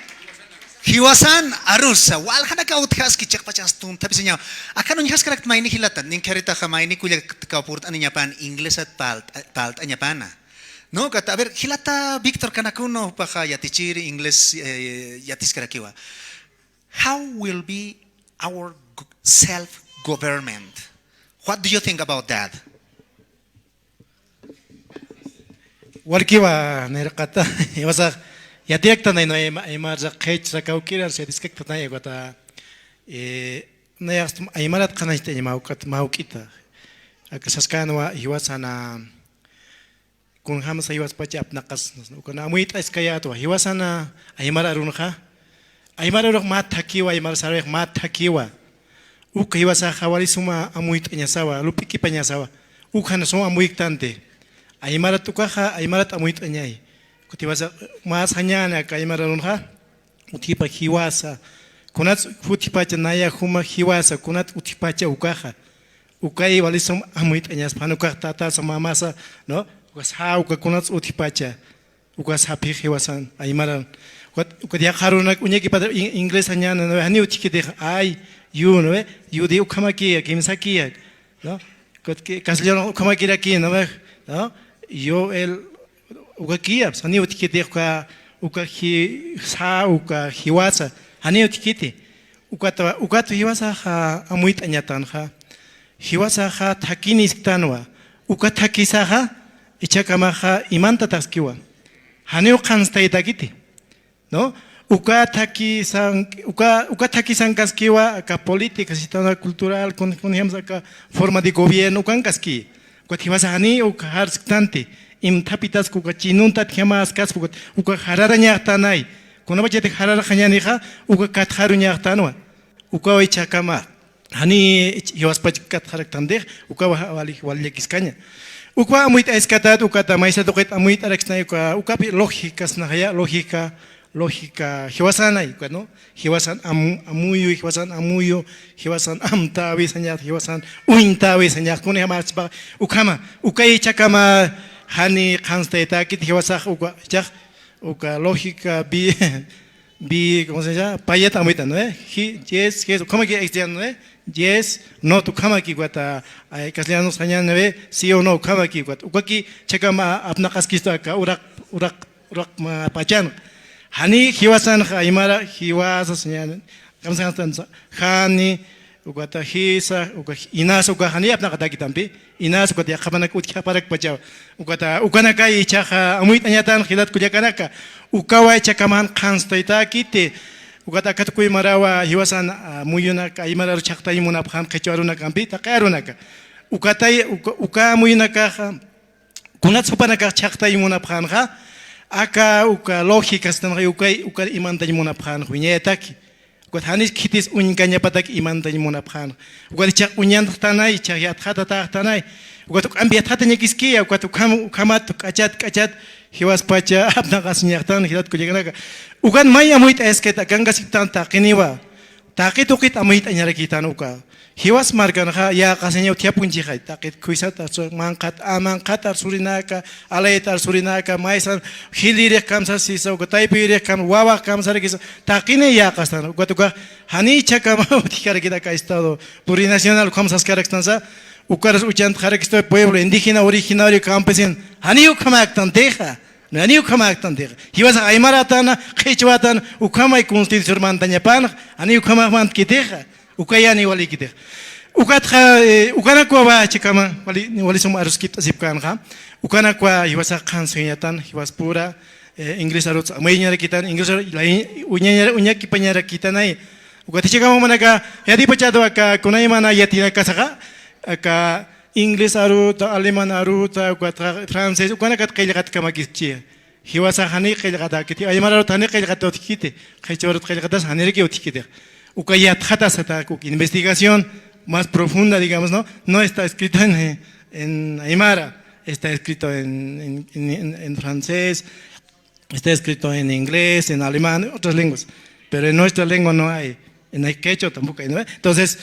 Jiwasan arusa. Waljanaka utjaski chiqpachas tuntapisiñaw. Akan uñjaskarakta mayni jilata, ninkhiritaxa mayni kullaka purt'aniñapan, inglesat palt-, palt'añapana. No, ukat, a ver, jilata Víctor Canacuno, jupaxa yatichiri, inglés, eh, yatiskarakiwa. How will be our g-, self-government? What do you think about that? Walkiwa nayraqata, iwasax yatiraktanay, no, ima, ima, qhechsa kawk'irar yatiskaktanay, ukat, eh, nayax aymarat qhanañcht'aña mä ukat, mä juk'ita. Aka saskänwa jiwasana, kunjamsa jiwaspacha apnaqas, ukan amuyt'askayätwa, jiwasana aymar arunxa, aymar arux mä thakiwa, aymar sarux mä thakiwa. Uk jiwasaxa wali suma amuyt'añasawa, lup'ikipañasawa. Uk jan suma amuykt'anti. Aymarat ukaxa, aymarat amuyt'añay. Ukat jiwasa, mä sañäni aka aymararunxa. Utjipa jiwasa. Kunats utjipacha naya juma jiwasa, kunat utjipacha ukaxa. Ukay wali suma amuyt'añaspa, jan ukax tatasa, mamasa, ¿no? Ukas ja uka kunats utjipacha. Ukas japix jiwasan, aymaran. Ukat, ukat yaqha arunak uñakipat in-, inglés sañäni, ¿no ve? Janiw utjkiti, I, you, ¿no ve? You de ukhamakïya, kimsakïya, ¿no? Ukat ki-, castellano ukhamakiraki, ¿no ve? ¿No? Yo, él, ukakiya, janiw utjkiti, uka, uka ji-, sa, uka jiwasa, janiw utjkiti. Ukat, ukat jiwasaxa amuyt'añatanxa. Jiwasaxa thakinisktanwa. Uka thakisaxa, jichhakamaxa imantatäskiwa. Janiw qhanstaytäkiti, ¿no? Uka thakisan, uka, uka thakisankaskiwa, aka política, sistema cultural, kun, kunjamsa aka forma de gobierno, ukankaski. Ukat jiwasa janiw uk jarsktanti, imthapitask uka chinuntat jimaskaspa, ukat, uka jararañaxtanay. Kunapachatix jararaxañänixa, uka katxaruñaxtanwa. Ukawa jichhakama. Jani jiwaspach katxaraktantix, ukawa wali, wali llakiskaña. Ukawa amuyt'askatat, ukata maysa tuqit amuyt'araksnay, uka, ukapi lógica snaxaya, lógica, lógica, jiwasanay, uka, ¿no? Jiwasan am-, amuyu, jiwasan amuyu, jiwasan amtäwi sañax, jiwasan uñtäwi sañax, kunjamaxpa, ukhama, ukay jichhakama, jani qhanstaytäkit jiwasax, uka, jichhax, uka lógica, bi-, bi-, ¿cómo se llama? Payat amuyt'an, ¿no ve? Ji-, yes, yes, ukhamaki castellano, ¿no ve? Yes, no, ukhamaki ukat, ay, castellano sañäni, ¿no ve? Sí o no, ukhamaki ukat. Ukaki jichhakama apnaqaskistu aka uraq, uraq, uraq mä pachan. Jani jiwasan aymara, jiwasa sañäni. Kamsastan, jani, ukata jisa, uka inas, uka jani apnaqatäkitampi, inas, ukata yaqhapanak utjxaparakpachaw. Ukata, ukanakay jichhaxa amuyt'añatan jilat kullakanaka. Ukawa jichhakama qhanstaytäkiti. Ukata aka tukuy marawa jiwasan, a, muyunak aymararu chhaqtañ munapxän qhichwa arunakampi, taqi arunaka. Ukatay, uka, uka muyunakaxa, kunats jupanakax chhaqtañ munapxänxa, aka uka lógica sistanxa, ukay, uka imantañ munapxänxa, wiñayataki. Ukat janis khitis uñkañapatak imantañ munapxänxa. Ukat jichhax uñantxtanay, jichhax yatxatatäxtanay. Ukat juk'ampi yatxatañakiskiya, ukat ukham, ukhamat, k'achat, k'achat, jiwaspacha apnaqasiñaxtan, jilat kullakanaka. Ukat may amuyt'askit, akankasktan taqiniwa. Taqi tuqit amuyt'añarakïtan uka. Jiwas markanxa yäqasiñaw utjapunchixay, taqit khuysat arsu, manqhat, a, manqhat arsurinaka, alayt arsurinaka, maysan, jilïrix kamsasisa, uka taypiyürix kam, wawax kamsarakisa, taqini yäqastan, ukat uka, jani jichhakama utjkarakit aka estado plurinacional ukham saskaraktansa, ukaras uchantxarakistu pueblo indígena originario campesino, jani ukhamäktantixa. Nani ukhamäktantixa. Jiwasax aymarätana, qhichwätana, ukhamay constitución mantañapanxa, ani ukhamax mantkitixa, ukayani walikitixa. Ukatxa, eh, ukanakwa jichhakama, wali, wali sum aruskipt'asipkänxa, ukanakwa jiwasax qhansuñatan, jiwaspura, eh, inglés arut amuyñarakitan, inglés arut la, uñañara, uñakipañarakitanay. Ukat jichhakama jumanaka, yatipachätwa aka, kunaymana yatinakasaxa, aka, inglés aruta, alemán aruta, ukat francés, ukanakat qillqatkamakiskchi. Jiwasax jani qillqatäkiti, aymar arut jani qillqata utjkiti, qhichwa arut qillqatas janiraki utjkiti. Uka yatxatasata, uka investigación más profunda, digamos, ¿no? No está escrito en, en aymara, está escrito en, en, en, en, en francés, está escrito en inglés, en alemán, en otras lenguas. Pero en nuestra lengua no hay. En el quechua tampoco hay, ¿no? Entonces,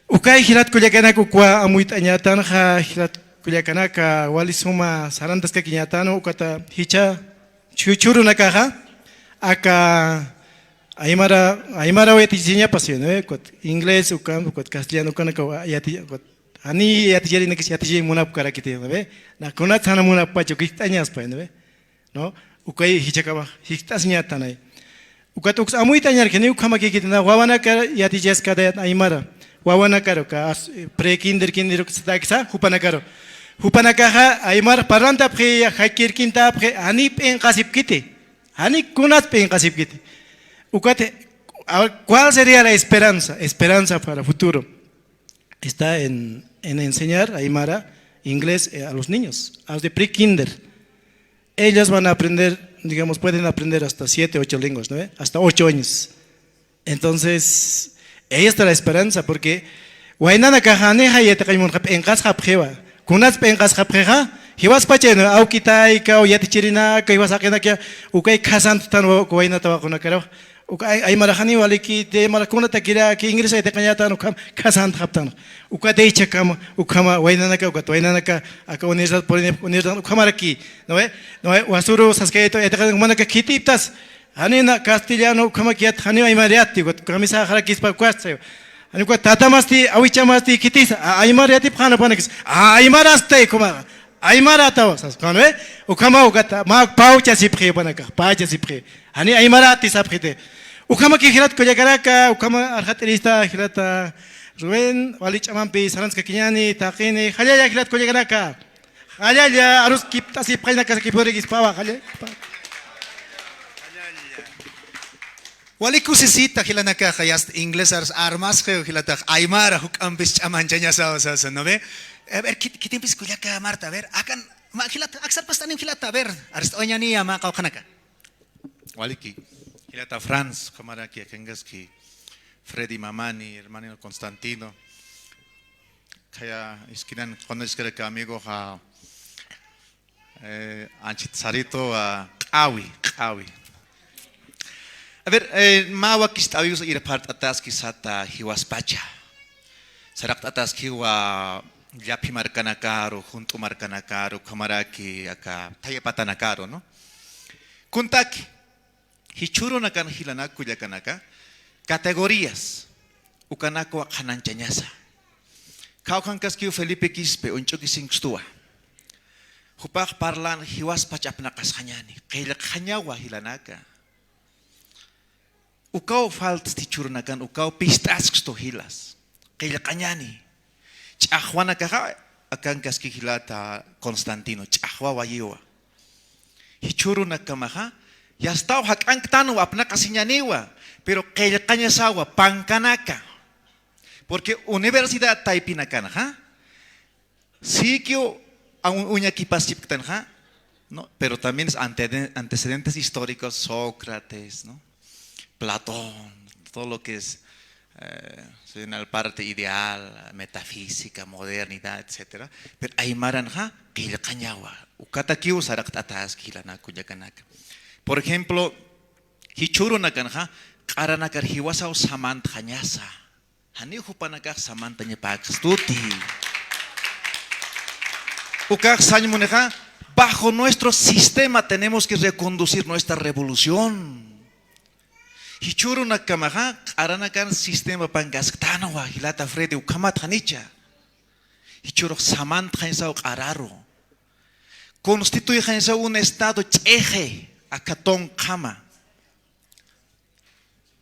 ukay jilat kullakanaka ukwa amuyt'añatanxa, jilat kullakanaka wali suma sarantaskakiñatan, ukata jichha chu-, churunakaxa, aka aymara, aymara yatichiñapasiwa, ¿no? Ukat inglés, ukan, ukat castellano, ukanaka yati-, ukat, ani yatichirinakis yatichiñ munapkarakiti, ¿no? Na kunats jana munappacha, uka jist'añaspa, ¿no? ¿No? Ukay jichhakama jist'asiñatanay. Ukat uks amuyt'añaraki, janiw ukhamakïkiti, na wawanakar yatichaskatayat aymara. Wawanakar uka as-, pre-kinder, kinder uksataykisa, jupanakaru. Jupanakaxa aymar parlantapxi, jakirkintapxi, jani p'inqasipkiti. Jani kunats p'inqasipkiti. Ukat, a ver, ¿cuál sería la esperanza? Esperanza para futuro. Está en, en enseñar aymara, inglés, eh, a los niños, a los de pre-kinder. Ellos van a aprender, digamos, pueden aprender hasta siete, ocho lenguas, ¿no ve? Hasta ocho años. Entonces, Ella está la esperanza, porque waynanakaxa janixa yatiqañ munxa p'inqasxapxiwa. Kunas p'inqasxapxixa, jiwaspacha, ¿no? Awkitayka, o yatichirinaka, jiwas jaqinaka, ukay khasanttan wa-, waynata waqunakaraw. Uka ay-, aymara janiw waliki, de aymara kunatakiraki, inglés yatiqañatan, ukham khasantxaptan. Uka de ichhakama, ukhama waynanaka, ukat waynanaka, aka universidad, por ejemplo, universidad, ukhamaraki, ¿no ve? ¿No ve? Wasuru, saskayto, yatiqañ, umanaka khitiptas. Janina castellano ukhamakiyat, janiw aymar yati, ukat kamisaxarakispa ukastayo. Jani ukat tatamasti, awichamasti, khitisa, a-, aymar yatipxana panakis. A-, aymarastay ukhama. Aymarataw, sas, ¿no ve? Ukhama ukat, mä pawchasipxi panakax, pawchasipxi. Jani aymarati sapxiti. Ukhamaki jilat kullakanaka, ukhama arxat'irista jilata Rubén, wali ch'amampi saranskakiñäni, taqini, jallalla jilat kullakanaka. Jallalla, arus kipt'asipxañanakasaki purikispawa, jallalla. Wali kusisita jilanakaxa, yast inglés ars-, armasxiw jilatax, aymara juk'ampis ch'amanchañasaw sasa, ¿no ve? A ver, kit-, kitimpis kullaka Marta, a ver, akan, mä jilata, aksarpast'aniw jilata, a ver, arst'awañäniya mä qawqhanaka. Waliki, jilata Franz, ukhamaraki akankaski Freddy Mamani, hermano Constantino. Khaya iskinan qunaskaraki amigoxa, eh, anchit sarito, ah, q'awi, q'awi. A ver, eh, mä wakist'äwiw irphart'ataski sata jiwaspacha. Saraqt'ataskiwa llaphi markanakaru, junt'u markanakaru, ukhamaraki aka thaya patanakaru, ¿no? Kuntaki, jichhürunakan jilanak kullakanaka, categorías, ukanakwa qhananchañasa. Kawkhankaskiw Felipe Quispe, uñch'ukisinkstuwa. Jupax parlan jiwaspach apnaqasxañäni, qillqxañawa jilanaka. Ukaw faltsti jichhürunakan, ukaw pist'askstu jilas. Qillqañäni. Ch'axwanakaxa, akankaski jilata Constantino, ch'axwawayiwa. Jichhürunakamaxa, yastaw jak'anktanwa, apnaqasiñäniwa, pero qillqañasawa, pankanaka. Porque universidad taypinakanxa, sikiw a-, uñakipaschipktanxa, ¿no? Pero también es antede-, antecedentes históricos, Sócrates, ¿no? Platón, todo lo que es, eh, sí, en la parte ideal, metafísica, modernidad, etcétera. Pero aymaranxa, qillqañawa, ukatakiw saraqt'ataski jilanak kullakanaka. Por ejemplo, jichhürunakanxa, q'aranakar jiwasaw samantxañasa. Janiw jupanakax samantañapäkxtuti. Ukax sañ munixa, bajo nuestro sistema tenemos que reconducir nuestra revolución. Jichhürunakamaxa, q'aranakan sistemapan kasktanwa, jilata Freddy, ukhamat janicha. Jichhürux samantxañsaw q'araru. Constituyxañsaw un estado ch'ixi, aka tunka jama.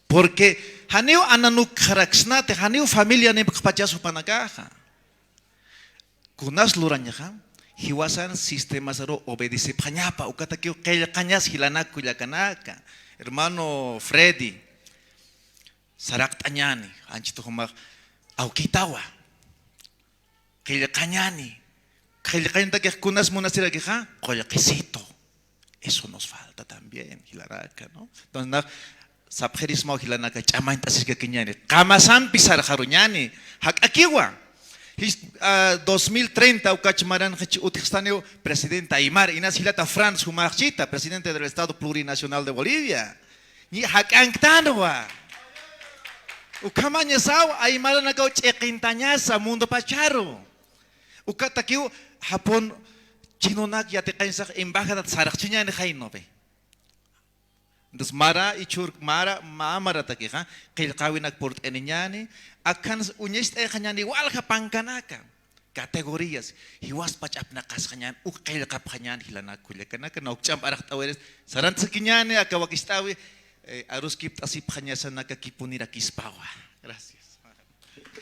Porque janiw ananukxaraksnati, janiw familianipkpachas jupanakaxa. Kunas lurañaxa, jiwasan sistemasaru obedecipxañapa, ukatakiw qillqañas jilanak kullakanaka. Hermano Freddy, saraqt'añäni, anchhit jumax awkitawa. Qillqañäni. Qillqañatakix kunas munasirakixa, qullqisitu. Eso nos falta también, jilanaka, ¿no? Entonces, na, sapxirismaw jilanaka, ch'amañt'asiskakiñäni. Qamasampi sarxaruñäni. Jak'akiwa. Jis-, ah, dos mil treinta, ukach maranxich utjstaniw presidente aymar. Inas jilata Franz jumaxchita, presidente del Estado Plurinacional de Bolivia. Ni jak'anktanwa. Ukhamañasaw aymaranakaw ch'iqintañasa mundopacharu. Ukatakiw Japón chinonak yatiqañsax embajadat sarxchiñäni jaynupi. Entonces, mara jichhür, mara, mä maratakixa, qillqäwinak purt'aniñäni, akhans uñacht'ayxañäni walja pankanaka. Categorías, jiwaspach apnaqasxañän, uk qillqapxañän jilanak kullakanaka, na uk ch'amp arxt'äwiris, sarantaskiñäni, aka wakist'äwi, eh, aruskipt'asipxañasanakakipunirakispawa. Gracias.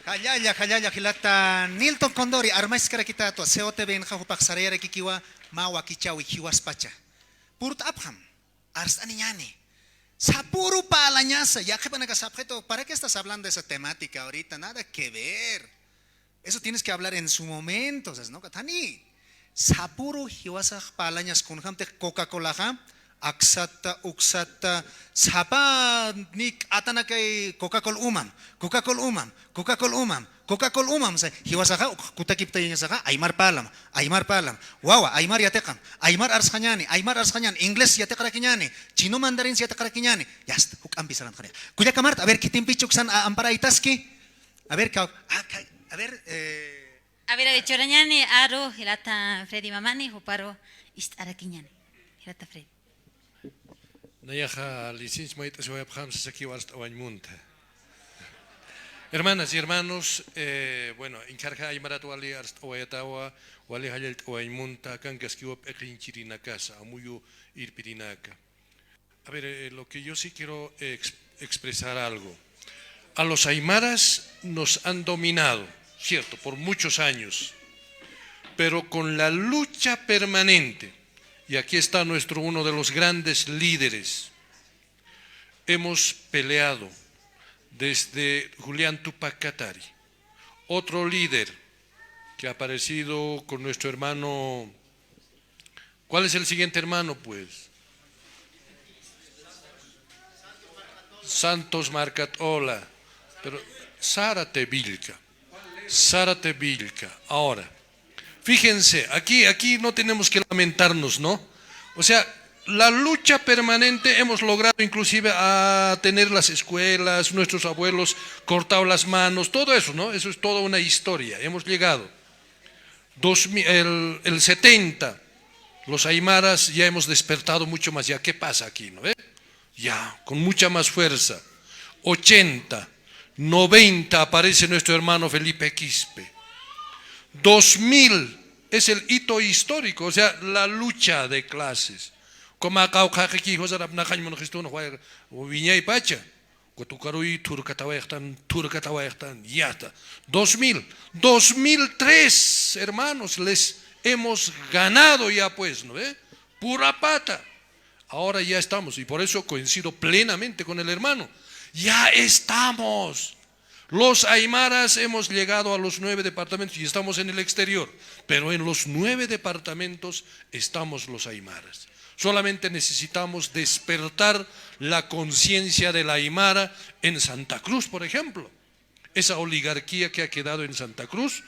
Jallalla, jallalla, jilata Nilton Condori, armaskarakitwa, C O T V nxa jupax sarayarakikiwa, mä wakichäwi jiwaspacha. Purt'apxam, arst'aniñäni. Sapüru parlañasa, yaqhipanaka sapxitu, ¿para qué estás hablando de esa temática ahorita? Nada que ver. Eso tienes que hablar en su momento, sas, ¿no? Katani. Sapüru jiwasax parlañas kunjamtix Coca-Colaxa, Aksata, uksata, sapani k'atanakay Coca-Cola umam, Coca-Cola umam, Coca-Cola umam, Coca-Cola umam, sa, jiwasaxa, uk kutakiptayañasaxa, aymar parlam, aymar parlam, wawa, aymar yatiqam, aymar arsxañani, aymar arsxañani, inglés yatiqarakiñani, chino mandarins yatiqarakiñani, ya está, juk'ampi saranxani. Kullaka Marta, a ver, khitimpichu uksan a-, amparaytaski, a ver, kaw-, a, ka-, a ver, eh, A ver, a ver, churañani, aru, jilata Freddy Mamani, juparu ist'arakiñani. Jilata Freddy. Nayaxa licencia mayt'asiwayapxam sasakiw arst'awañ munta. Hermanas y hermanos, eh, bueno, inkarja aymarat wali arst'awayatawa, wali jallallt'awañ munta, kankaskiwa p'iqinchirinakasa, amuyu irpirinaka. A ver, eh, lo que yo sí quiero ex-, expresar algo. A los aymaras nos han dominado, cierto, por muchos años, pero con la lucha permanente, y aquí está nuestro, uno de los grandes líderes, hemos peleado desde Julián Tupac Katari, otro líder que ha aparecido con nuestro hermano. ¿Cuál es el siguiente hermano, pues? Santos Marcatola. Pero Zárate Vilca. Zárate Vilca. Ahora, fíjense, aquí, aquí no tenemos que lamentarnos, ¿no? O sea, la lucha permanente, hemos logrado inclusive a tener las escuelas, nuestros abuelos cortado las manos, todo eso, ¿no? Eso es toda una historia. Hemos llegado. Dos mil, el, el setenta, los aymaras ya hemos despertado mucho más. Ya, ¿qué pasa aquí, no ve? Ya, con mucha más fuerza. Ochenta, noventa aparece nuestro hermano Felipe Quispe. Dos mil es el hito histórico, o sea, la lucha de clases. Como acá, acá, aquí, José Rabnajañ, Monjistun, Juan, Viñay Pacha. Ukat ukaruy thurkatawayxtan, thurkatawayxtan, ya está. Dos mil, dos mil tres, hermanos, les hemos ganado ya, pues, ¿no ve? Pura pata. Ahora ya estamos, y por eso coincido plenamente con el hermano. Ya estamos. Los aymaras hemos llegado a los nueve departamentos y estamos en el exterior, pero en los nueve departamentos estamos los aymaras. Solamente necesitamos despertar la conciencia de la aymara en Santa Cruz, por ejemplo. Esa oligarquía que ha quedado en Santa Cruz,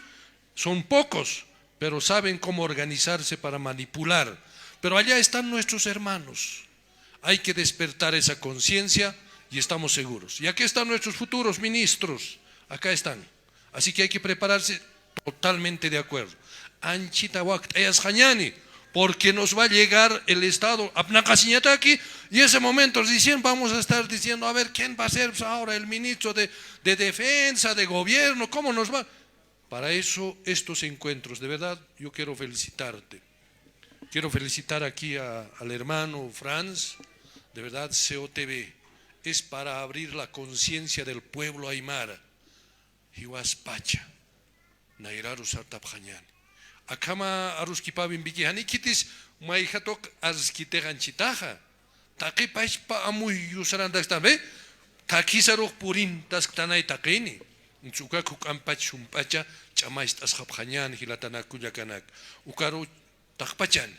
son pocos, pero saben cómo organizarse para manipular. Pero allá están nuestros hermanos. Hay que despertar esa conciencia y estamos seguros. Y aquí están nuestros futuros ministros. Acá están. Así que hay que prepararse. Totalmente de acuerdo. Anchita wakt'ayasxañani, porque nos va a llegar el Estado apnaqasiñataki, y ese momento recién vamos a estar diciendo, a ver, ¿quién va a ser, pues, ahora el ministro de, de Defensa, de Gobierno? ¿Cómo nos va? Para eso, estos encuentros, de verdad, yo quiero felicitarte. Quiero felicitar aquí a, al hermano Franz, de verdad, C O T V, es para abrir la conciencia del pueblo aymara. Jiwaspacha, nayraru sartapxañani. Akhama aruskipawimpikixa, jani khitis mayjatuq aruskitixanchitaxa. Taqi pachpa amuyu sarantakstampi, thakhisa rux purintasktanay taqini. Uka juk'ampach sump'acha ch'amacht'asxapxañäni jilatanak kullakanak. Ukaru taqpachan.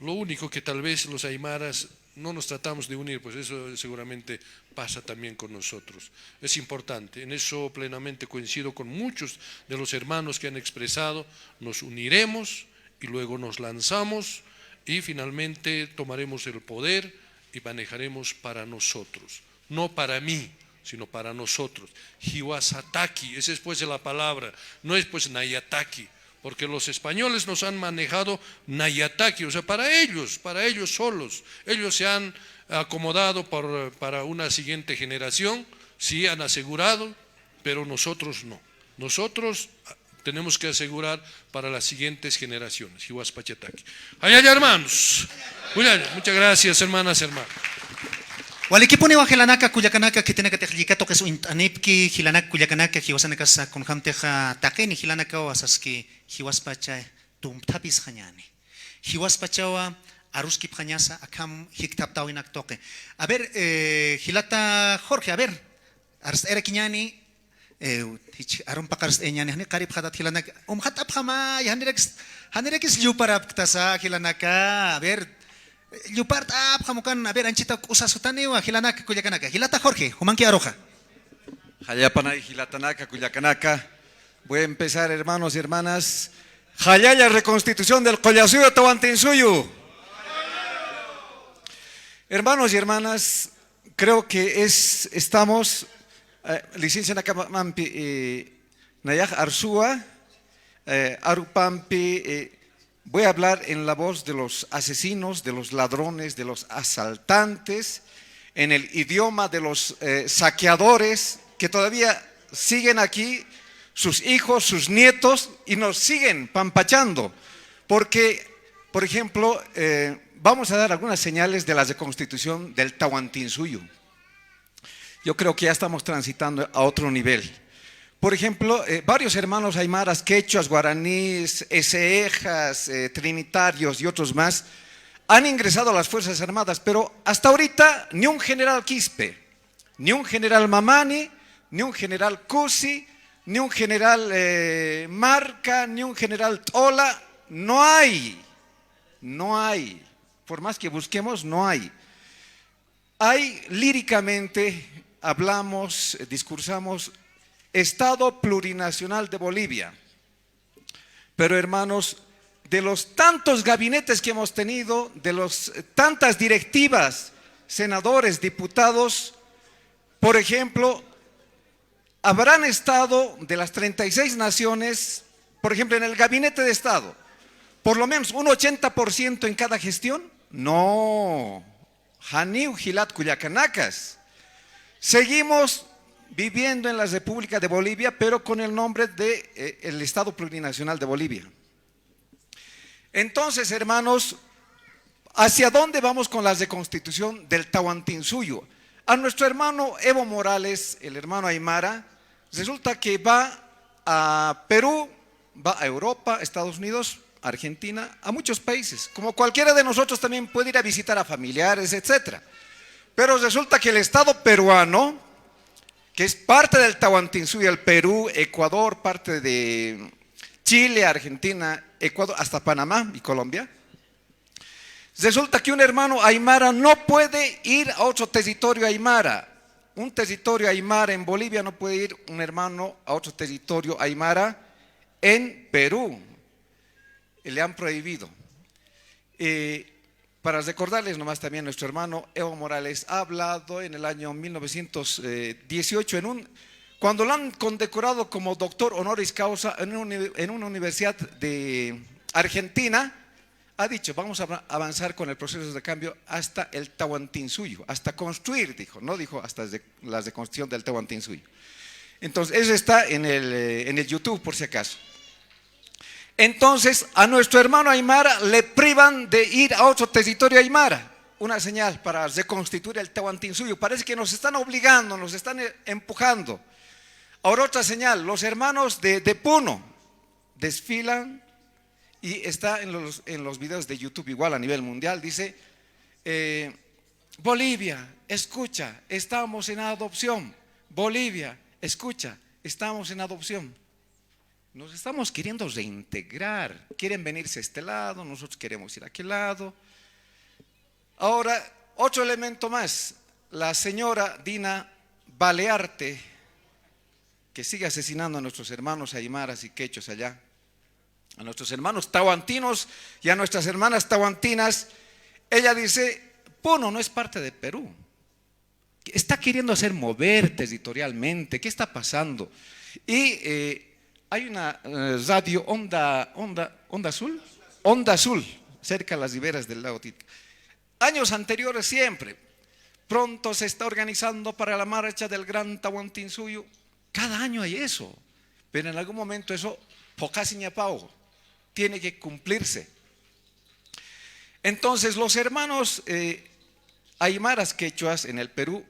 Lo único que tal vez los aymaras no nos tratamos de unir, pues eso seguramente pasa también con nosotros. Es importante, en eso plenamente coincido con muchos de los hermanos que han expresado, nos uniremos y luego nos lanzamos y finalmente tomaremos el poder y manejaremos para nosotros. No para mí, sino para nosotros. Jiwasataki, esa es pues la palabra, no es pues nayataki, porque los españoles nos han manejado nayataki, o sea, para ellos, para ellos solos. Ellos se han acomodado por, para una siguiente generación, sí, han asegurado, pero nosotros no. Nosotros tenemos que asegurar para las siguientes generaciones. Jiwaspachataki. Jallalla, hermanos. Jallalla, muchas gracias, hermanas, hermanos. Walikipuniwa jilanaka kullakanaka, khitinakatix llika tuqis uñt'anipki, jilanaka kullakanaka, jiwasanakasa kunjamtix taqini jilanakawa saski, jiwaspacha tumpthapisxañäni. Jiwaspachawa aruskipxañasa akham jikthaptäwinak tuqi. A ver, eh, jilata Jorge, a ver, arst'ayarakiñäni, eh, jich arumpaq arst'ayañäni, jani qaripxatat jilanaka, umxat'apxamay, janirakis, janirakis lluparapktasa jilanaka, a ver, Llupart apxamukan, a ver, anchita k'usa sutaniwa, jilanaka, kullakanaka. Jilata Jorge, jumanki aruxa. Jallapanay, jilatanaka, kullakanaka. Voy a empezar, hermanos y hermanas. Jallalla reconstitución del Qullasuyu Tawantinsuyu. Hermanos y hermanas, creo que es, estamos, eh, licencia nakamampi, eh, nayax arsua, eh, arupampi, eh, voy a hablar en la voz de los asesinos, de los ladrones, de los asaltantes, en el idioma de los, eh, saqueadores que todavía siguen aquí, sus hijos, sus nietos, y nos siguen pampachando. Porque, por ejemplo, eh, vamos a dar algunas señales de la reconstitución del Tawantinsuyu. Yo creo que ya estamos transitando a otro nivel. Por ejemplo, eh, varios hermanos aymaras, quechuas, guaraníes, esejas, eh, trinitarios y otros más han ingresado a las Fuerzas Armadas, pero hasta ahorita ni un general Quispe, ni un general Mamani, ni un general Cusi, ni un general, eh, Marca, ni un general Tola. No hay, no hay. Por más que busquemos, no hay. Hay líricamente, hablamos, eh, discursamos, Estado Plurinacional de Bolivia. Pero, hermanos, de los tantos gabinetes que hemos tenido, de las, eh, tantas directivas, senadores, diputados, por ejemplo, habrán estado de las treinta y seis naciones, por ejemplo, en el gabinete de Estado, por lo menos un ochenta por ciento en cada gestión. No. Janiw jilat kullakanakas. Seguimos viviendo en la República de Bolivia, pero con el nombre de, eh, el Estado Plurinacional de Bolivia. Entonces, hermanos, ¿hacia dónde vamos con la reconstitución del Tawantinsuyu? A nuestro hermano Evo Morales, el hermano aymara, resulta que va a Perú, va a Europa, Estados Unidos, Argentina, a muchos países. Como cualquiera de nosotros también puede ir a visitar a familiares, etcétera. Pero resulta que el Estado peruano, que es parte del Tawantinsuyu, el Perú, Ecuador, parte de Chile, Argentina, Ecuador, hasta Panamá y Colombia, resulta que un hermano aymara no puede ir a otro territorio aymara. Un territorio aymara en Bolivia no puede ir un hermano a otro territorio aymara en Perú. Le han prohibido. Eh, para recordarles nomás también, nuestro hermano Evo Morales ha hablado en el año mil novecientos dieciocho, en un, cuando lo han condecorado como doctor honoris causa en una uni-, en una universidad de Argentina, ha dicho: "Vamos a av-, avanzar con el proceso de cambio hasta el Tawantinsuyu, hasta construir", dijo, no dijo hasta de-, la reconstrucción del Tawantinsuyu. Entonces, eso está en el, eh, en el YouTube, por si acaso. Entonces, a nuestro hermano aymara le privan de ir a otro territorio aymara. Una señal para reconstituir el Tawantinsuyu. Parece que nos están obligando, nos están, eh, empujando. Ahora otra señal, los hermanos de, de Puno desfilan y está en los, en los videos de YouTube igual a nivel mundial, dice, eh, "Bolivia, escucha, estamos en adopción. Bolivia, escucha, estamos en adopción". Nos estamos queriendo reintegrar. Quieren venirse a este lado, nosotros queremos ir a aquel lado. Ahora, otro elemento más. La señora Dina Balearte, que sigue asesinando a nuestros hermanos aymaras y quechos allá, a nuestros hermanos tawantinos y a nuestras hermanas tawantinas, ella dice: "Puno no es parte de Perú". Está queriendo hacer mover territorialmente. ¿Qué está pasando? Y, eh, hay una, eh, radio Onda, Onda, Onda Azul, Onda Azul, cerca de las riberas del lago Titicaca. Años anteriores siempre, pronto se está organizando para la marcha del Gran Tawantinsuyu. Cada año hay eso, pero en algún momento eso, phoqhasiñapaw, tiene que cumplirse. Entonces, los hermanos, eh, aymaras quechuas en el Perú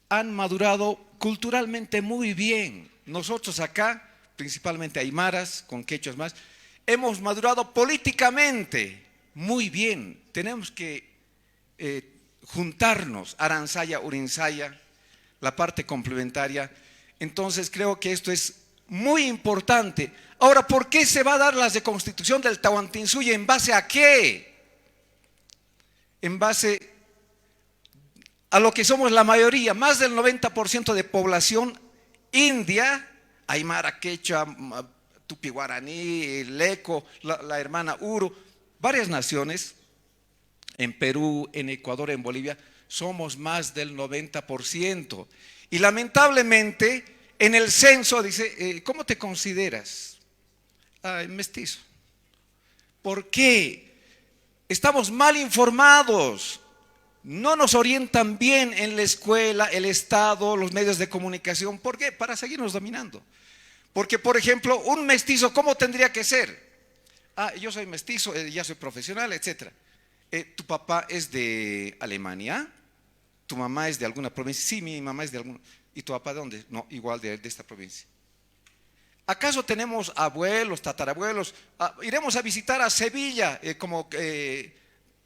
han madurado culturalmente muy bien. Nosotros acá, principalmente aymaras, con quechuas más, hemos madurado políticamente muy bien. Tenemos que, eh, juntarnos, Aransaya, Urinsaya, la parte complementaria. Entonces, creo que esto es muy importante. Ahora, ¿por qué se va a dar la reconstitución del Tawantinsuyu? ¿En base a qué? en base a lo que somos la mayoría, más del noventa por ciento de población india, aymara, quechua, ma-, tupi guaraní, leco, la, la hermana uru, varias naciones, en Perú, en Ecuador, en Bolivia, somos más del noventa por ciento. Y lamentablemente, en el censo dice, eh, ¿cómo te consideras? "Ay, mestizo". ¿Por qué? Estamos mal informados. No nos orientan bien en la escuela, el Estado, los medios de comunicación. ¿Por qué? Para seguirnos dominando. Porque, por ejemplo, un mestizo, ¿cómo tendría que ser? "Ah, yo soy mestizo, eh, ya soy profesional, etcétera". Eh, ¿tu papá es de Alemania? ¿Tu mamá es de alguna provincia? Sí, mi mamá es de alguna. ¿Y tu papá de dónde? No, igual de, de esta provincia. ¿Acaso tenemos abuelos, tatarabuelos? Ah, iremos a visitar a Sevilla, eh, como, eh,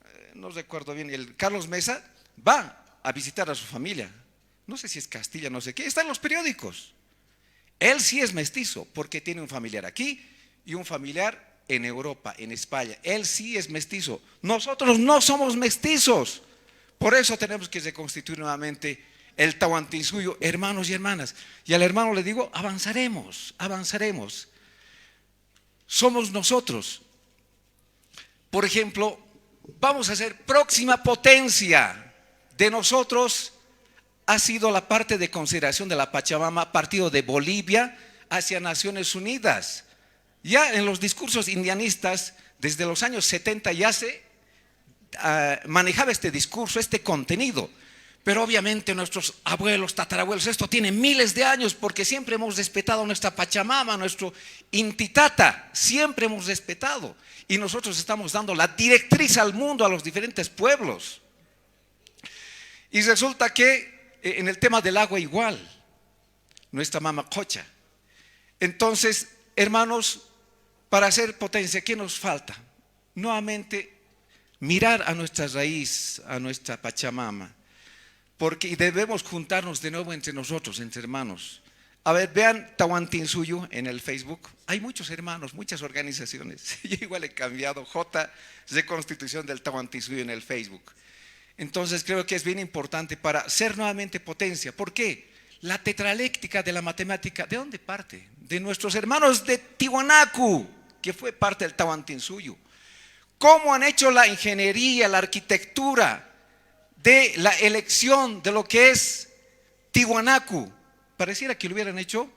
eh, no recuerdo bien, el Carlos Mesa va a visitar a su familia. No sé si es Castilla, no sé qué, está en los periódicos. Él sí es mestizo, porque tiene un familiar aquí y un familiar en Europa, en España. Él sí es mestizo. Nosotros no somos mestizos. Por eso tenemos que reconstituir nuevamente el Tawantinsuyo, hermanos y hermanas. Y al hermano le digo, avanzaremos, avanzaremos. Somos nosotros. Por ejemplo, vamos a ser próxima potencia. De nosotros ha sido la parte de consideración de la Pachamama, partido de Bolivia hacia Naciones Unidas. Ya en los discursos indianistas, desde los años setenta ya se, ah, manejaba este discurso, este contenido. Pero obviamente nuestros abuelos, tatarabuelos, esto tiene miles de años, porque siempre hemos respetado nuestra Pachamama, nuestro Inti Tata, siempre hemos respetado. Y nosotros estamos dando la directriz al mundo, a los diferentes pueblos. Y resulta que, eh, en el tema del agua igual, nuestra mama qocha. Entonces, hermanos, para ser potencia, ¿qué nos falta? Nuevamente, mirar a nuestra raíz, a nuestra Pachamama, porque, y debemos juntarnos de nuevo entre nosotros, entre hermanos. A ver, vean Tawantinsuyu en el Facebook. Hay muchos hermanos, muchas organizaciones. Yo igual he cambiado, J, reconstitución del Tawantinsuyu en el Facebook. Entonces creo que es bien importante para ser nuevamente potencia. ¿Por qué? La tetraléctica de la matemática, ¿de dónde parte? De nuestros hermanos de Tiwanaku, que fue parte del Tawantinsuyu. ¿Cómo han hecho la ingeniería, la arquitectura de la elección de lo que es Tiwanaku? Pareciera que lo hubieran hecho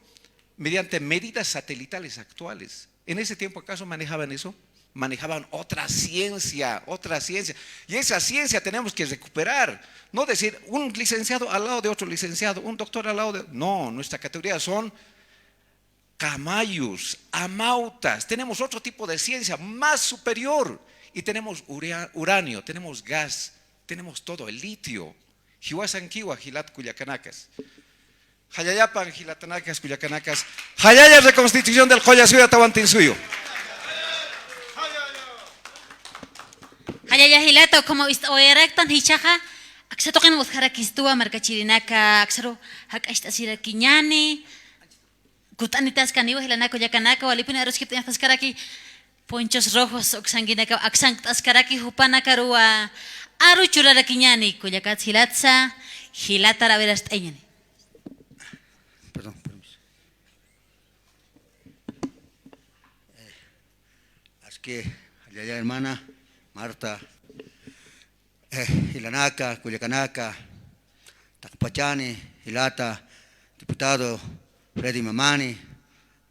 mediante medidas satelitales actuales. ¿En ese tiempo acaso manejaban eso? Manejaban otra ciencia, otra ciencia. Y esa ciencia tenemos que recuperar. No decir un licenciado al lado de otro licenciado, un doctor al lado de... No, nuestra categoría son camayus, amautas. Tenemos otro tipo de ciencia más superior. Y tenemos urea-, uranio, tenemos gas, tenemos todo, el litio. Jiwasankiwa, jilat kullakanakas. Jallallapan jilatanakas, kullakanakas. Jallalla reconstitución del Qollasuyu, Tawantinsuyu. Jallalla jilata, ukhama wist'awayaraktan jichhaxa, aksa tuqin utjarakistuwa markachirinaka, aksaru jak'acht'asirakiñäni, kut'anitaskaniwa jilanaka kullakanaka, walipuni aruskipt'añaxtaskaraki, ponchos rojos uksankinaka, aksankt'askaraki, jupanakaruwa aru churarakiñäni, kullakat jilatsa, jilatar awirast'ayañäni. Perdón, permiso. Eh, es que, jallalla hermana Marta, eh, jilanaka, kullakanaka, taqpachani, jilata, diputado Freddy Mamani,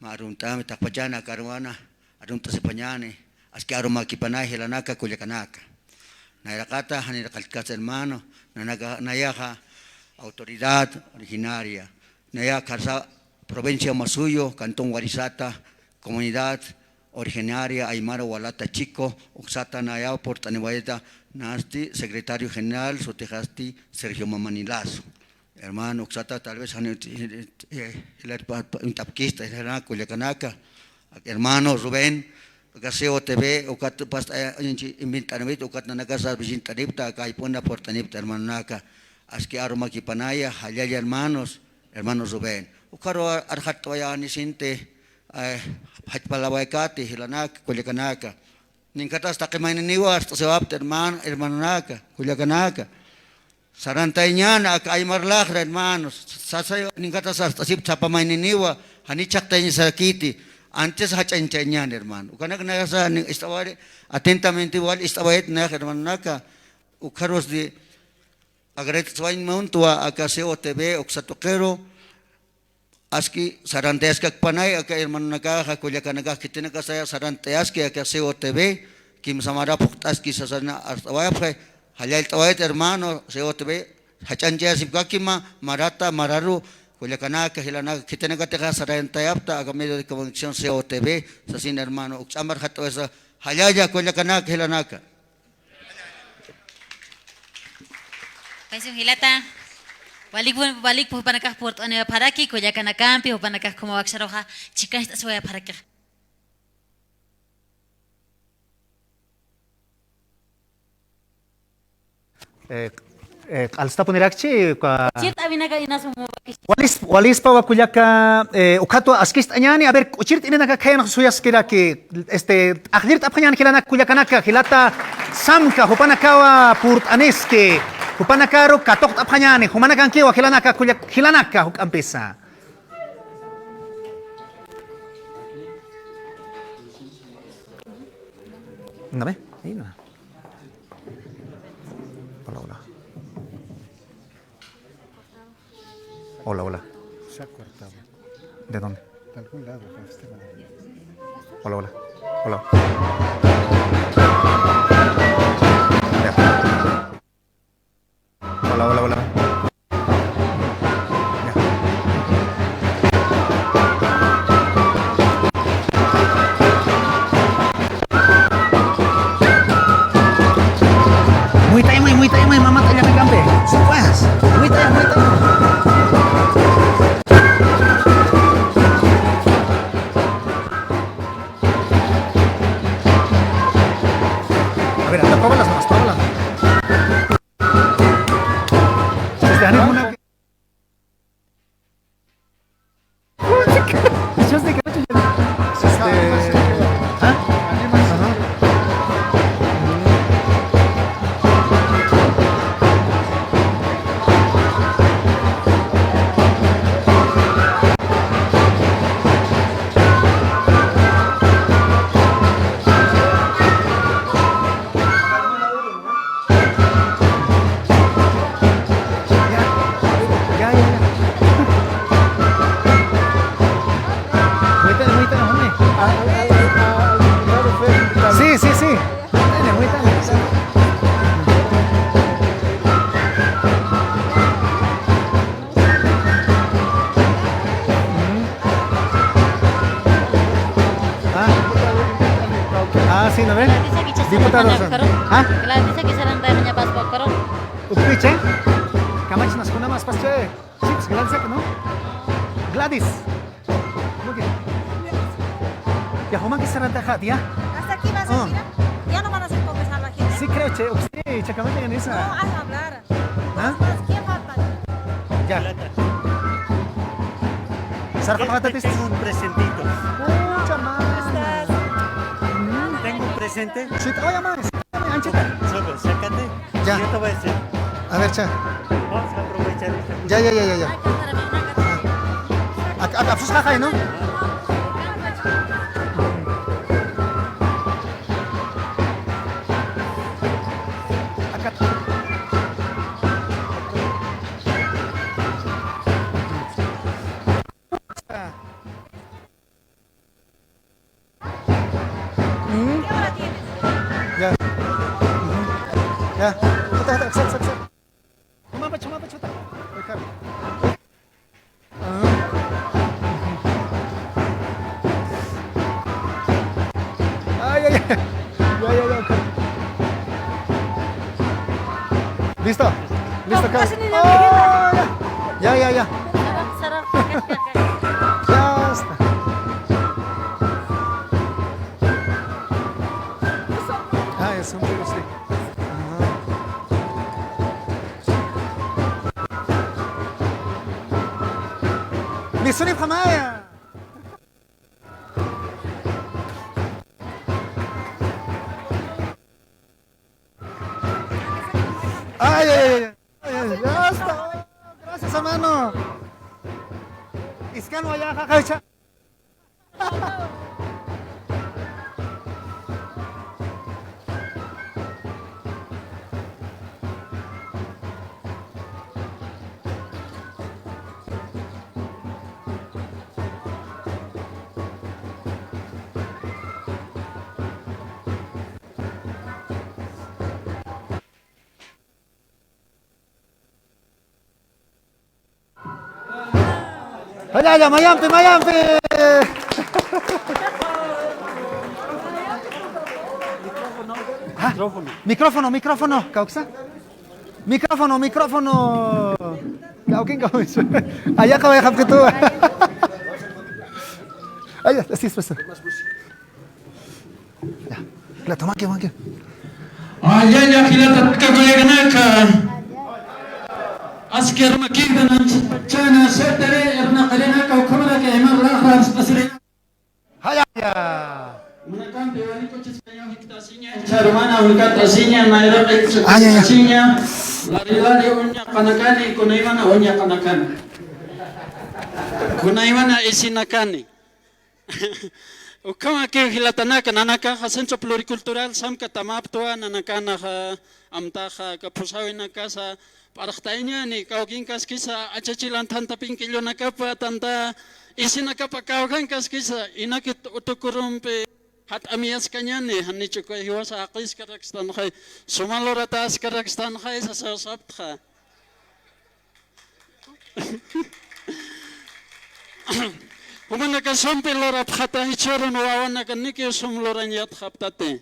mä arumt'ämi taqpachani, aka aruwana, arumt'asipañäni, aski arumakipanay jilanaka, kullakanaka. Nayraqata, janiraqallt'kasa hermano, nanaka, nayaxa autoridad originaria, nayaxa kharsa provincia Masuyu, cantón Warisata, comunidad originaria aymara Walata Chico, uksata nayaw purt'aniwayta, nasti secretario general, sutixasti Sergio Mamani Lazo. Hermano, uksata tal vez, jani, eh, eh, uñt'apkista, hermano, kullakanaka, hermano Rubén, aka C O T V, ukat pasta, eh, invent'anipta, ukat nanakasa visint'anipta, aka jayp'una purt'anipta, hermanonaka, aski arumakipanaya, jallalla hermanos, hermano Rubén. Ukaru arxatt'awayäni sinti, eh, jachpalawaykati, jilanaka, kullakanaka. Ninkatas taqi mayniniwa arst'asiwapta, hermano, hermanonaka, kullakanaka. Sarantayañäni aka aymar laxra, hermanos. Sasay ninkatas arst'asipta sapa mayniniwa, jani chhaqtayañasarakiti. Antes jach'añchayañäni, hermano. Ukanak nayasa nin ist'awari, atentamente wal ist'awayit nayax, hermanonaka. Ukxarus di agradecimiento aka C O T V, uksa tuqiru. Aski sarantayaskakpanay aka hermanonakaxa, kullakanakax khitinakasaya sarantayaski aka C O T V, kimsa mara phuqt'aski sasana arst'awayapxi, jallallt'awayit hermano C O T V, jach'añchayasipkakima, marata, mararu, kullakanaka, jilanaka, khitinakatixa sarantayapxta aka medio de comunicación C O T V, sasin hermano, ukch'amar jat'awayasa, jallalla, kullakanaka, jilanaka. Paysun jilata, walik, walik jupanakax purt'aniwayapxaraki, kullakanakampi, jupanakax como waksaruxa, chikañcht'asiwayapxarakixa. Eh, eh, q'alstapunirakchi, ka- Chirt'awinaka inas umu wakish. Walis-, walispawa kullaka, eh, ukhatwa askist'añäni, a ver, k'uchirt'irinaka khayanax suyaskiraki, este, t'aqllirt'apxañäni jilanaka kullakanaka, jilata Samka, jupanakawa purt'aniski, jupanakaru katuqt'apxañäni, jumanakankiwa jilanaka kullak-, jilanaka juk'ampisa. Dame, ahí no. Hola, hola. Hola, hola. Se ha cortado. ¿De dónde? De algún lado, pero este no. Hola, hola. Hola. Ya. Hola, hola, hola. Ya. Muy taymay, muy taymay, mamá, talla me campe. Supas. Muy taymay, muy taymay. A ver, anda, pruébalas nomás, pruébalas. Este, ¿ah? Este, ¿ah? Ajá. Ya, ya, ya. Muévete, muévete, hombre. Sí, sí, sí. Muévete, muévete. Ah. Ah, sí, ¿no ve? Diputado. ¿Ah? Ukpiche, kamachnas kunamas pasche. Sí, pues Gladys, ¿no? Gladys. ¿Cómo que? Ya, Juan, que se rata, ya. ¿Hasta aquí vas a tirar? Ya no van a hacer confesar a la gente. Sí, creo, che. Usted, chacamente, en esa. No, a hablar. ¿Ah? ¿Quién falta? Ya. Sarja patatis. Tengo un presentito. Mucha más. ¿Cómo estás? Tengo un presente. Sí, oye, más. Anchita. Solo, sácate. Ya. Yo te voy a decir. A ver, cha. Vamos a aprovechar este. Ya, ya, ya, ya, ya. Ay, cántame una canción. Acá, acá, pues, jaja, ¿no? Acá. Mm. Ya. Ujú. Ya. Jota, jota, jota, jota. Jumapa, jumapa, jota. Ay, Carlos. Ajá. Ay, ay, ay. Ya, ya, ya, Carlos. ¿Listo? ¿Listo, Carlos? Oh, ya. Ya, ya, ya. Ya está. Ah, es un poco así. Ajá. Misuni pamaya. Ay, ay, ay, ay. Ay, ay, ya está. Gracias, hermano. Iskan waya, jajacha. Jaya, jaya, mayampi, mayampi. Ah, micrófono, micrófono, kawksa. Micrófono, micrófono. Kawkin, kawkin. Allá, kaway, japkitu. Ay, así es, pues. Ya. La toma que, que. Ay, ya, ya, jilata, kakuyakanaka. Aski armakiktan, chana, shetare, arnaqarinaka, ukhamara que hemos lajras, así. Jaya, ya. Unakampi, wali kuchis kaña, jiktasiña, charumana, unkatasiña, nayraqi, ay, ay, ay, kuchisiña, lari, lari, uñaqanakani, kunaymana, uñaqanakani. Kunaymana, isinakani. Ukhamakiw jilatanaka, nanakaxa Centro Pluricultural samkatamaptwa, nanakanaxa amtaxa aka phusawinakasa p'arxtayñani, kawkinkaskisa achachilan thantapin killunakapa, thanta isinakapa kawkankaskisa, inakit utukurumpi jat'amiyaskañani, janich uka jiwasa jaqiskarakistanxay, suma lurataskarakistanxay, sasa saptxa. Jumanaka sumpi lurapxata, jichhürun wawanaka nikiw sum lurañ yatxaptati.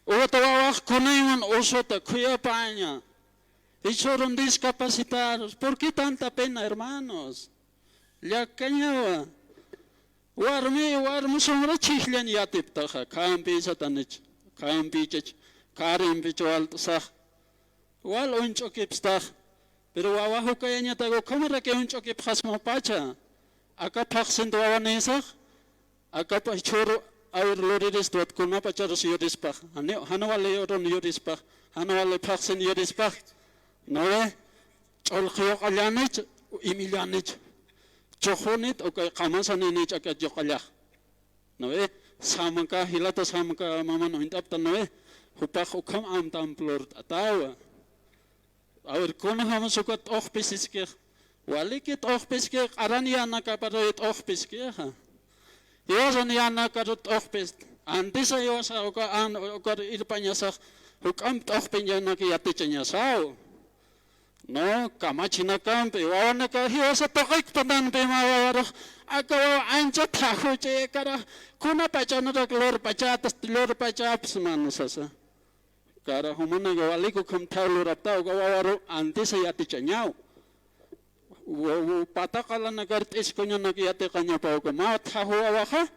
Ukat wawax kunayman usuta khuyapaña. Jichhürun discapacitados. ¿Por qué tanta pena, hermanos? Llakañawa. Warmi, warmi sumra chhijllañ yatiptaxa, khampi isatanich, khampi ichach, kharimpi chuwalt'sax. Wal uñch'ukipstax. Pero wawax ukayañatak ukhamaraki uñch'ukipxasmapacha. Aka phaxsinta wawanïsax, aka jichhüru awir luriristwat kunapacharus yurispax. Jani, jan wali urun yurispax, jan wali phaxsin yurispax. ¿No ve? Ch'ulqi yuq'allanich, imillanich. Chuxunit, uka qamasaninich aka yuq'allax. ¿No ve? Samka, jilata samka maman uñt'apta, ¿no ve? Jupax ukham amtamp lurt'atawa. A ver, kunjamas uka t'uqpisiskix. Waliki t'uqpiski, q'aran yanakaparuy t'uqpiskixa. Jiwasan yanakaru t'uqpist. Antisa jiwasa uka an, ukar irpañasax, juk'amp t'uqpiñanak yatichañasaw. No, kamachinakampi, wawanaka jiwasa tuqikpatanpi mä wawarux, aka wawa ancha thaxuchi, kara, kunapachanarak lurpachatas, lurpachapis, mano, sasa. Kara, jumanaka waliku ukham thaw lurapta, uka wawaru antisa yatichañaw. Wa, wa, pata qalanakar t'iskuñanak yatiqañapa uka mä thaxu wawaxa.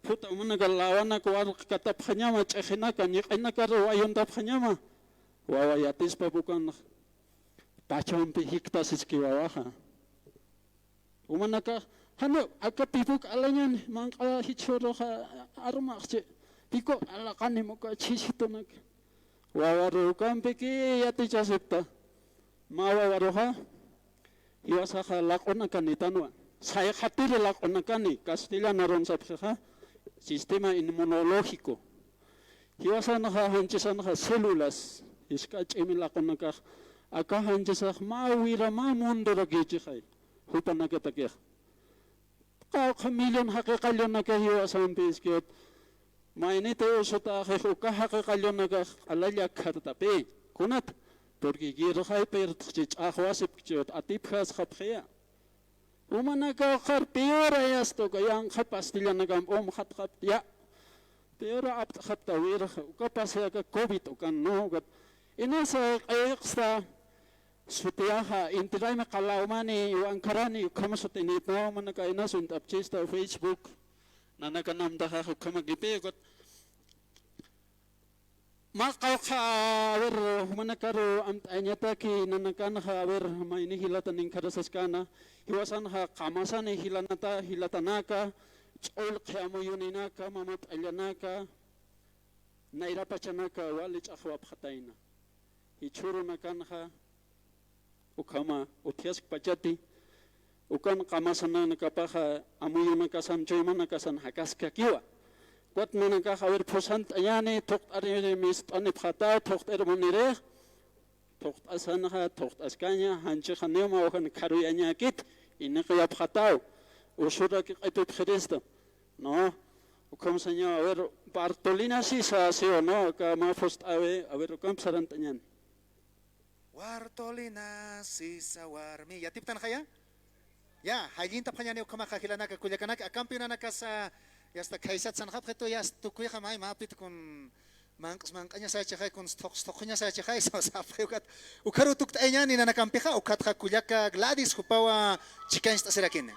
Puta, jumanaka lawanak warqkatapxañama, ch'ixinaka, ñiq'inakar wayuntapxañama. Wawa yatispa ukanx pachampi jiktasiski wawaxa. Umanakax, janiw, aka pipuk alañan, manq'a jichhüruxa armaxchi, piku alaqanim uka chhijitunak. Wawaru ukampiki yatichasipta. Mä wawaruxa, jiwasaxa laq'unakanitanwa. Sayxatiri laq'unakani, castellanarun sapxixa, sistema inmunológico. Jiwasanxa, janchisanxa células, jisk'a ch'imi laq'unakax, aka janchisax mä wira, mä mundorakichixay, jupanakatakix. Qawqha millón jaqi qallunaka jiwasampi iskit. Mayniti usutaxix uka jaqi qallunakax q'alalla khartapï. Kunat, porque guerraxay pirtxchi, ch'axwasipkchi, atipxasxapxiya. Umanakax ukhar peor ayasta, uka yanqha pastillanakamp umxatxapta, ya. Peor apt'xapta wirxa, uka pasa aka covid ukan, ¿no? Ukat. Inasa qillqsta, sutiyaxa, intiraymi qalawmani, wankharani, ukhama sutinit, ¿no? Umanaka inas uñt'apchista, Facebook. Nanakan amtaxax ukhamakipï, ukat. Mä qawqha, a ver, jumanakaru amt'añataki nanakanxa, a ver, mayni jilata ninkharasaskäna, jiwasanxa qamasani jilanata, jilatanaka, ch'ullqhi amuyuninaka, mamat'allanaka, nayrapachanaka, wali ch'axwapxatayna. jichhürunakanxa, ukhama utjaskpachati, ukan qamasananakapaxa amuyunakasan, chuymanakasan jakaskakiwa. Ukat nanakax, a ver, phusant'añäni, thuqt'arimist'anipxätaw, thuqt'ir munirix, thuqt'asanxa, thuqt'askaña, janchixa niwma ujan kharuyañäkit, iniqiyapxätaw, usuraki q'ipipxiristu, ¿no? Ukham sañaw, a ver, Bartolina Sisa, ¿sí o no? Aka mä phust'äwi, a ver, ukamp sarant'añäni. Bartolina Sisa warmi. ¿Yatiptanxaya? Ya, jallintapxañäni ukhamaxa jilanaka kullakanaka, akampi nanakasa, ya está, khaysat sanxapxitu, ya tukuyxa may, mäpit kun manq'as manq'añasachixay, kun sthuq sthuqñasachixay, sasapxi ukat. Ukharu tukt'ayañäni nanakampixa, ukatxa kullaka Gladys jupawa chikañcht'asirakini.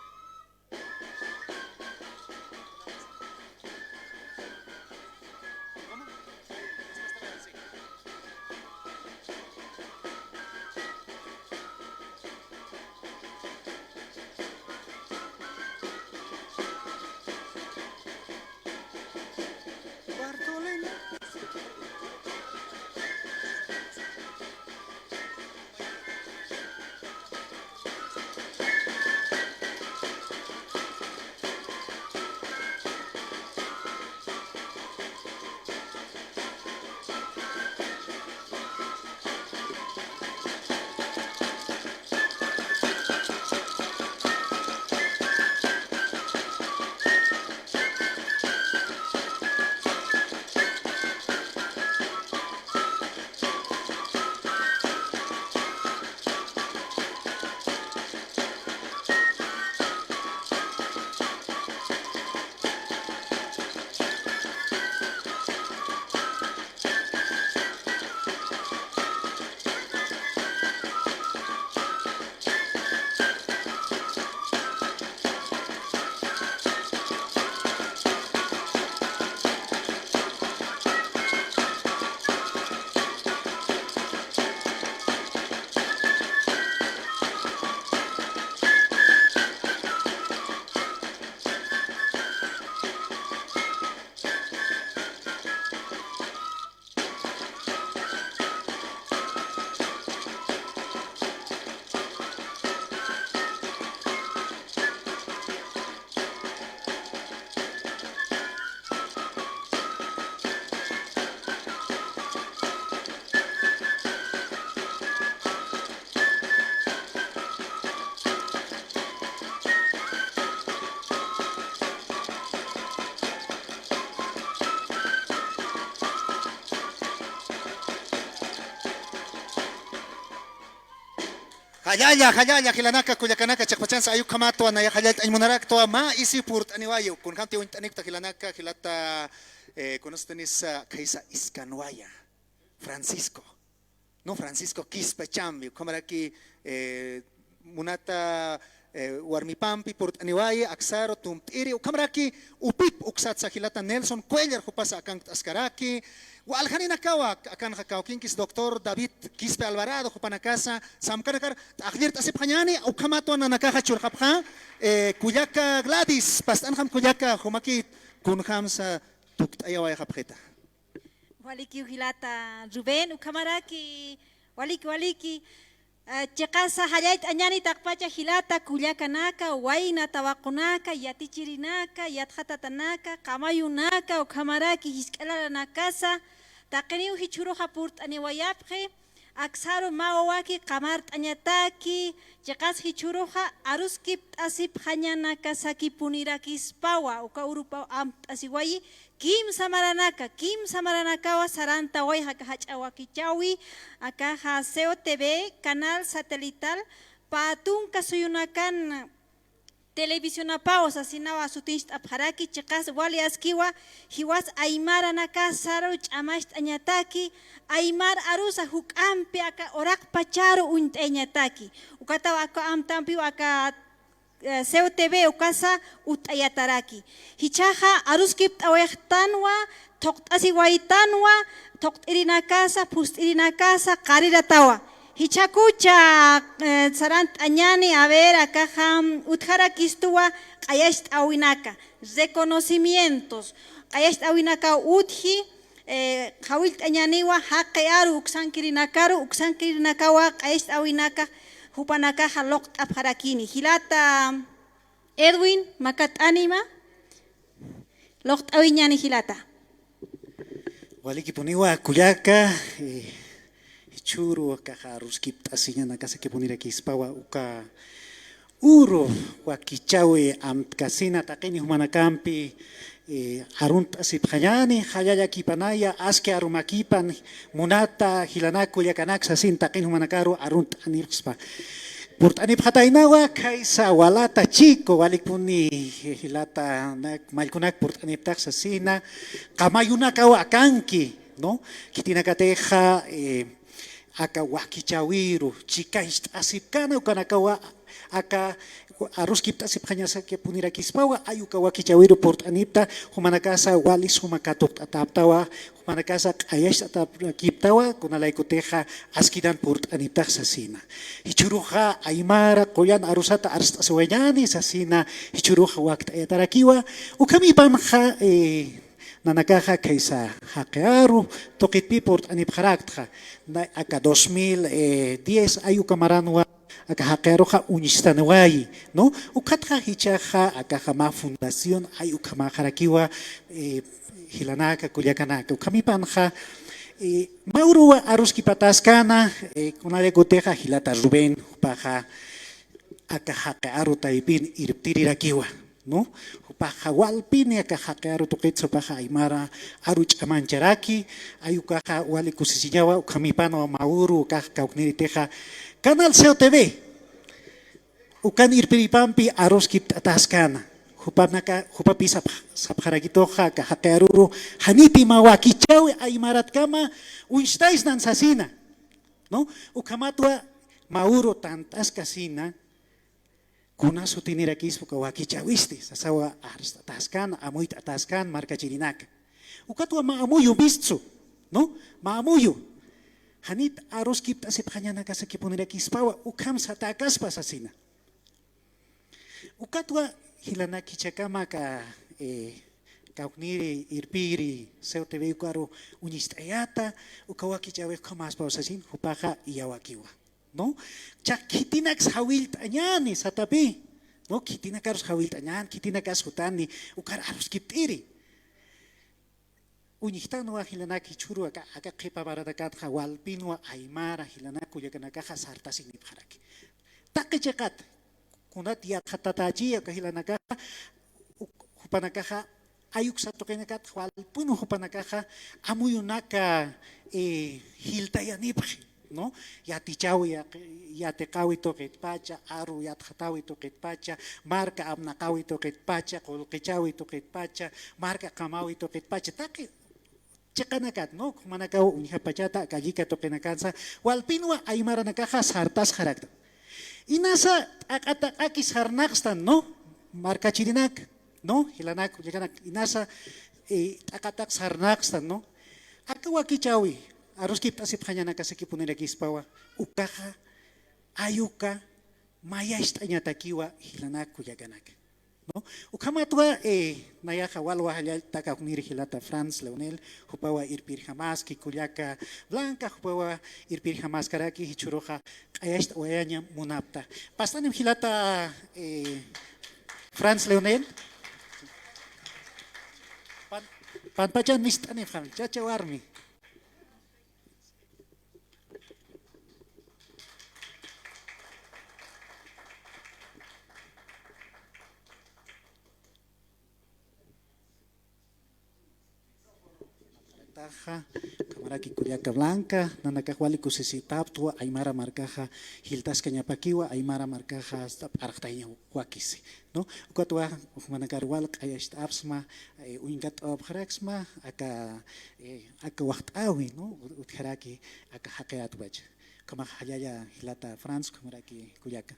Jallalla, jallalla, jilanaka, kullakanaka, chiqpachansa, ay ukhamatwa, nayax jallallt'añ munaraktwa, mä isi purt'aniwayi, kunjamti uñt'anikta jilanaka, jilata, eh, kunastinisa, khaysa Iskanwaya, Francisco. No, Francisco Quispe Chambi, ukhamaraki, eh, munata, eh, warmipampi purt'aniwayi, aksaru, tumpt'iri, ukhamaraki, upip, uksatsa jilata Nelson Cuellar, jupasa akankt'askaraki, waljaninakawa, akanxa kawkinkis doctor David Quispe Alvarado, jupanakasa, samkanakar, t'aqllirt'asipxañäni, ukhamatwa nanakaxa churxapxa, eh, kullaka Gladys, past'anxam kullaka, jumakit, kunjamsa, tukt'ayawayxapxita. Walikiw jilata Rubén, ukhamaraki, waliki, waliki. Ah, chiqasa jallayt'añäni taqpacha jilata kullakanaka, wayna tawaqunaka, yatichirinaka, yatxatatanaka, qamayunaka, ukhamaraki jisk'a lalanakasa, taqiniw jichhüruxa purt'aniwayapxi, aksaru mä wawaki qamart'añataki, chiqas jichhüruxa aruskipt'asipxañanakasakipunirakispawa, uka urupaw amt'asiwayi, kimsa maranaka, kimsa maranakawa sarantawayxa aka jach'a wakichäwi, akaxa C O T V, canal satelital, pä tunka suyunakan televisionapaw sasinawa sutincht'apxaraki, chiqas wali askiwa, jiwas aymaranakasaru ch'amacht'añataki, aymar arusa juk'ampi aka uraqpacharu uñt'ayañataki. Ukataw aka amtampiw aka eh, C O T V ukasa utt'ayataraki. Jichhaxa aruskipt'awayxtanwa, thuqt'asiwaytanwa, thuqt'irinakasa, phust'irinakasa, qariratawa. Jichhakucha, eh, sarant'añäni, a ver, akaxa, mm, utjarakistuwa, q'ayacht'äwinaka, reconocimientos, q'ayacht'äwinakaw utji, eh, Jawillt'añäniwa jaqi aru uksankirinakaru, uksankirinakawa q'ayacht'äwinaka jupanakaxa luqt'apxarakini. Jilata Edwin, makat'anima, luqt'äwiñäni jilata. Walikipuniwa kullaka, eh, jichhüru akaxa aruskipt'asiñanakasakipunirakispawa uka uru wakichäwi amtkasina taqini jumanakampi, eh, arunt'asipxañäni, jallallakipanaya, aski arumakipan munata, jilanak kullakanak sasin taqin jumanakaru arunt'anipxspa. Purt'anipxataynawa, khaysa Walata Chico, walikipuni, eh, jilata, nak, mallkunak purt'aniptax sasina, qamayunakaw akanki, ¿no? Khitinakatixa, eh, aka wakichäwiru, chikañcht'asipkana, ukanakawa, aka aruskipt'asipxañasakipunirakispawa, ay uka wakichäwiru purt'anipta, jumanakasa wali suma katuqt'atäptawa, jumanakasa q'ayacht'atäpkiptawa, kunalaykutixa askinan purt'aniptax sasina. Jichhüruxa aymara qullan arusata arst'asiwayañäni sasina, jichhüruxa wakt'ayatarakiwa, ukhamipanxa, eh, nanakaxa khaysa jaqi aru tuqitpï purt'anipxaraktxa, na, aka dos mil diez ay uka maranwa, aka jaqi aruxa uñstaniwayi, ¿no? Ukatxa jichhaxa akaxa mä fundación ay ukhamäxarakiwa, eh, jilanaka, kullakanaka. Ukhamipanxa, eh, mä uruwa aruskipataskana, eh, kunalaykutixa jilata Rubén, jupaxa aka jaqi aru taypin irptirirakiwa, ¿no? Jupaxa walpini aka jaqi aru tuqitsa, jupaxa aymara aru ch'amancharaki, ay ukaxa wali kusisiñawa, ukhamipanwa mä uru ukax kawkniritixa Canal C O T V ukan irpiripampi aruskipt'ataskana. Jupanaka, jupapï sapx-, sapxarakituxa aka jaqi aruru, janiti mä wakichäwi aymaratkama uñstaysnan sasina, ¿no? Ukhamatwa mä uru tant'askasina, kuna sutinirakispa uka wakichäwisti, sasawa arst'ataskän, amuyt'ataskän markachirinaka. Ukatwa mä amuyu mistsu, ¿no? Mä amuyu. Janit aruskipt'asipxañanakasakipunirakispwa, ukham satäkaspa sasina. Ukatwa jilanak jichhakama aka, eh, kawkniri irpiri C O T V ukaru uñst'ayäta, uka wakichäwix ukhamäspaw sasin, jupaxa iyawakiwa, ¿no? Jichhax khitinaks jawillt'añäni satapï, ¿no? Khitinakarus jawillt'añän, khitinakas jutani, ukar aruskipt'iri. Uñjtanwa jilanak jichhüru aka, aka qhipa maranakatxa walpinwa aymara jilanak kullakanakaxa sartasinipxaraki. Taqi chiqat, kunat yatxatatächiya aka jilanakaxa, uk-, jupanakaxa, ay uksa tuqinakatxa walpinwa jupanakaxa, amuyunaka, eh, jiltayanipxi, ¿no? Yatichäwi, yaq-, yatiqäwi tuqitpacha, aru yatxatäwi tuqitpacha, marka apnaqäwi tuqitpacha, qullqichäwi tuqitpacha, marka qamäwi tuqitpacha, taqi chiqanakat, ¿no? Jumanakaw uñjapachata, aka llika tuqinakansa, walpinwa aymaranakaxa sartasxarakta. Inasa t'aqha t'aqhaki sarnaqstan, ¿no? Markachirinak, ¿no? Jilanak, kullakanak, inasa, eh, t'aqha t'aqha sarnaqstan, ¿no? Aka wakichäwi, aruskipt'asipxañanakasakipunirakispawa, ukaxa, ay uka, mayacht'añatakiwa, jilanak, kullakanak. ¿No? Ukhamatwa, eh, nayaxa walwa jallallt'ata kawkniri jilata Franz Leonel, jupawa irpirjamaski, kullaka Blanca, jupawa irpirjamaskaraki, jichhüruxa q'ayacht'awayaña munapta. Pastanip jilata, eh, Franz Leonel. Pan-, panpachan mist'anipxam, chacha warmi. Taxa, ukhamaraki kullaka Blanca, nanakax wali kusisitaptwa, aymara markaxa jiltaskañapakiwa, aymara markaxa hasta p'arxtayña wakisi, ¿no? Ukatwa, jumanakar wal q'ayacht'apxsma, eh, uñkat'awapxaraksma, aka, eh, aka waxt'äwi, ¿no? Utjaraki, aka jaqi arupacha. Ukhamax jallalla jilata Franz, ukhamaraki kullaka.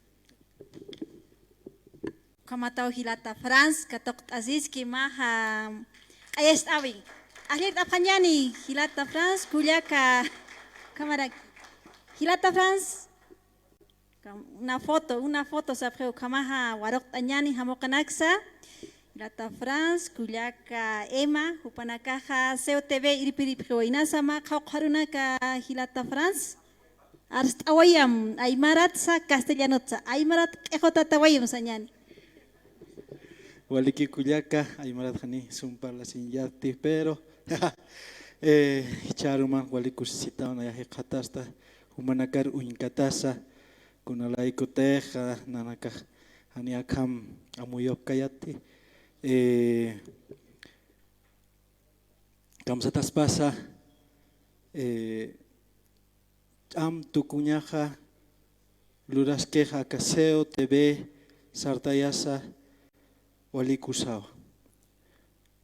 Ukhamataw jilata Franz, katuqt'asiski mä q'ayacht'äwi. Ajllirt'apxañäni jilata Franz, kullaka, ukhamaraki. Jilata Franz, una foto, una foto sapxiw, ukhamaxa waruqt'añäni jamuqinaksa. Jilata Franz, kullaka Emma, jupanakaxa C O T V irpiripxiwaynasama, qhawqharunaka jilata Franz. Arst'awayam, aymaratsa, castellanotsa, aymarat q'ixutatawayam sañani. Waliki kullaka, aymarat jani sum parlasiñyati, pero, eh, jichharuman wali kusisitaw nayax jikxatasta, jumanakar uñkatasa, kunalaykutix, ah, nanakax jani akham amuyapkayati, eh, kamsataspasa, eh, ch'am tukuñaxa luraskixa aka C O T V sartayasa walikusawa.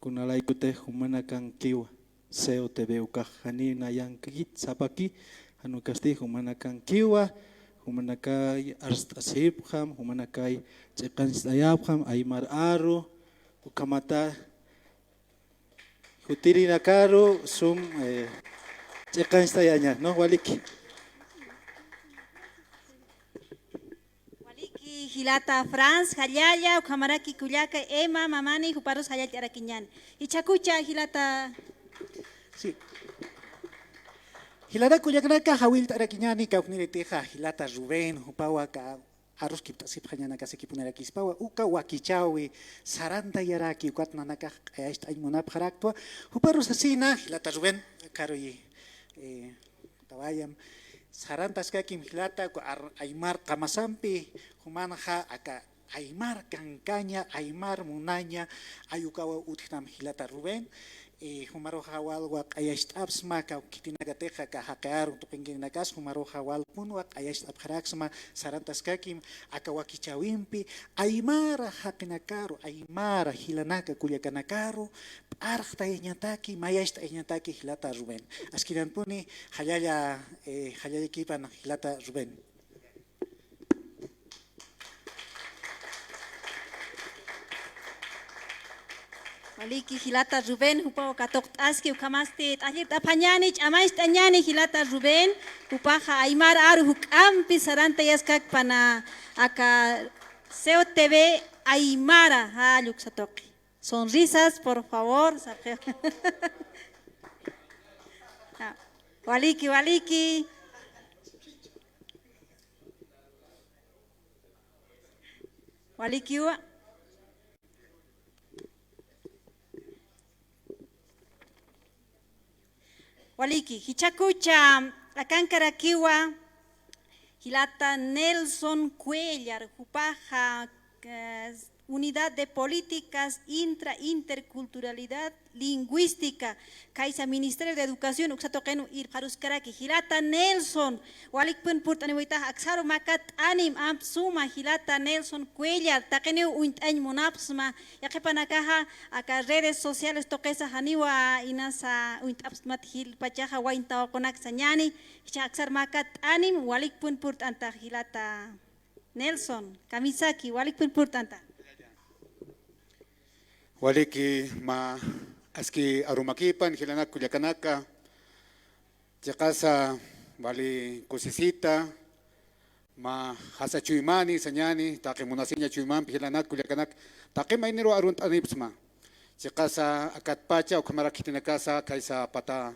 Kunalaykutix jumanakankiwa C O T V ukax jani nayankit sapaki, jan ukasti jumanakankiwa, jumanakay arst'asipxam, jumanakay ch'iqancht'ayapxam, aymar aru, ukhamata jutirinakaru sum, eh, ch'iqanchtayaña, ¿no? Waliki. Waliki, jilata Franz, jallalla, ukhamaraki kullaka Emma, mamani, juparus jallallt'arakiñani. Jichhakucha, jilata. Sí. Jilanak kullakanaka, jawillt'arakiñani, kawkniritixa, jilata Rubén, jupawa ka arus kipt'asipxañanakasikipunarakispawa, uka wakichäwi sarantayaraki, ukat nanakax q'ayacht'añ munapxaraktwa, juparus sasina, jilata Rubén, karuyi, eh, tawayam, sarantaskakim jilata, uka ar-, aymar qamasampi, jumanxa aka aymar kankaña, aymar munaña, ay ukawa utjtam jilata Rubén, eh, jumaruxa walwa q'ayacht'apxsma, aka khitinakatixa, aka jaqi aru tuqinkirinakas, jumaruxa walpunwa q'ayacht'apxaraksma, sarantaskakim, aka wakichäwimpi, aymara jaqinakaru, aymara jilanaka kullakanakaru, p'arxtayañataki, mayacht'ayañataki jilata Rubén. Askirantpuni, jallalla, eh, jallallakipan jilata Rubén. Waliki jilata Rubén, jupaw katuqt'aski, ukhamasti t'ajllirt'apxañani, ch'amacht'añani jilata Rubén, jupaxa aymar aru juk'ampi sarantayaskakpana aka C O T V aymara, ja, lluksa tuqi. Sonrisas, por favor. Ah, waliki, waliki. Walikiwa. Waliki, jichhakucha akankarakiwa, jilata Nelson Cuellar, jupaxa, eh, Unidad de Políticas Intra Interculturalidad Lingüística, kaysa Ministerio de Educación uksa tuqin irpxaruskaraki, jilata Nelson, walikpun purt'aniwaytax, aksaru makat'anim, amp suma, jilata Nelson Cuellar, taqiniw uñt'añ munapxsma, yaqhipanakaxa, aka redes sociales tuqisa janiwa inasa uñt'apxsmat jilpachaxa wayn tawaqunaksa ñani, jichha aksar makat'anim, walikpun purt'antax jilata Nelson, kamisaki, walikpun purt'anta. Waliki mä aski arumakipan, jilanak kullakanaka, chiqasa wali kusisita, mä jasa chuymani, sañani, taqi munasiña chuymampi, jilanak kullakanak, taqi mayniru arunt'anipxsma. Chiqasa akatpacha, ukhamarak khitinakasa, kaysa pata,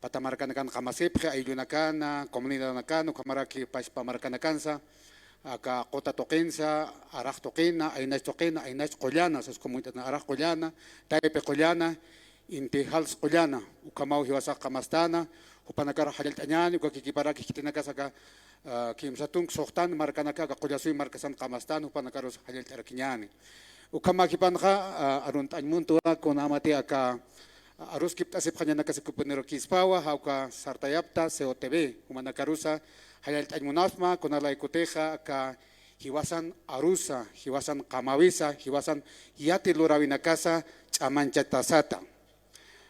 pata markanakan qamasipxi, ayllunakana, comunidadnakana, ukhamaraki pachpa markanakansa, aka quta tuqinsa, araq tuqina, aynach tuqina, aynach qullana, sas comunidadna, araq qullana, taypi qullana, inti jals qullana, ukhamaw jiwasax qamastana, jupanakar jallallt'añani, uka kikiparaki khitinakasa aka, ah, kimsa tunk suxtan markanaka, aka Qullasuy markasan qamastan, jupanakarus jallallt'arakiñani. Ukhamakipanxa, ah, arunt'añ muntuwa, kunamati aka, ah, arus kipt'asipxañanakasa kupunirukispawa, jawka sartayapta, C O T V, jumanakarusa, jallallt'añ munapxsma, kunalaykutixa, aka jiwasan arusa, jiwasan qamawisa, jiwasan yati luräwinakasa ch'amanchatasata.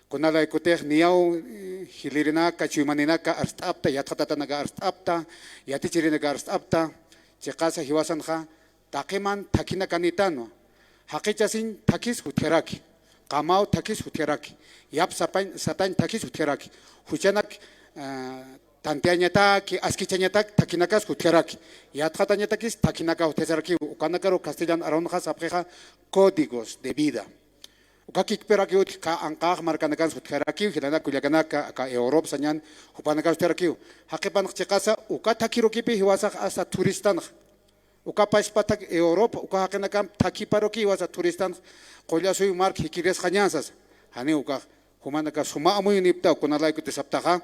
Kunalaykutix niyaw, eh, jilïrinaka, chuymaninaka arst'apta, yatxatatanaka arst'apta, yatichirinaka arst'apta, chiqasa jiwasanxa, taqiman thakhinakanïtanwa. Jaqichasiñ thakhis jutjaraki, qamaw thakhis jutjaraki, yap sapañ, satañ thakhis jutjaraki, juchanak, eh, tantiañataki, askichañatak, thakhinakas jutjaraki. Yatxatañatakis, thakhinakas jutjasarakiw. Ukanakaru castellan arunxa sapxixa códigos de vida. Ukakikpirakiw utjka anqax markanakansa jutjarakiw, jilanak kullakanaka, aka Europa sañan, jupanakas jutjarakiw. Jaqipanx chiqasa, uka thakhirukipi jiwasax hasta turistanxa. Uka pachpatak Europa, uka jaqinakamp thakhiparuki jiwasa turistanx, qullasuy mark jikirisxañasas. Janiw ukax, jumanaka suma amuyuniptaw, kunalaykutix saptaxa.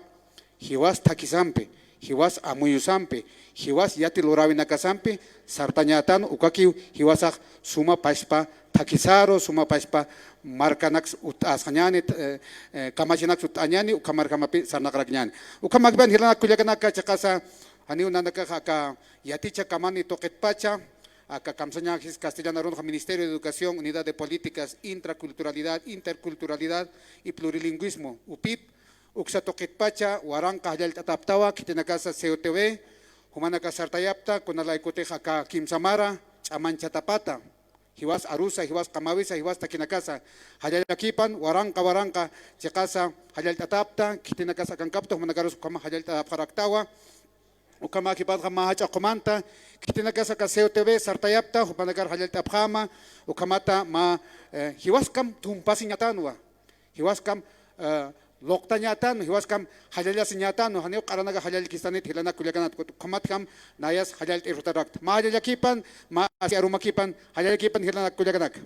Jiwas thakhisampi, jiwas amuyusampi, jiwas yati luräwinakasampi, sartañätan, ukakiw jiwasax suma pachpa thakhisaru, suma pachpa markanaks utt'asxañäni, eh, eh, kamachinaks utt'añäni, ukhamarjamapi sarnaqarakiñäni. Ukhamakipan jilanak kullakanaka chiqasa, janiw nanakax aka yaticha kamani tuqitpacha, aka kamsañäxis castellano arunxa Ministerio de Educación, Unidad de Políticas, Intraculturalidad, Interculturalidad y Plurilingüismo, UPIP, uksa tuqitpacha, waranqa jallallt'atäptawa, khitinakasa C O T V, jumanakas sartayapta, kunalaykutix aka kimsa mara, ch'amanchatapata, jiwas arusa, jiwas qamawisa, jiwas thakhinakasa, jallallakipan, waranqa, waranqa, chiqasa, jallallt'atäpta, khitinakasa akankapta, jumanakarus ukhama jallallt'atäpxaraktawa, ukhamäkipanxa mä jach'a qumanta, khitinakasa aka C O T V sartayapta, jupanakar jallallt'apxäma, ukhamata mä, eh, jiwaskam tumpasiñatänwa, jiwaskam, eh, luqtañätänwa, jiwaskam jallallasiñätänwa, janiw q'aranaka jallallkistanit jilanak kullakanaka, ukhamatjam nayas jallallt'ir jutarakta. Mä jallallakipan, mä aski arumakipan, jallallakipan jilanak kullakanaka.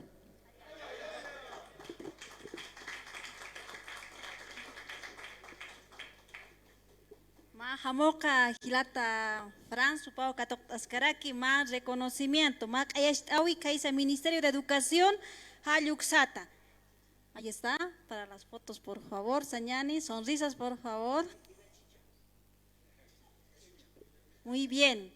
Mä jamuqa jilata Franz, jupaw katuqt'askaraki, mä reconocimiento, mä q'ayacht'äwi khaysa Ministerio de Educación, jall uksata. Ahí está, para las fotos, por favor, sañäni, sonrisas, por favor. Muy bien.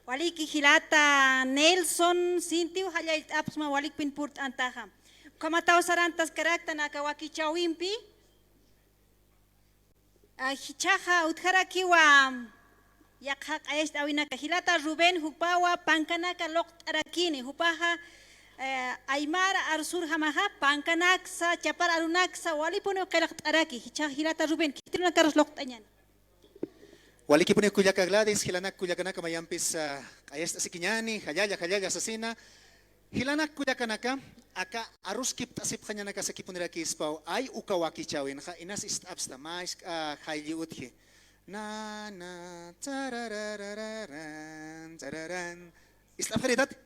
Waliki jilata Nelson, sintiw jallallt'apxsma walikpin purt'antaxa. Ukhamataw sarantaskaraktan aka wakichäwimpi. Ah, jichhaxa utjarakiwa yaqha q'ayacht'äwinaka. Jilata Rubén, jupawa pankanaka luqt'arakini, jupaxa, eh, aymara arsurjamaxa, pankanaksa, chapar arunaksa, walipuniw qillqt'araki. Jichhaxa jilata Rubén, khitirunakarus luqt'añäni. Walikipuniw kullaka Gladys, jilanak kullakanaka mayampis, ah, q'ayacht'asikiñäni, jallalla, jallalla sasina. Jilanak kullakanaka, aka aruskipt'asipxañanakasakipunirakispay, ay uka wakichäwinxa, inas ist'apxta, mä jisk'a jaylli utji. Na, na, tsarararararan, tsararan. ¿Ist'apxaritati?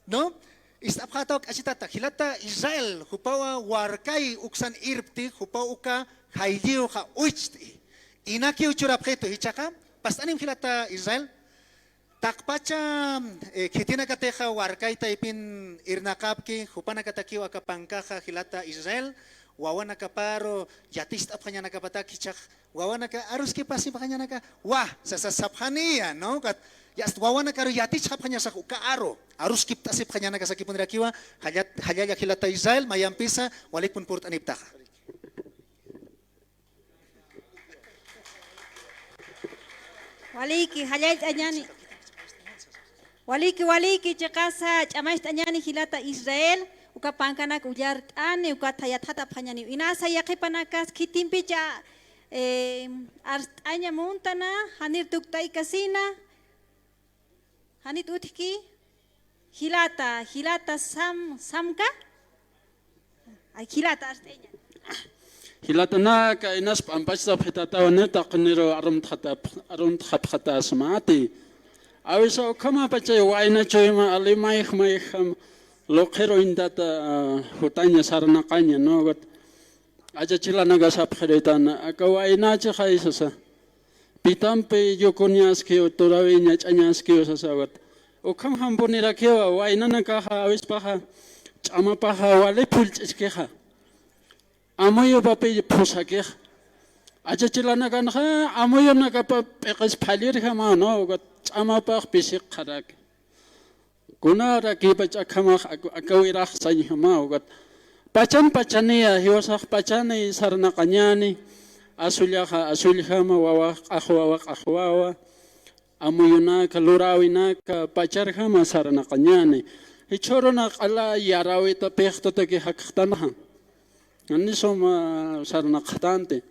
¿No? Ist'apxätaw k'achitata, jilata Israel, jupawa warkay uksan irpti, jupaw uka jaylliwxa ucht'i. Inakiw churapxitu, jichhaxa, past'anim jilata Israel. Taqpacha, eh, khitinakatixa warkay taypin irnaqapki, jupanakatakiw aka pankaxa jilata Israel, wawanakaparu yaticht'apxañanakapatak jichhax, wawanaka aruskipasipxañanaka, wa, sasa sapxaniya, ¿no? Kat, yast wawanakaru yatichxapxañasax uka aru, aruskipt'asipxañanakasakipunirakiwa, jallat-, jallalla jilata Israel, mayampisa, walikpun purt'aniptaxa. Waliki, jallallt'añäni. Waliki, waliki, chiqasa ch'amacht'añäni jilata Israel, uka pankanak ullart'ani, ukat yatxatapxañäni. Inasa yaqhipanakas khitimpicha, eh, arst'aña muntana, janir tuktaykasina. Janit utjki, jilata, jilata Sam, Samka? Ay, jilata arst'aña. Jilatanaka, inas p'ampachsapxitatawa, nitaq niru arumtxatap-, arumtxapxatasmati. Awisa ukhamapachay wayna chuyma alimayjmayjam luqhiru intata, ah, jutaña sarnaqaña, ¿no? Achachilanaka sapxiritan, aka waynachixay sasa. Pitampi yukuñaskiw, turawiña ch'añaskiw sasawat. Ukham jampunirakiwa, waynanakaxa, awispaxa, ch'amapaxa, wali phullch'iskixa. Amuyupapi phusakixa. Achachilanakanxa, amuyunakapa p'iqis phallirjama, ¿no? Ukat ch'amapax pisiqxaraki. Kunarakipa ch'akhamax ak-, akawirax sañjamaw, ukat pachan pachaniya, jiwasax pachani sarnaqañani, asullaxa asullxama, wawax q'axwawa q'axwawa, amuyunaka, luräwinaka, pacharjama sarnaqañani. Jichhüruna q'ala yaräwitapix tutaki jakxtanxa. Jani suma sarnaqxtanti.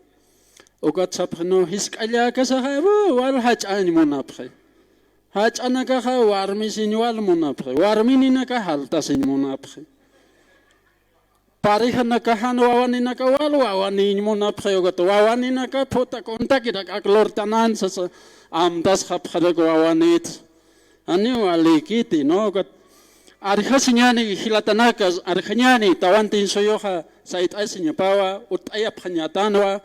Ukat sapxi, no, jisk'alla akasaxa, wal jach'añ munapxi. Jach'anakaxa warmisiñ wal munapxi. Warmininaka jaltasiñ munapxi. Parejanakaxan wawaninaka wal wawaniñ munapxi, ukat wawaninaka phuta kuntakirak ak lurtanan sasa amtasxapxarak wawanit. Janiw walikiti, ¿no? Ukat arjasiñäni jilatanaka, arjañäni, tawantin suyuxa sayt'asiñapawa, utt'ayapxañatanwa.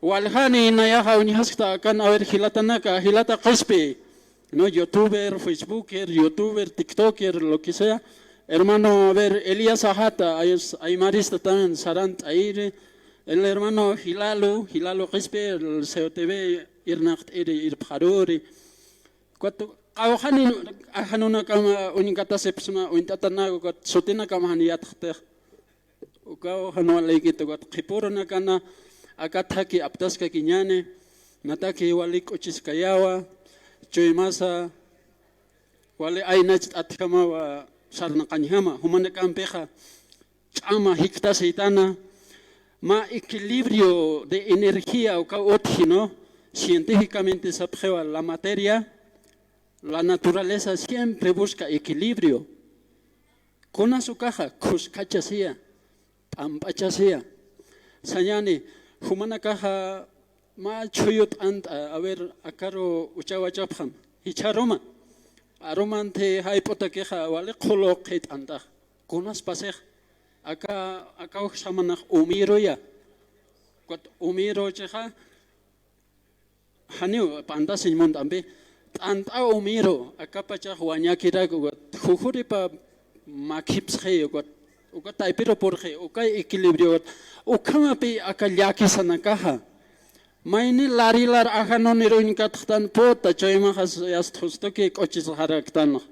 Waljani nayaxa uñjaskta akan, a ver, jilatanaka, jilata Qispi. ¿No? Youtuber, Facebooker, youtuber, TikToker, lo que sea. Hermano, a ver, Elías Ajata, ay-, aymarista también, sarant'ayiri. El hermano Jilalu, Jilalu Qispi, el C O T V, irnaqt'iri, irpxaruri. Cuatro, qawxani ajanunakama uñkatasipxsma, uñt'atanaku, cuatro, sutinakama jan yatxtix. Ukaw jan walikiti, ukat qhipürunakana aka thaki aptaskakiñäni, nataki wali k'uchiskayawa, chuymasa wali aynacht'atjamawa sarnaqañjama, jumanakampixa ch'ama jiktasïtana, mä equilibrio de energía ukaw utji, ¿no? Científicamente sapxiwa, la materia, la naturaleza siempre busca equilibrio. Kunas ukaxa, khuskachasiya, p'amp'achasiya. Sañäni, jumanakaxa mä chhuyu t'ant'a, a ver, akaru uchawachapxam, jichharuma. Arumanthi jayp'utakixa, wali qhulu qhit'ant'a. Kunas pasix, aka, akaw samanax umiruya. Ukat umiruchixa, janiw pantasiñ munt'ampi, t'ant'a umiru, akapachax wañakirak, ukat jujuripa makhipsxi, ukat, ukat taypiru purxi, ukay equilibrio, ukat, ukhamapi aka llakisanakaxa. Mayni larilar ajanunir uñkatxtan phuta, chuymaxas yast justuki k'uchisxaraktanxa.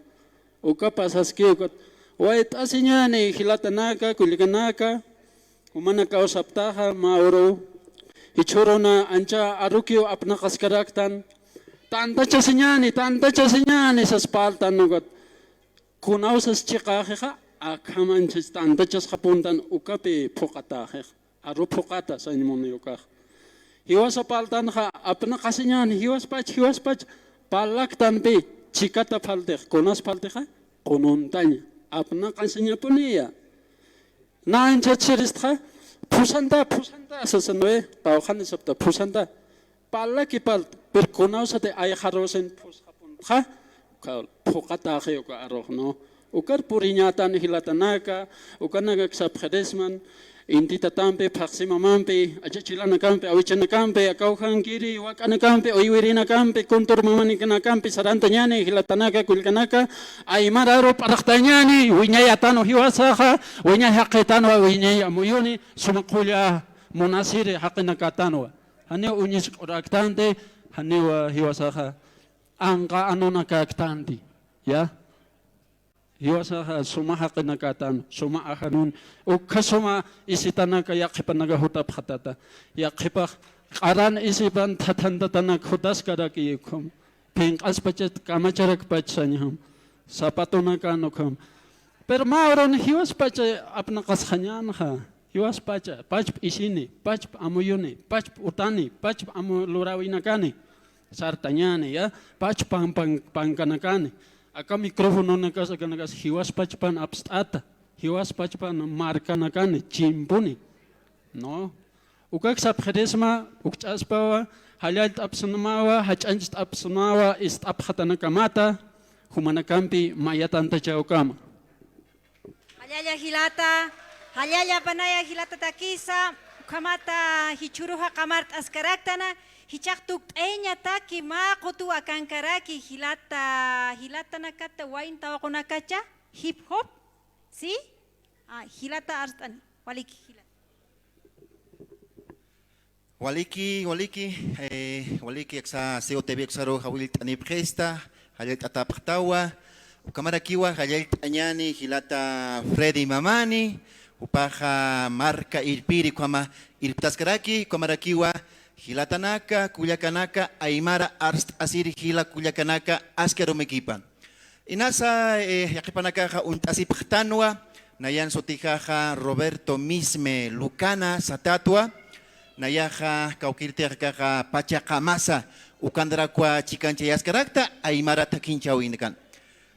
Uka pasaski, ukat wayt'asiñäni jilatanaka, kullkanaka, jumanakaw saptaxa, mä uru, jichhüruna ancha arukiw apnaqaskaraktan, tantachasiñäni, tantachasiñäni sas parltan, ukat kunaw sas chiqäxixa, akham anchas tantachasxapuntan ukapi phuqatäxix. Aru phuqata sañ muni ukax. Jiwasa parltanxa apnaqasiñäni, jiwaspach, jiwaspach, parlaktanpi chikata phaltix, kunas phaltixa, qununtaña, apnaqasiñapuniya. Nä anchachiristxa, phusanta, phusanta, sasan, ¿no ve? Qawqhani sapta, phusanta. Parlaki parlta, pero kunawsati ayxarusin phusxapuntxa, uka phuqatäxi uka arux, ¿no? Ukar puriñätan jilatanaka, ukanakak sapxirisman, inti tatampi, phaxsi mamampi, achachilanakampi, awichanakampi, akawjankiri, wak'anakampi, uywirinakam, kuntur mamanakanakampi sarantañäni, jilatanaka, kullkanaka, aymar aru p'arxtañäni, wiñayatanu jiwasaxa, wiñay jaqitanwa, wiñay amuyuni, suma qulla munasiri jaqinakatanwa. Janiw uñisk'uraktanti, janiwa jiwasaxa anqa anunakäktanti, ¿ya? Jiwasaxa suma jaqinakätan, suma ajanun, ukkha suma isitanaka yaqhipanaka jutapxatata. Yaqhipax q'aran isipan thathantatanak jutaskaraki ukham. Phinq'aspachat kamacharakpach sañjam. Zapatonakan ukham. Pero mä urun jiwaspacha apnaqasxañänxa. Jiwaspacha, pachpa isini, pachpa amuyuni, pachpa utani, pachpa amu luräwinakani. Sartañäni, ya, pachpa pan-, pan-, pankanakani. Aka micrófononakas, akanakas, jiwaspachpan apst'ata, jiwaspachpan markanakani, chimpuni. No. Ukak sapxirisma, ukch'aspawa, jallallt'apsmawa, jach'ancht'apsmawa, ist'apxatanakamata, jumanakampi mayatantachawkama. Jallalla jilata, jallalla panaya jilata Takisa, ukhamata jichhüruxa qamart'askaraktana, jichhax tukt'ayañataki mä qutuw akankaraki jilata, jilatanakata wayn tawaqunakacha, hip hop, ¿sí? Ah, jilata arst'ani, waliki jilata. Waliki, waliki, eh, waliki aksa C O T V aksaru jawillt'anipxista, jallallt'atapxtawa, ukhamarakiwa jallallt'añäni jilata Freddy Mamani, jupaxa marka irpiri ukhama irptaskaraki, ukhamarakiwa jilatanaka, kullakanaka, aymara arst'asir jila kullakanaka, aski arumikipan. Inasa, eh, yaqhipanakaxa uñt'asipxtanwa, nayan sutixaxa Roberto Misme Lucana satätwa, nayaxa kawkïrtix akaxa Pacha Qamasa, ukanrakwa chikanchayaskarakta aymara thakinchäwinakan.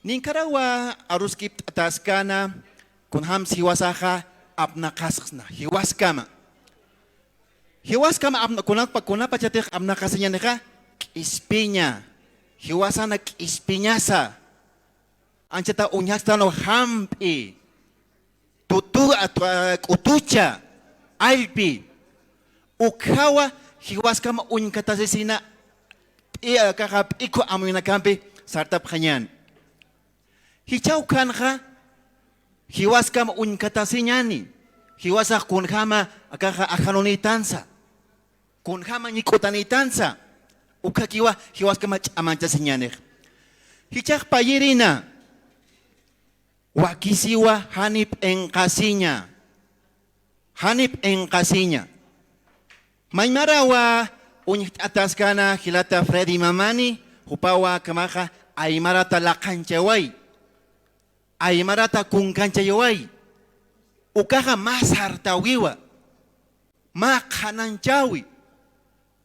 Ninkarawa aruskipt'atäskana, kunjams jiwasaxa apnaqasxsna, jiwaskama. Jiwaskama apna-, kunapa-, kunapachatix apnaqasiñänixa, k'ispiña, jiwasana k'ispiñasa. Anchata uñjastanwa jamp'i, tutu-, a-, tu-, a-, k'utucha, allpi. Ukjawa jiwaskama uñkatasisina, p'i-, akaxa p'ikhu amuyunakampi sartapxañäni. Jichha ukhanxa, jiwaskama uñkatasiñäni, jiwasax kunjama akaxa ajanunïtansa, kunjama ñik'utanïtansa, ukhakiwa jiwaskama ch'amanchasiñänix. Jichhax payïrina, wakisiwa jani p'inqasiña, jani p'inqasiña. Maymarawa uñjt'atäskana jilata Freddy Mamani, jupawa akhamaxa aymarata laqanchaway, aymarata kunkanchayaway, ukaxa mä sartäwiwa, mä qhananchäwi.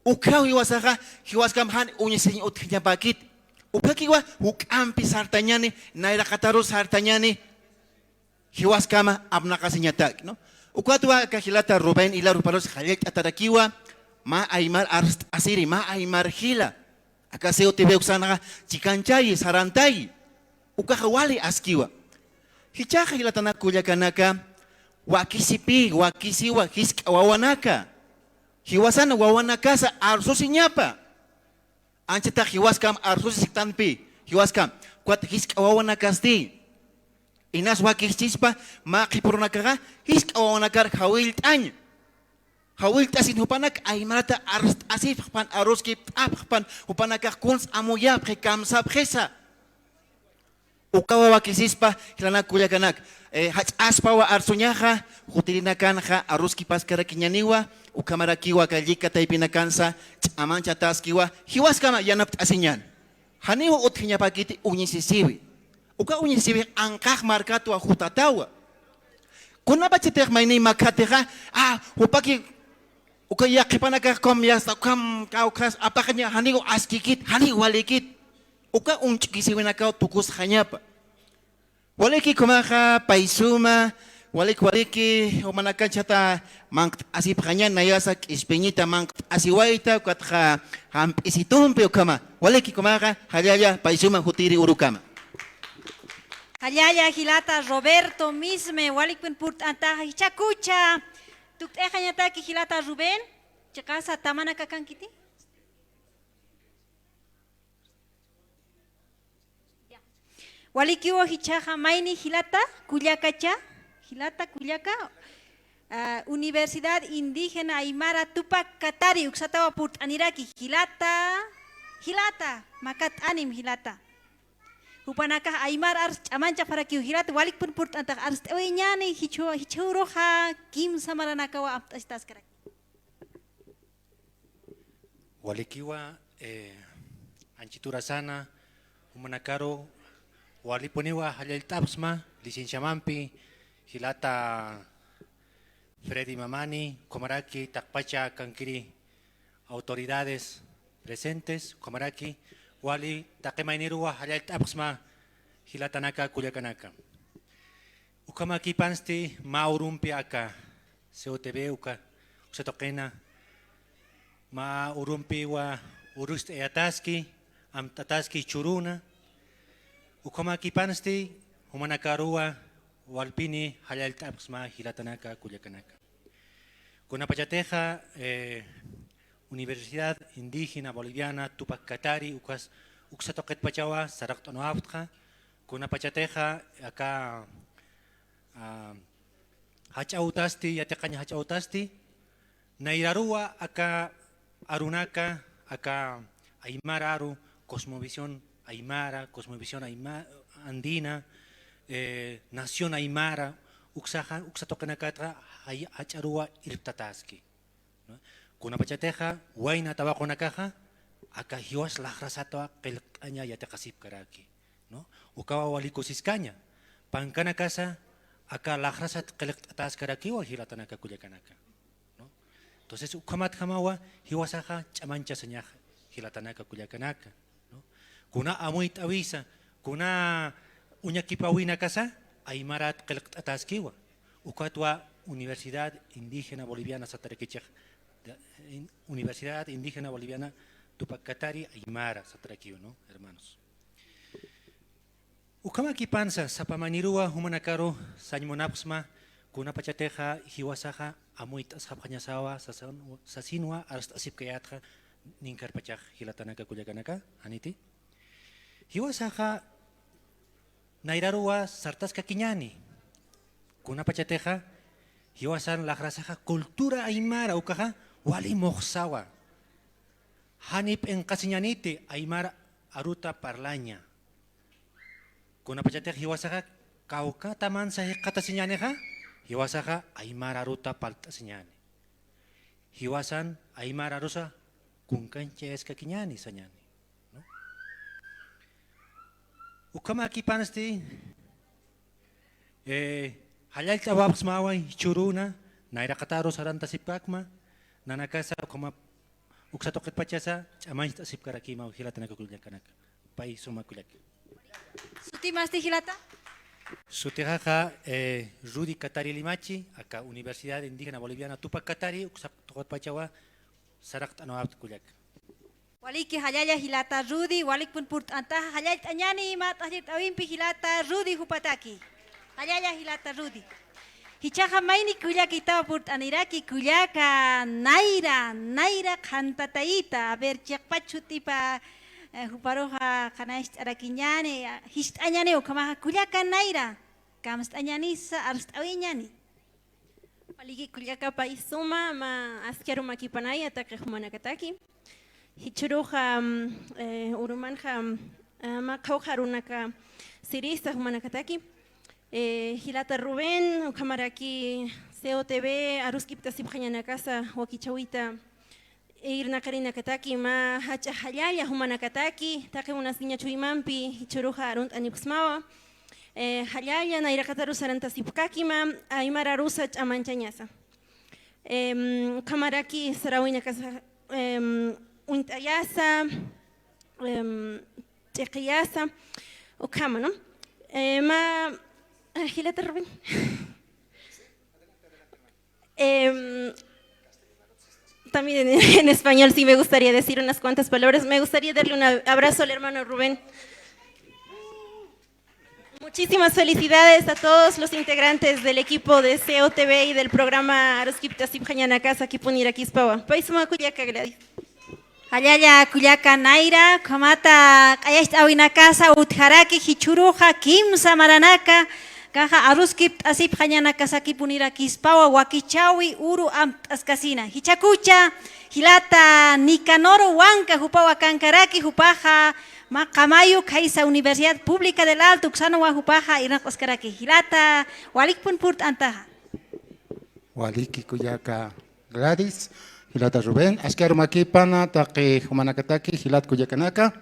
Ukhaw jiwasaxa, jiwaskam jan uñisiñ utjñapäkiti. Ukhakiwa juk'ampi sartañäni, nayraqatarus sartañäni, jiwaskama apnaqasiñataki, ¿no? Ukatwa aka jilata Rubén Hilar juparus jallallt'atarakiwa, mä aymar arst'asiri, mä aymar jila. Aka C O T V uksanxa chikanchayi, sarantayi. Ukaxa wali askiwa. Jichhaxa jilatanak kullakanaka, wakisipï, wakisiwa jisk'a wawanaka. Jiwasan wawanakasa arsusiñapa. Anchata jiwaskam arsusisktanpï, jiwaskam, ukat jisk'a wawanakasti. Inas wakischispa, mä qhipürunakaxa, jisk'a wawanakar jawillt'añ. Jawillt'asin jupanak aymarata arst'asipxpan, aruskipt'apxpan, jupanakax kuns amuyapxi, kamsapxisa. Ukawa wakisispa, jilanak kullakanak, eh, jach'aspawa arsuñaxa, jutirinakanxa aruskipaskarakiñäniwa, ukhamarakiwa aka llika taypinakansa ch'amanchataskiwa, jiwaskama yanapt'asiñäni. Janiw utjiñapäkiti uñisisiwi. Uka uñisisiwi anqax markatwa jutatawa. Kunapachatix mayniy makhatixa, ah, jupaki, uka yaqhipanakax ukham yasta, ukham kawkhas, apaxaña, janiw askikit, janiw walikit. Uka uñch'ukisiwinakaw tukusxañapa. Waliki ukhamaxa, pay suma, waliki, waliki, jumanakanchata manqt'asipxaña, nayasa k'ispiñita manqt'asiwayta, ukatxa jamp'isitumpi ukhama. Waliki ukhamaxa, jallalla, pay suma jutiri urukama. Jallalla jilata Roberto Misme, walikpun purt'antaxa, jichhakucha, tukt'ayañataki jilata Rubén, chiqasa tamanaka kankiti. Walikiwa jichhaxa mayni jilata kullakacha, jilata kullaka, ah, Universidad Indígena Aymara Tupac Katari uksatawa purt'aniraki, jilata, jilata, makat'anim jilata. Jupanakax aymar ars ch'amanchapxarakiw jilata, walikpun purt'antax arst'awayañäni, jichhu-, jichhüruxa kimsa maranakawa amt'asitaskaraki. Walikiwa, eh, anchit urasana, jumanakaru, walipuniwa jallallt'apxsma, licenciamampi, jilata Freddy Mamani, ukhamaraki, taqpacha kankiri autoridades presentes, ukhamaraki, wali taqi mayniruwa jallallt'apxsma, jilatanaka, kullakanaka. Ukhamakipansti mä urumpi aka C O T V uka, uksa tuqina, mä urumpiwa urust'ayataski, amt'ataski churuna. Ukhamakipansti, jumanakaruwa, walpini jallallt'apxsma jilatanaka, kullakanaka. Kunapachatixa, eh, Universidad Indígena Boliviana Tupac Katari ukas, uksa tuqitpachawa saraqt'anuwapxta, kunapachatixa aka, ah, jach'a utasti, yatiqañ jach'a utasti, nayraruwa aka arunaka, aka aymara aru, cosmovisión aymara, cosmovisión ayma-, andina, eh, nación aymara, uksaxa, uksa tuqinakatxa, jay-, jach'aruwa irptataski. ¿No? Kunapachatixa, wayna tawaqunakaxa, aka jiwas laxrasatwa qillqt'aña yatiqasipkaraki. ¿no? Ukawa wali kusiskaña. Pankanakasa aka laxrasat qillqt'ataskarakiwa jilatanaka kullakanaka, ¿no? Entonces, ukhamatjamawa jiwasaxa ch'amanchasañax jilatanaka kullakanaka, ¿no? Kuna amuyt'awisa, kuna uñakipäwinakasa aymarat qillqt'ataskiwa. Ukatwa Universidad Indígena Boliviana satarakichix, de, in-, Universidad Indígena Boliviana Tupac Katari Aymara satarakiw, ¿no, hermanos? Ukhamakipansa, sapa mayniruwa jumanakaru sañ munapxsma, kunapachatixa jiwasaxa amuyt'asxapxañasawa sasan-, sasinwa arst'asipkayätxa, ninkarpachax jilatanaka kullakanaka, ¿janiti? Jiwasaxa nayraruwa sartaskakiñäni. Kunapachatixa, jiwasan laxrasaxa cultura aymara ukaxa wali muxsawa. Jani p'inqasiñäniti aymar aruta parlaña. Kunapachatix jiwasaxa kawkatamansa jikxatasiñänixa, jiwasaxa aymar aruta parlt'asiñäni. Jiwasan aymar arusa kunkanchayaskakiñäni sañäni, ¿no? Ukhamakipansti, eh, jallallt'awapxsmawa jichhüruna, nayraqataru sarantasipkäkma, nanakasa ukhama uksa tuqitpachasa ch'amancht'asipkarakïmaw jilatanaka kullakanaka. Pay suma kullaka. ¿Sutimasti jilata? Sutixaxa, eh, Rudy Katari Limachi, aka Universidad Indígena Boliviana Tupac Katari, uksa tuqitpachawa saraqt'anawapxta kullaka. Waliki jallalla jilata Rudy, walikpun purt'antaxa, jallallt'añäni mä t'aqllirt'äwimpi jilata Rudy jupataki. Jallalla jilata Rudy. Jichhaxa mayni kullakitaw purt'aniraki, kullaka Nayra, Nayra Qhantatayita. A ver, chiqpach sutipa, eh, juparuxa qhanaycht'arakiñäni, jiskt'añäni ukhamaxa, kullaka Nayra, kamst'añänisa, arst'awiñäni. Waliki kullaka, pay suma, mä aski arumakipanaya taqi jumanakataki. Jichhüruxa, mm, eh, urumanxa, mm, eh, mä qhawqha arunaka sirista jumanakataki. Eh, jilata Rubén, ukhamaraki C O T V aruskipt'asipxañanakasa wakichäwita irnaqirinakataki, mä jach'a jallalla jumanakataki, taqi munasiña chuymampi jichhüruxa arunt'anipxsmawa. Eh, jallalla nayraqataru sarantasipkäkima, aymar arusa ch'amanchañasa. Em, ukhamaraki saräwinakasa, em, uñt'ayasa, em, ch'iqiyasa, ukhama, ¿no? Eh, mä, eh, jilata Rubén. Em, también en, en español sí me gustaría decir unas cuantas palabras. Me gustaría darle un abrazo al hermano Rubén. Muchísimas felicidades a todos los integrantes del equipo de C O T V y del programa Aruskipt'asipxañanakasakipunirakispawa. Pay suma kullaka Gladys. Jallalla kullaka Nayra, ukhamata q'ayacht'äwinakasa utjaraki jichhüruxa kimsa maranaka, akaxa aruskipt'asipxañanakasakipunirakispwa wakichäwi uru amt'askasina. Jichhakucha jilata Nicanor Huanca, jupaw akankaraki, jupaxa mä qamayu khaysa Universidad Pública del Alto, uksanwa jupaxa irnaqt'askaraki. Jilata, walikpun purt'antaxa. Waliki kullaka Gladys, jilata Rubén, aski arumakipana taqi jumanakataki, jilat kullakanaka.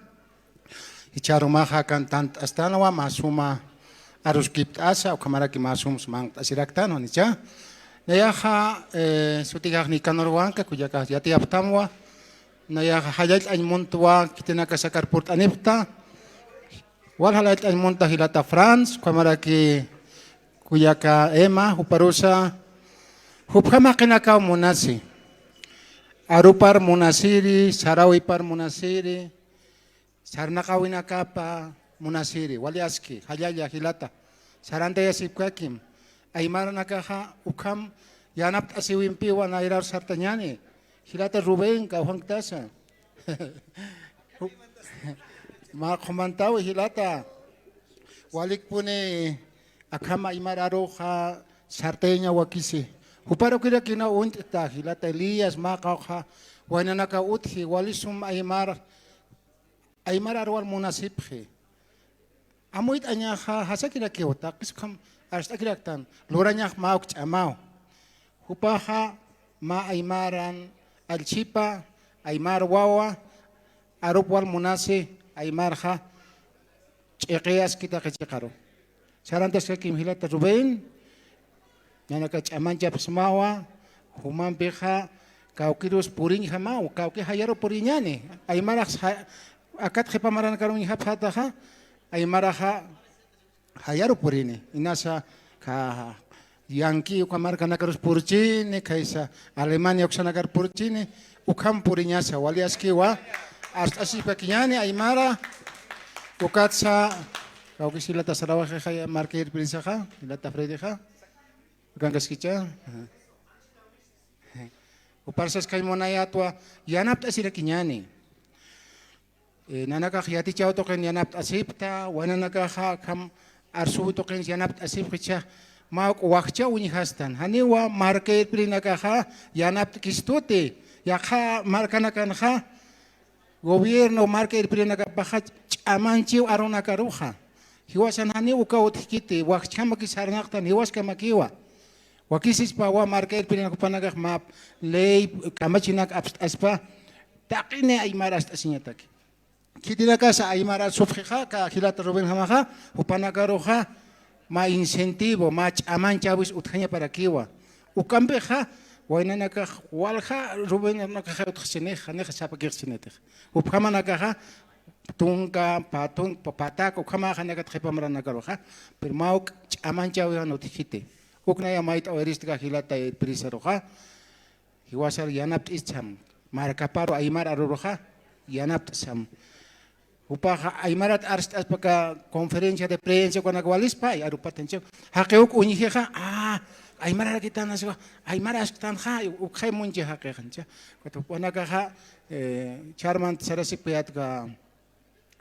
Jichha arumaxa kantant'astanwa, mä suma aruskipt'asa, ukhamaraki mä sums manq't'asiraktan, ¿janicha? Nayaxa, eh, sutijax Nicanor Huanca, kullakax yatiyapxtamwa. Nayaxa jallallt'añ muntwa, khitinakasakar purt'anipxta. Wal jallallt'añ munta jilata Franz, ukhamaraki kullaka Emma, juparusa, jupjam jaqinakaw munasi. Arupar munasiri, saräwipar munasiri, sarnaqäwinakapa munasiri, wali aski, jallalla jilata. Sarantayasipkakim, aymaranakaxa ukham yanapt'asiwimpiwa nayrar sartañäni, jilata Rubén, kawkhanktasa. Mä qhumantawi jilata. Walikpuni akham aymar aruxa sartayaña wakisi. Juparukirakina uñt'ta jilata Elías, mä qawqha waynanakaw utji, wali sum aymar, aymar aruwar munasipxi. Amuyt'añaxa jasakirakiw, taqis ukham arst'akiraktan, lurañax mä uk ch'amaw. Jupaxa mä aymaran allchipa, aymar wawa, arup wal munasi aymarxa, ch'iqiyaskitaxa chiqaru. Sarantaskakim jilata Rubén, nanaka ch'amanchapxsmawa, jumampixa kawkirus puriñjama, kawki jayaru puriñani. Aymarax ja-, akat qhipa maranakaru uñjapxataxa, aymaraxa jayaru purini. Inasa ka Yankee uka markanakarus purchini, khaysa Alemania uksanakar purchini, ukham puriñasa, wali askiwa, arst'asipakiñani aymara, ukatsa, kawkis jilata sarawaxi jaya marka irpirisaxa, jilata Freddyxa, ukankaskicha. Uparsaskay munayatwa, yanapt'asirakiñani. Eh, nanakax yatichaw tuqin yanapt'asipta, waynanakaxa akham arsuw tuqin yanapt'asipxicha, mä uk wajchaw uñjastan. Janiwa marka irpirinakaxa yanapt'kistuti, yaqha markanakanxa, gobierno marka irpirinakapaxa ch'amanchiw arunakaruxa. Jiwasan janiw uka utjkiti, wajchjamakis sarnaqtan, jiwaskamakiwa. Wakisispawa marka irpirinakapanakax mä ley kamachinak apst'aspa, taqini aymar arst'asiñataki. Khitinakasa aymar arsupxixa, ka jilata Rubenjamaxa, jupanakaruxa, mä incentivo, mä ch'amanchawis utjañaparakiwa. Ukampixa, waynanakax walja Rubenjamaxa utjxsinix, janixa sapakixsinitix. Jupjamanakaxa, tunka, patun, pa-, patak, ukhamaxa nakat qhipa maranakaruxa, pero mä uk ch'amanchawiwan utjkiti. Uknaya mayt'awiristxa jilata irpirisaruxa, jiwasar yanapt'isam, markaparu aymar aruruxa, yanapt'sam. Jupaxa aymarat arst'aspa ka conferencia de prensa ukanak walispa, ay arupatanchiw. Jaqi uk uñjixa, ah, aymar arakitänasiwa, aymar asktanxa, ukxay munchi jaqixancha. Jupanakaxa, eh, chairman sarasipkayätka,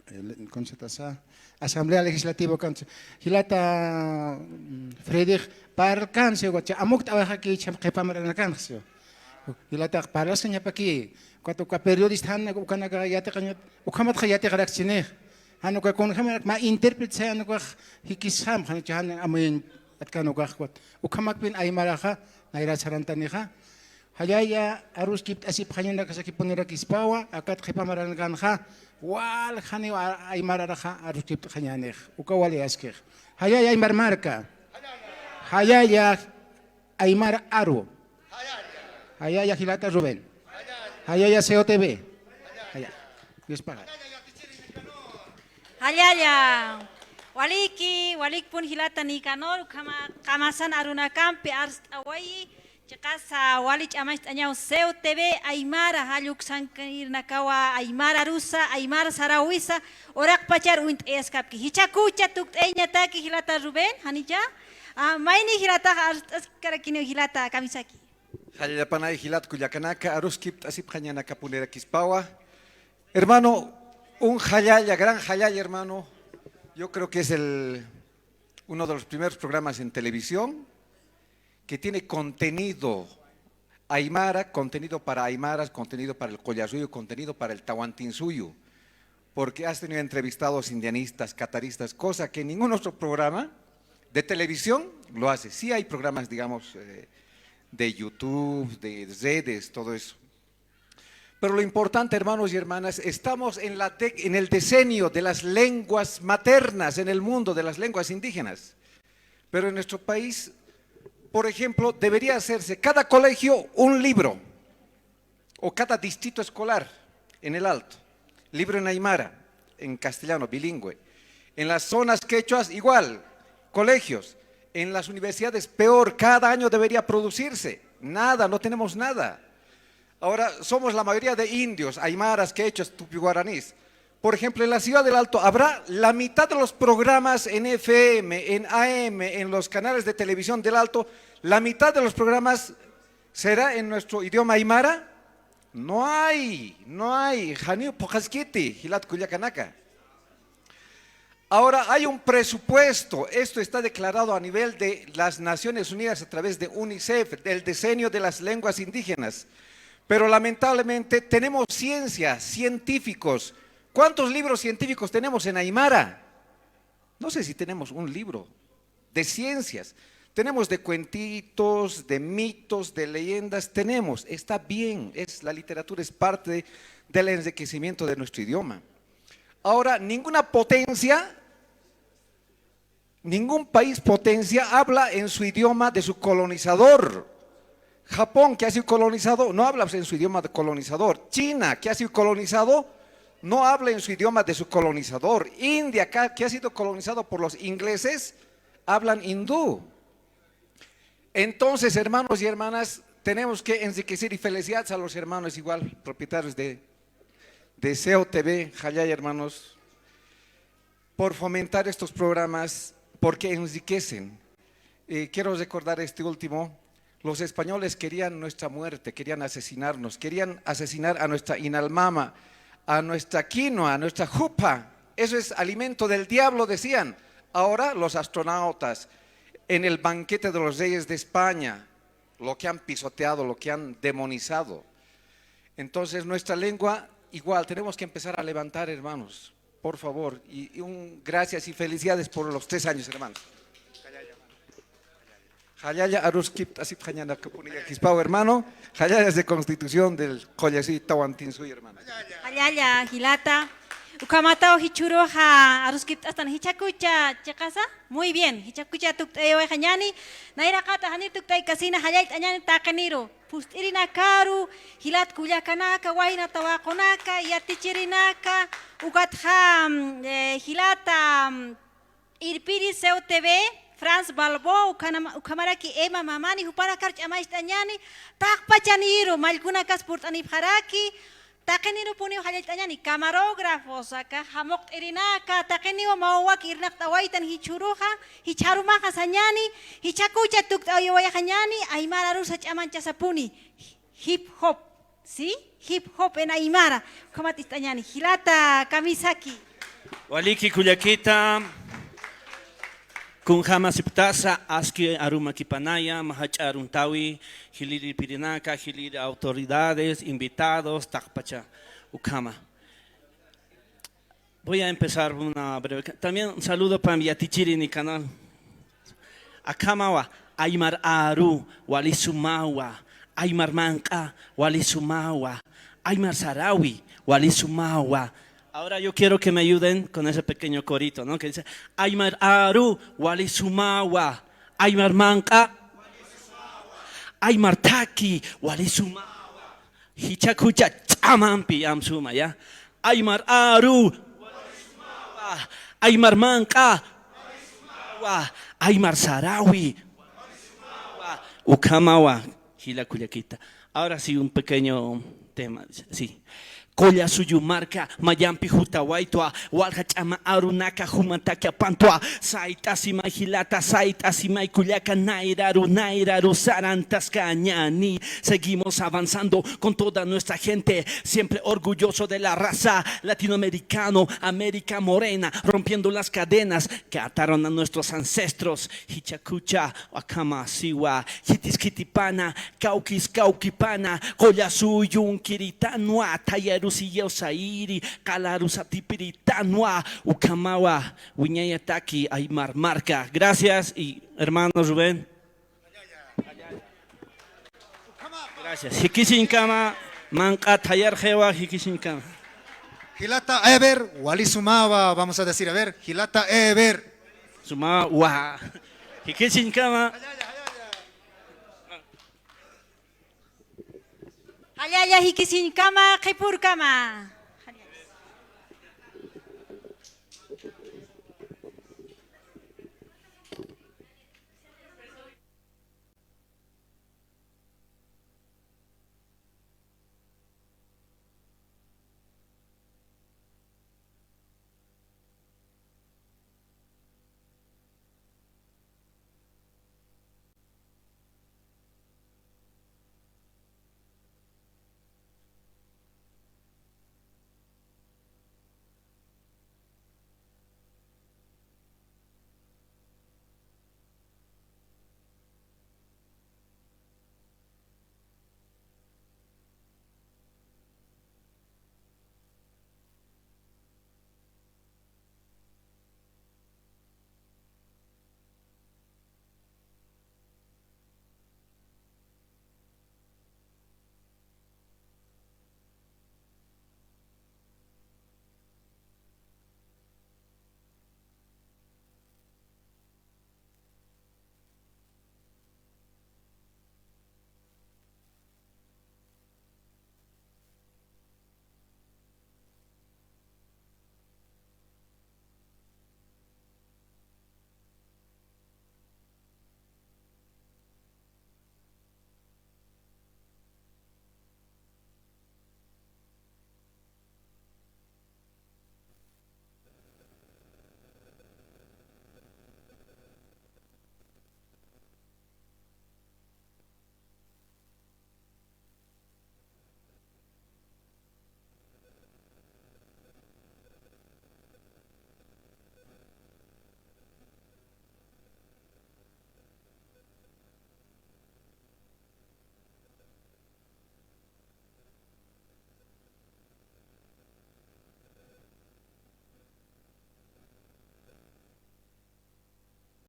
eh, le-, ¿cómo se llama? Asamblea Legislativa ukansa. Jilata, mm, Freddy, parlkansi, ukacha, amukt'awaxaki, cham qhipa maranakansi. Jilatax parlaskañapaki, ukat uka periodista jan, ukanaka yatiqañat, ukhamatxa yatiqarakchinix. Jan uka kunjamarak mä intérprete sayan ukax jikisam, jan ucha jan amuyin atkan ukax, ukat. Ukhamakpin aymaraxa, nayra sarantanixa. Jallalla aruskipt'asipxañanakasakipunirakispwa, akat qhipa maranakanxa, waljaniw a-, aymararaxa aruskipt'xañänix, uka wali askix. Jallalla aymar marka. Jallalla aymar aru. Jallalla jilata Rubén. Jallalla C O T V. Jallalla. Dios paga. Jallalla. Waliki, walikpun jilata Nicanor, ukhama, qamasan arunakampi arst'awayi, chiqasa wali ch'amacht'añaw C O T V aymara, jall uksankayrnakawa aymar arusa, aymar sarawisa, uraqpachar uñt'ayaskapki. Jichhakucha tukt'ayañataki jilata Rubén, janicha? Ah, mayni jilatax arst'askarakiniw jilata kamisaki. Jallallapanay jilat kullakanaka, aruskipt'asipxañanakapunirakispwa. Hermano, un jallalla, gran jallalla, hermano. Yo creo que es el, uno de los primeros programas en televisión que tiene contenido aymara, contenido para aymaras, contenido para el Qullasuyu, contenido para el Tawantinsuyu. Porque has tenido entrevistados indianistas, cataristas, cosa que ningún otro programa de televisión lo hace. Sí hay programas, digamos, eh, de YouTube, de redes, todo eso. Pero lo importante, hermanos y hermanas, estamos en la de-, en el decenio de las lenguas maternas en el mundo, de las lenguas indígenas. Pero en nuestro país, por ejemplo, debería hacerse cada colegio un libro, o cada distrito escolar en el Alto, libro en aymara, en castellano, bilingüe. En las zonas quechuas, igual, colegios. En las universidades, peor, cada año debería producirse. Nada, no tenemos nada. Ahora somos la mayoría de indios, aymaras, quechuas, tupiguaranís. Por ejemplo, en la ciudad del Alto habrá la mitad de los programas en F M, en A M, en los canales de televisión del Alto, la mitad de los programas será en nuestro idioma aymara. No hay, no hay. Janiw phuqhaskiti, jilat kullakanaka. Ahora hay un presupuesto, esto está declarado a nivel de las Naciones Unidas a través de UNICEF, del decenio de las lenguas indígenas. Pero lamentablemente tenemos ciencia, científicos. ¿Cuántos libros científicos tenemos en aymara? No sé si tenemos un libro de ciencias. Tenemos de cuentitos, de mitos, de leyendas, tenemos, está bien, es, la literatura es parte del enriquecimiento de nuestro idioma. Ahora, ninguna potencia Ningún país potencia habla en su idioma de su colonizador. Japón, que ha sido colonizado, no habla en su idioma de colonizador. China, que ha sido colonizado, no habla en su idioma de su colonizador. India, que ha, que ha sido colonizado por los ingleses, hablan hindú. Entonces, hermanos y hermanas, tenemos que enriquecer y felicidades a los hermanos igual, propietarios de, de C O T V, jallalla, hermanos, por fomentar estos programas, porque enriquecen. Eh, quiero recordar este último. Los españoles querían nuestra muerte, querían asesinarnos, querían asesinar a nuestra inalmama, a nuestra quinoa, a nuestra jupa. Eso es alimento del diablo, decían. Ahora los astronautas, en el banquete de los reyes de España, lo que han pisoteado, lo que han demonizado. Entonces, nuestra lengua, igual, tenemos que empezar a levantar, hermanos, por favor. Y, y un gracias y felicidades por los tres años, hermanos. Jallalla aruskipt'asipxañanakapuni llakispaw, hermano. Jallallas de Constitución del Qollasuyu Tawantinsuyu, hermano. Jallalla, jilata. Ukhamataw jichhüruxa aruskipt'astan jichhakucha chiqasa. Muy bien, jichhakucha tukt'ayawayañäni. Nayraqata janir tukt'aykasina, jallallt'añäni taqiniru. Phust'irinakaru, jilat kullakanaka, wayna tawaqunaka, yatichirinaka, ukatxa, mm, eh, jilata, mm, irpiri C O T V, Franz Balbo, ukhanama-, ukhamaraki Emma Mamani, jupanakar ch'amacht'añäni, taqpachaniru, mallkunakas purt'anipxaraki, taqinirupuniw jallallt'añäni, camarógrafos, aka, jamuqt'irinaka, taqiniw mä wawak irnaqt'awaytan jichhüruxa, jichhürumaxa sañäni, jichhakucha tukt'ayawayañäni, aymar arusa ch'amanchasapuni, hip hop, ¿sí? Hip hop en aymara, ukhamat ist'añäni, jilata kamisaki. Waliki kullakita. Kunjamasipktasa, aski arumakipanaya, mä jach'a aruntawi, jilïr irpirinaka, jilïr autoridades, invitados, taqpacha, ukhama. Voy a empezar una breve ca-, también un saludo para mi yatichiri ni canal. Akhamawa, aymar aru, wali sumawa, aymar manq'a, wali sumawa, aymar sarawi, wali sumawa. Ahora yo quiero que me ayuden con ese pequeño corito, ¿no? Que dice, aymar aru, wali sumawa, aymar manq'a, aymar thaki, wali sumawa. Jichhakucha ch'amampi, am suma, ya. Aymar aru, aymar manq'a, aymar sarawi, ukhamawa, jila kullakita. Ahora sí, un pequeño tema, sí. Qollasuyu marka, mayampi jutawaytwa, walja ch'ama arunaka, jumantakiapantwa, sayt'asimay jilata, sayt'asimay kullaka, nayraru, nayraru, sarantaskañäni. Seguimos avanzando con toda nuestra gente, siempre orgulloso de la raza latinoamericano, América Morena, rompiendo las cadenas que ataron a nuestros ancestros. Jichhakucha, akhama siwa, khitis khitipana, kawkis kawkipana, qollasu yunkiritanwa, thayarusi yusayiri, qalarusa thipiritanwa, ukhamawa, wiñayataki aymar marka. Gracias, y hermano Rubén. Gracias. Jikisiñkama, manq'a thayarxiwa, jikisiñkama. Jilata Ever, wali sumawa, vamos a decir, a ver, jilata Ever. Sumawa. Jikisiñkama. Jallalla jikisiñkama, qhipürkama.